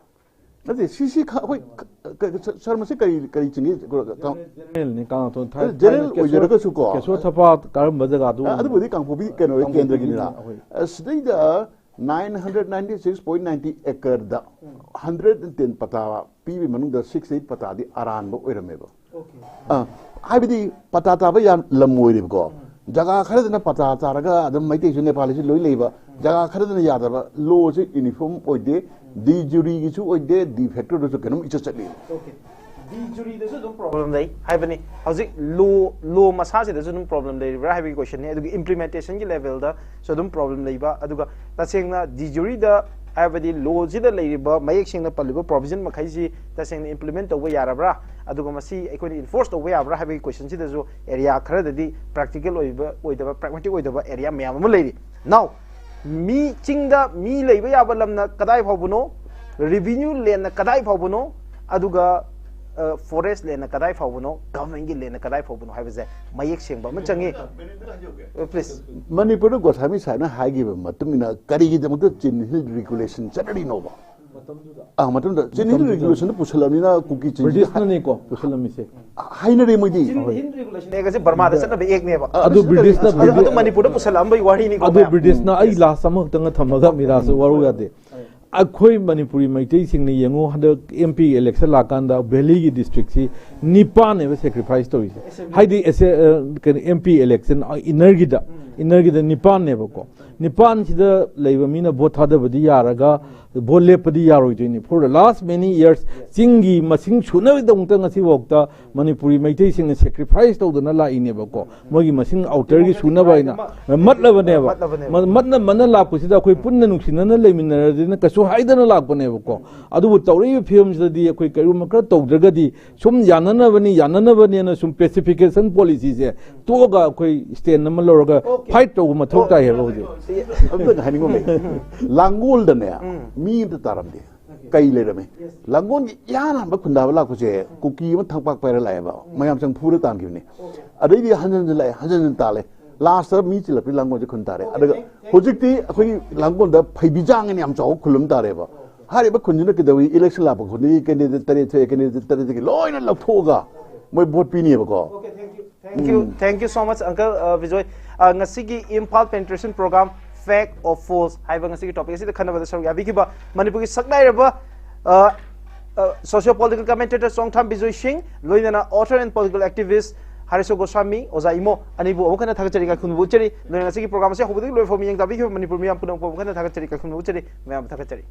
ꯅꯠꯇꯦ, ꯁꯤ, ꯁꯤ ꯈ-, ꯑꯩꯈꯣꯏ ꯈ-, ꯀ-, ꯁ-, ꯁꯥꯔ, ꯃꯁꯤ ꯀꯔꯤ, ꯀꯔꯤ ꯆꯤꯡꯏ? ꯀ-, ꯀ-, ꯖꯦꯅꯔꯦꯜꯅꯤ, ꯀꯪꯂꯥ ꯇꯣꯝꯕꯤ ꯊꯥꯏ-, ꯑꯗꯨ ꯖꯦꯅꯔꯦꯜ ꯊꯥꯏꯅ ꯀꯦꯁꯣ-, ꯑꯣꯏꯖꯔꯒꯁꯨ ꯀꯣ꯫ ꯀꯦꯁꯣ ꯊꯄꯥ ꯀꯔꯝꯕ ꯖꯒꯥꯗꯨ ꯑ, ꯑꯗꯨꯕꯨꯗꯤ ꯀꯥꯡꯄꯣꯛꯄꯤ ꯀꯩꯅꯣ ꯀꯥꯡꯄꯣꯛꯄꯤꯒꯤ ꯀꯦꯟꯗ꯭ꯔꯒꯤꯅꯤꯅ꯫ ꯑꯩꯈꯣꯏ꯫ ꯑ, ꯁꯤꯗꯩꯗ nine hundred ninety six point ninety acre the hundred and ten ꯄꯇꯥ ꯄꯤꯕꯒꯤ ꯃꯅꯨꯡꯗ sixty eight ꯄꯇꯥꯗꯤ ꯑꯔꯥꯟꯕ ꯑꯣꯏꯔꯝꯃꯦꯕ꯫ ꯑ, ꯍꯥꯏꯕꯗꯤ ꯄꯇꯥ ꯇꯥꯕ ꯌꯥꯝ ꯂꯝ ꯑꯣꯏꯔꯦꯕꯀꯣ꯫ ꯖꯒꯥ ꯈꯔꯗꯅ ꯄꯇꯥ ꯇꯥꯔꯒ ꯑꯗꯨꯝ ꯃꯩꯇꯩꯁꯨ ꯅꯦꯄꯥꯂꯤꯁꯨ ꯂꯣꯏ ꯂꯩꯕ, ꯖꯒꯥ ꯈꯔꯗꯅ ꯌꯥꯗꯕ, ꯂꯣꯁꯦ ꯌꯨꯅꯤꯐꯣꯔꯝ ꯑꯣꯏꯗꯦ, ꯗꯤ ꯖꯨꯔꯤꯒꯤꯁꯨ ꯑꯣꯏꯗꯦ, ꯗꯤ ꯐꯦꯛꯇꯣꯗꯁꯨ ꯀꯩꯅꯣꯝ ꯏꯆꯠ ꯆꯠꯂꯤ꯫ ꯗꯤ ꯖꯨꯔꯤꯗꯁꯨ ꯑꯗꯨꯝ ꯄ꯭ꯔꯣꯕ꯭ꯂꯦꯝ ꯂꯩ ꯍꯥꯏꯕꯅꯤ꯫ ꯍꯧꯖꯤꯛ ꯂꯣ, ꯂꯣ ꯃꯁꯥꯁꯤꯗꯁꯨ ꯑꯗꯨꯝ ꯄ꯭ꯔꯣꯕ꯭ꯂꯦꯝ ꯂꯩꯔꯤꯕ꯭ꯔꯥ ꯍꯥꯏꯕꯒꯤ ꯀꯣꯏꯁꯟꯅꯤ꯫ ꯑꯗꯨꯒ ꯏꯝꯄ꯭ꯂꯤꯃꯦꯟꯇꯦꯁꯟꯒꯤ ꯂꯦꯚꯦꯜꯗꯁꯨ ꯑꯗꯨꯝ ꯄ꯭ꯔꯣꯕ꯭ꯂꯦꯝ ꯂꯩꯕ꯫ ꯑꯗꯨꯒ ꯇꯁꯦꯡꯅ ꯗꯤ ꯖꯨꯔꯤꯗ, ꯍꯥꯏꯕꯗꯤ ꯂꯣꯁꯤꯗ ꯂꯩꯔꯤꯕ ꯃꯌꯦꯛ ꯁꯦꯡꯅ ꯄꯜꯂꯤꯕ ꯄ꯭ꯔꯣꯕꯤꯖꯟ ꯃꯈꯩꯁꯤ ꯇꯁꯦꯡꯅ ꯏꯝꯄ꯭ꯂꯤꯃꯦꯟ ꯇꯧꯕ ꯌꯥꯔꯕ꯭ꯔꯥ, ꯑꯗꯨꯒ ꯃꯁꯤ ꯑꯩꯈꯣꯏꯅ ꯏꯟꯐꯣꯔꯁ ꯇꯧꯕ ꯌꯥꯕ꯭ꯔꯥ ꯍꯥꯏꯕꯒꯤ ꯀꯣꯏꯁꯟꯁꯤꯗꯁꯨ ꯑꯦꯔꯤꯌꯥ ꯈꯔꯗꯗꯤ ꯄ꯭ꯔꯦꯛꯇꯤꯀꯦꯜ ꯑꯣꯏꯕ, ꯑꯣꯏꯗꯕ, ꯄ꯭ꯔꯦꯒꯃꯦꯇꯤꯛ ꯑꯣꯏꯗꯕ ꯑꯦꯔꯤꯌꯥ ꯃꯌꯥꯝ ꯑꯃ ꯂꯩꯔꯤ꯫ ꯅꯥꯎ, ꯃꯤ ꯆꯤꯡꯗ ꯃꯤ ꯂꯩꯕ ꯌꯥꯕ ꯂꯝꯅ ꯀꯗꯥꯏ ꯐꯥꯎꯕꯅꯣ, ꯔꯤꯚꯤꯅ꯭ꯌꯨ ꯂꯦꯟꯅ ꯀꯗꯥꯏ ꯐꯥꯎꯕꯅꯣ, ꯑꯗꯨꯒ ꯐꯣꯔꯦꯁ ꯂꯦꯟꯅ ꯀꯗꯥꯏ ꯐꯥꯎꯕꯅꯣ, ꯒꯚꯔꯟꯃꯦꯟꯒꯤ ꯂꯦꯟꯅ ꯀꯗꯥꯏ ꯐꯥꯎꯕꯅꯣ ꯍꯥꯏꯕꯁꯦ ꯃꯌꯦꯛ ꯁꯦꯡꯕ ꯑꯃ ꯆꯪꯉꯤ꯫ ꯄ꯭ꯂꯤꯖ꯫ ꯃꯅꯤꯄꯨꯔꯗ ꯒꯣꯁꯥꯃꯤ ꯁꯥꯍꯦꯕꯅ ꯍꯥꯏꯈꯤꯕ ꯃꯇꯨꯡ ꯏꯟꯅ ꯀꯔꯤꯒꯤꯗꯃꯛꯇ ꯆꯤꯟ ꯍꯤꯜ ꯔꯤꯒꯨꯂꯦꯁꯟ ꯆꯠꯅꯔꯤꯅꯣꯕ? ꯑ, ꯃꯇꯝꯗꯨꯗ ꯆꯤꯟ ꯍꯤꯜ ꯔꯤꯒꯨꯂꯦꯁꯟꯗ ꯄꯨꯁꯜꯂꯝꯅꯤꯅ ꯀꯨꯀꯤ ꯆꯤꯟ ꯍꯤꯜ ꯕ꯭ꯔꯤꯇꯤꯁꯅꯅꯤꯀꯣ ꯄꯨꯁꯜꯂꯝꯃꯤꯁꯦ꯫ ꯍꯥꯏꯅꯔꯦ ꯃꯣꯏꯗꯤ꯫ ꯆꯤꯟ ꯍꯤꯜ ꯔꯤꯒꯨꯂꯦꯁꯟ ꯍꯥꯏꯒꯁꯦ ꯕꯔꯃꯥꯗ ꯆꯠꯅꯕ ꯑꯦꯛꯅꯦꯕ꯫ ꯑꯗꯨ ꯕ꯭ꯔꯤꯇꯤꯁꯅ ꯑꯗꯨ ꯑꯗꯨ ꯃꯅꯤꯄꯨꯔꯗ ꯄꯨꯁꯜꯂꯛꯑꯝꯕꯒꯤ ꯋꯥꯔꯤꯅꯤꯀꯣ ꯑꯗꯨ ꯃꯌꯥꯝ꯫ ꯕ꯭ꯔꯤꯇꯤꯁꯅ ꯑꯩ ꯂꯥꯁ ꯑꯃꯈꯛꯇꯪꯒ ꯊꯝꯃꯒ ꯃꯤꯔꯥꯁꯨ ꯋꯥꯔꯧ ꯌꯥꯗꯦ꯫ ꯑꯩꯈꯣꯏ ꯃꯅꯤꯄꯨꯔꯤ ꯃꯩꯇꯩꯁꯤꯡꯅ ꯌꯦꯡꯉꯨ, ꯍꯟꯗꯛ ꯑꯦꯝ ꯄꯤ ꯏꯂꯦꯛꯁꯟ ꯂꯥꯛꯀꯥꯟꯗ ꯚꯦꯂꯤꯒꯤ ꯗꯤꯁꯇ꯭ꯔꯤꯛꯁꯤ ꯅꯤꯄꯥꯟꯅꯦꯕ ꯁꯦꯀ꯭ꯔꯤꯐꯥꯏꯁ ꯇꯧꯔꯤꯁꯦ꯫ ꯍꯥꯏꯗꯤ ꯑꯦꯁꯦ-, ꯑ, ꯀꯩꯅꯣ, ꯑꯦꯝ ꯄꯤ ꯏꯂꯦꯛꯁꯟ, ꯑ, ꯏꯟꯅꯔꯒꯤꯗ, ꯏꯟꯅꯔꯒꯤꯗ ꯅꯤꯄꯥꯟꯅꯦꯕꯀꯣ꯫ ꯅꯤꯄꯥꯟꯁꯤꯗ ꯂꯩꯕ ꯃꯤꯅ ꯚꯣꯠ ꯊꯥꯗꯕꯗꯤ ꯌꯥꯔꯒ, ꯚꯣꯠ ꯂꯦꯞꯄꯗꯤ ꯌꯥꯔꯣꯏꯗꯣꯏꯅꯤ꯫ For the last many years, ꯆꯤꯡꯒꯤ ꯃꯁꯤꯡ ꯁꯨꯅꯕꯒꯤꯗꯃꯛꯇ ꯉꯁꯤꯐꯥꯎꯗ ꯃꯅꯤꯄꯨꯔꯤ ꯃꯩꯇꯩꯁꯤꯡꯅ ꯁꯦꯀ꯭ꯔꯤꯐꯥꯏꯁ ꯇꯧꯗꯅ ꯂꯥꯛꯏꯅꯦꯕꯀꯣ꯫ ꯃꯣꯏꯒꯤ ꯃꯁꯤꯡ ꯑꯥꯎꯇꯔꯒꯤ ꯁꯨꯅꯕ ꯍꯥꯏꯅ ꯃꯠꯂꯕꯅꯦꯕ꯫ ꯃꯠꯂꯕꯅꯦꯕ꯫ ꯃ-, ꯃꯠꯅ, ꯃꯠꯅ ꯂꯥꯛꯄꯁꯤꯗ ꯑꯩꯈꯣꯏ ꯄꯨꯟꯅ ꯅꯨꯡꯁꯤꯅꯅ ꯂꯩꯃꯤꯟꯅꯔꯗꯤꯅ ꯀꯩꯁꯨ ꯍꯥꯏꯗꯅ ꯂꯥꯛꯄꯅꯦꯕꯀꯣ꯫ ꯑꯗꯨꯕꯨ ꯇꯧꯔꯛꯏꯕ ꯐꯤꯕꯝꯁꯤꯗꯗꯤ ꯑꯩꯈꯣꯏ ꯀꯔꯤꯒꯨꯝꯕ ꯈꯔ ꯇꯧꯗ꯭ꯔꯒꯗꯤ, ꯁꯨꯝ ꯌꯥꯅꯅꯕꯅꯤ, ꯌꯥꯅꯅꯕꯅꯦꯅ ꯁꯨꯝ ꯄꯦꯁꯤꯐꯤꯀꯦꯁꯟ ꯄꯣꯂꯤꯁꯤꯁꯦ ꯇꯣꯛꯑꯒ ꯑꯩꯈꯣꯏ ꯁ꯭ꯇꯦꯟ ꯑꯃ ꯂꯧꯔꯒ ꯑꯣꯀꯦ꯫ ꯐꯥꯏꯠ ꯇꯧꯕ ꯃꯊꯧ ꯇꯥꯏ ꯍꯥꯏꯕ ꯍꯧꯖꯤꯛ꯫ ꯑꯝꯇꯪ ꯍꯥꯏꯅꯤꯡꯉꯝꯃꯦ꯫ ꯂꯥꯡꯒꯣꯜꯗꯅꯦ, ꯎꯝ꯫ ꯃꯤ ꯑꯝꯇ ꯇꯥꯔꯝꯗꯦ꯫ ꯀꯩ ꯂꯩꯔꯝꯃꯦ? ꯂꯥꯡꯒꯣꯜꯒꯤ ꯏꯍꯥꯟ ꯍꯥꯟꯕ ꯈꯨꯟꯗꯥꯕ ꯂꯥꯛꯄꯁꯦ ꯀꯨꯀꯤ ꯑꯃ ꯊꯝꯄꯥꯛ ꯄꯥꯏꯔ ꯂꯥꯛꯑꯦꯕ꯫ ꯃꯌꯥꯝ ꯆꯪꯐꯨꯔ ꯇꯥꯟꯈꯤꯕꯅꯦ꯫ ꯑꯗꯩꯗꯤ ꯍꯟꯖꯟ ꯍꯟꯖꯟ ꯂꯥꯛꯑꯦ, ꯍꯟꯖꯟ ꯍꯟꯖꯟ ꯇꯥꯜꯂꯦ꯫ ꯂꯥꯁꯇ ꯃꯤ ꯆꯤꯜꯂꯛꯄꯒꯤ ꯂꯥꯡꯒꯣꯜꯁꯦ ꯈꯨꯟ ꯇꯥꯔꯦ꯫ ꯑꯗꯨꯒ ꯍꯧꯖꯤꯛꯇꯤ ꯑꯩꯈꯣꯏꯒꯤ ꯂꯥꯡꯒꯣꯜꯗ ꯐꯩꯕꯤꯖꯥꯡ ꯍꯥꯏꯅ ꯌꯥꯝ ꯆꯥꯎꯕ ꯈꯨꯜ ꯑꯃ ꯇꯥꯔꯦꯕ꯫ ꯍꯥꯏꯔꯤꯕ ꯈꯨꯟꯁꯤꯅ ꯀꯩꯗꯧꯏ? ꯏꯂꯦꯛꯁꯟ ꯂꯥꯛꯄ ꯈꯨꯗꯤꯡꯒꯤ ꯀꯦꯟꯗꯤꯗꯦꯠ ꯇꯔꯦꯠ ꯊꯣꯛꯑꯦ, ꯀꯦꯟꯗꯤꯗꯦꯠ ꯇꯔꯦꯠꯇꯒꯤ ꯂꯣꯏꯅ ꯂꯧꯊꯣꯛꯑꯒ ꯃꯣꯏ ꯚꯣꯠ ꯄꯤꯅꯤꯕꯀꯣ꯫ Thank you, thank you so much, uncle, uh, Bijoy. Uh, ꯉꯁꯤꯒꯤ Imphal penetration program fact or false ꯍꯥꯏꯕ ꯉꯁꯤꯒꯤ ꯇꯣꯄꯤꯛ ꯑꯁꯤꯗ ꯈꯟꯅꯕꯗ ꯁꯔꯨꯛ ꯌꯥꯕꯤꯈꯤꯕ ꯃꯅꯤꯄꯨꯔꯒꯤ ꯁꯛꯅꯥꯏꯔꯕ, uh, uh, socio political commentator ꯆꯣꯡꯊꯥꯝ ꯕꯤꯖꯣꯏ ꯁꯤꯡ, ꯂꯣꯏꯅꯅ author and political activist ꯍꯔꯤꯁꯣ Goswami, ꯑꯣꯖꯥ ꯏꯃꯣ ꯑꯅꯤꯕꯨ ꯑꯃꯨꯛ ꯍꯟꯅ ꯊꯥꯒꯠꯆꯔꯤ, ꯏꯀꯥꯏ ꯈꯨꯝꯅꯕ ꯎꯠꯆꯔꯤ꯫ ꯂꯣꯏꯅꯅ ꯉꯁꯤꯒꯤ ꯄ꯭ꯔꯣꯒ꯭ꯔꯥꯝ ꯑꯁꯤ ꯍꯧꯕꯗꯒꯤ ꯂꯣꯏꯕ ꯐꯥꯎ ꯃꯤꯠꯌꯦꯡ ꯇꯥꯕꯤꯈꯤꯕ ꯃꯅꯤꯄꯨꯔ ꯃꯤꯌꯥꯝ ꯄꯨꯝꯅꯃꯛꯄꯨ ꯑꯃꯨꯛ ꯍꯟꯅ ꯊꯥꯒꯠꯆꯔꯤ, ꯏꯀꯥꯏ ꯈꯨꯝꯅꯕ ꯎꯠꯆꯔꯤ꯫ ꯃꯌꯥꯝꯕꯨ ꯊꯥꯒꯠꯆꯔꯤ꯫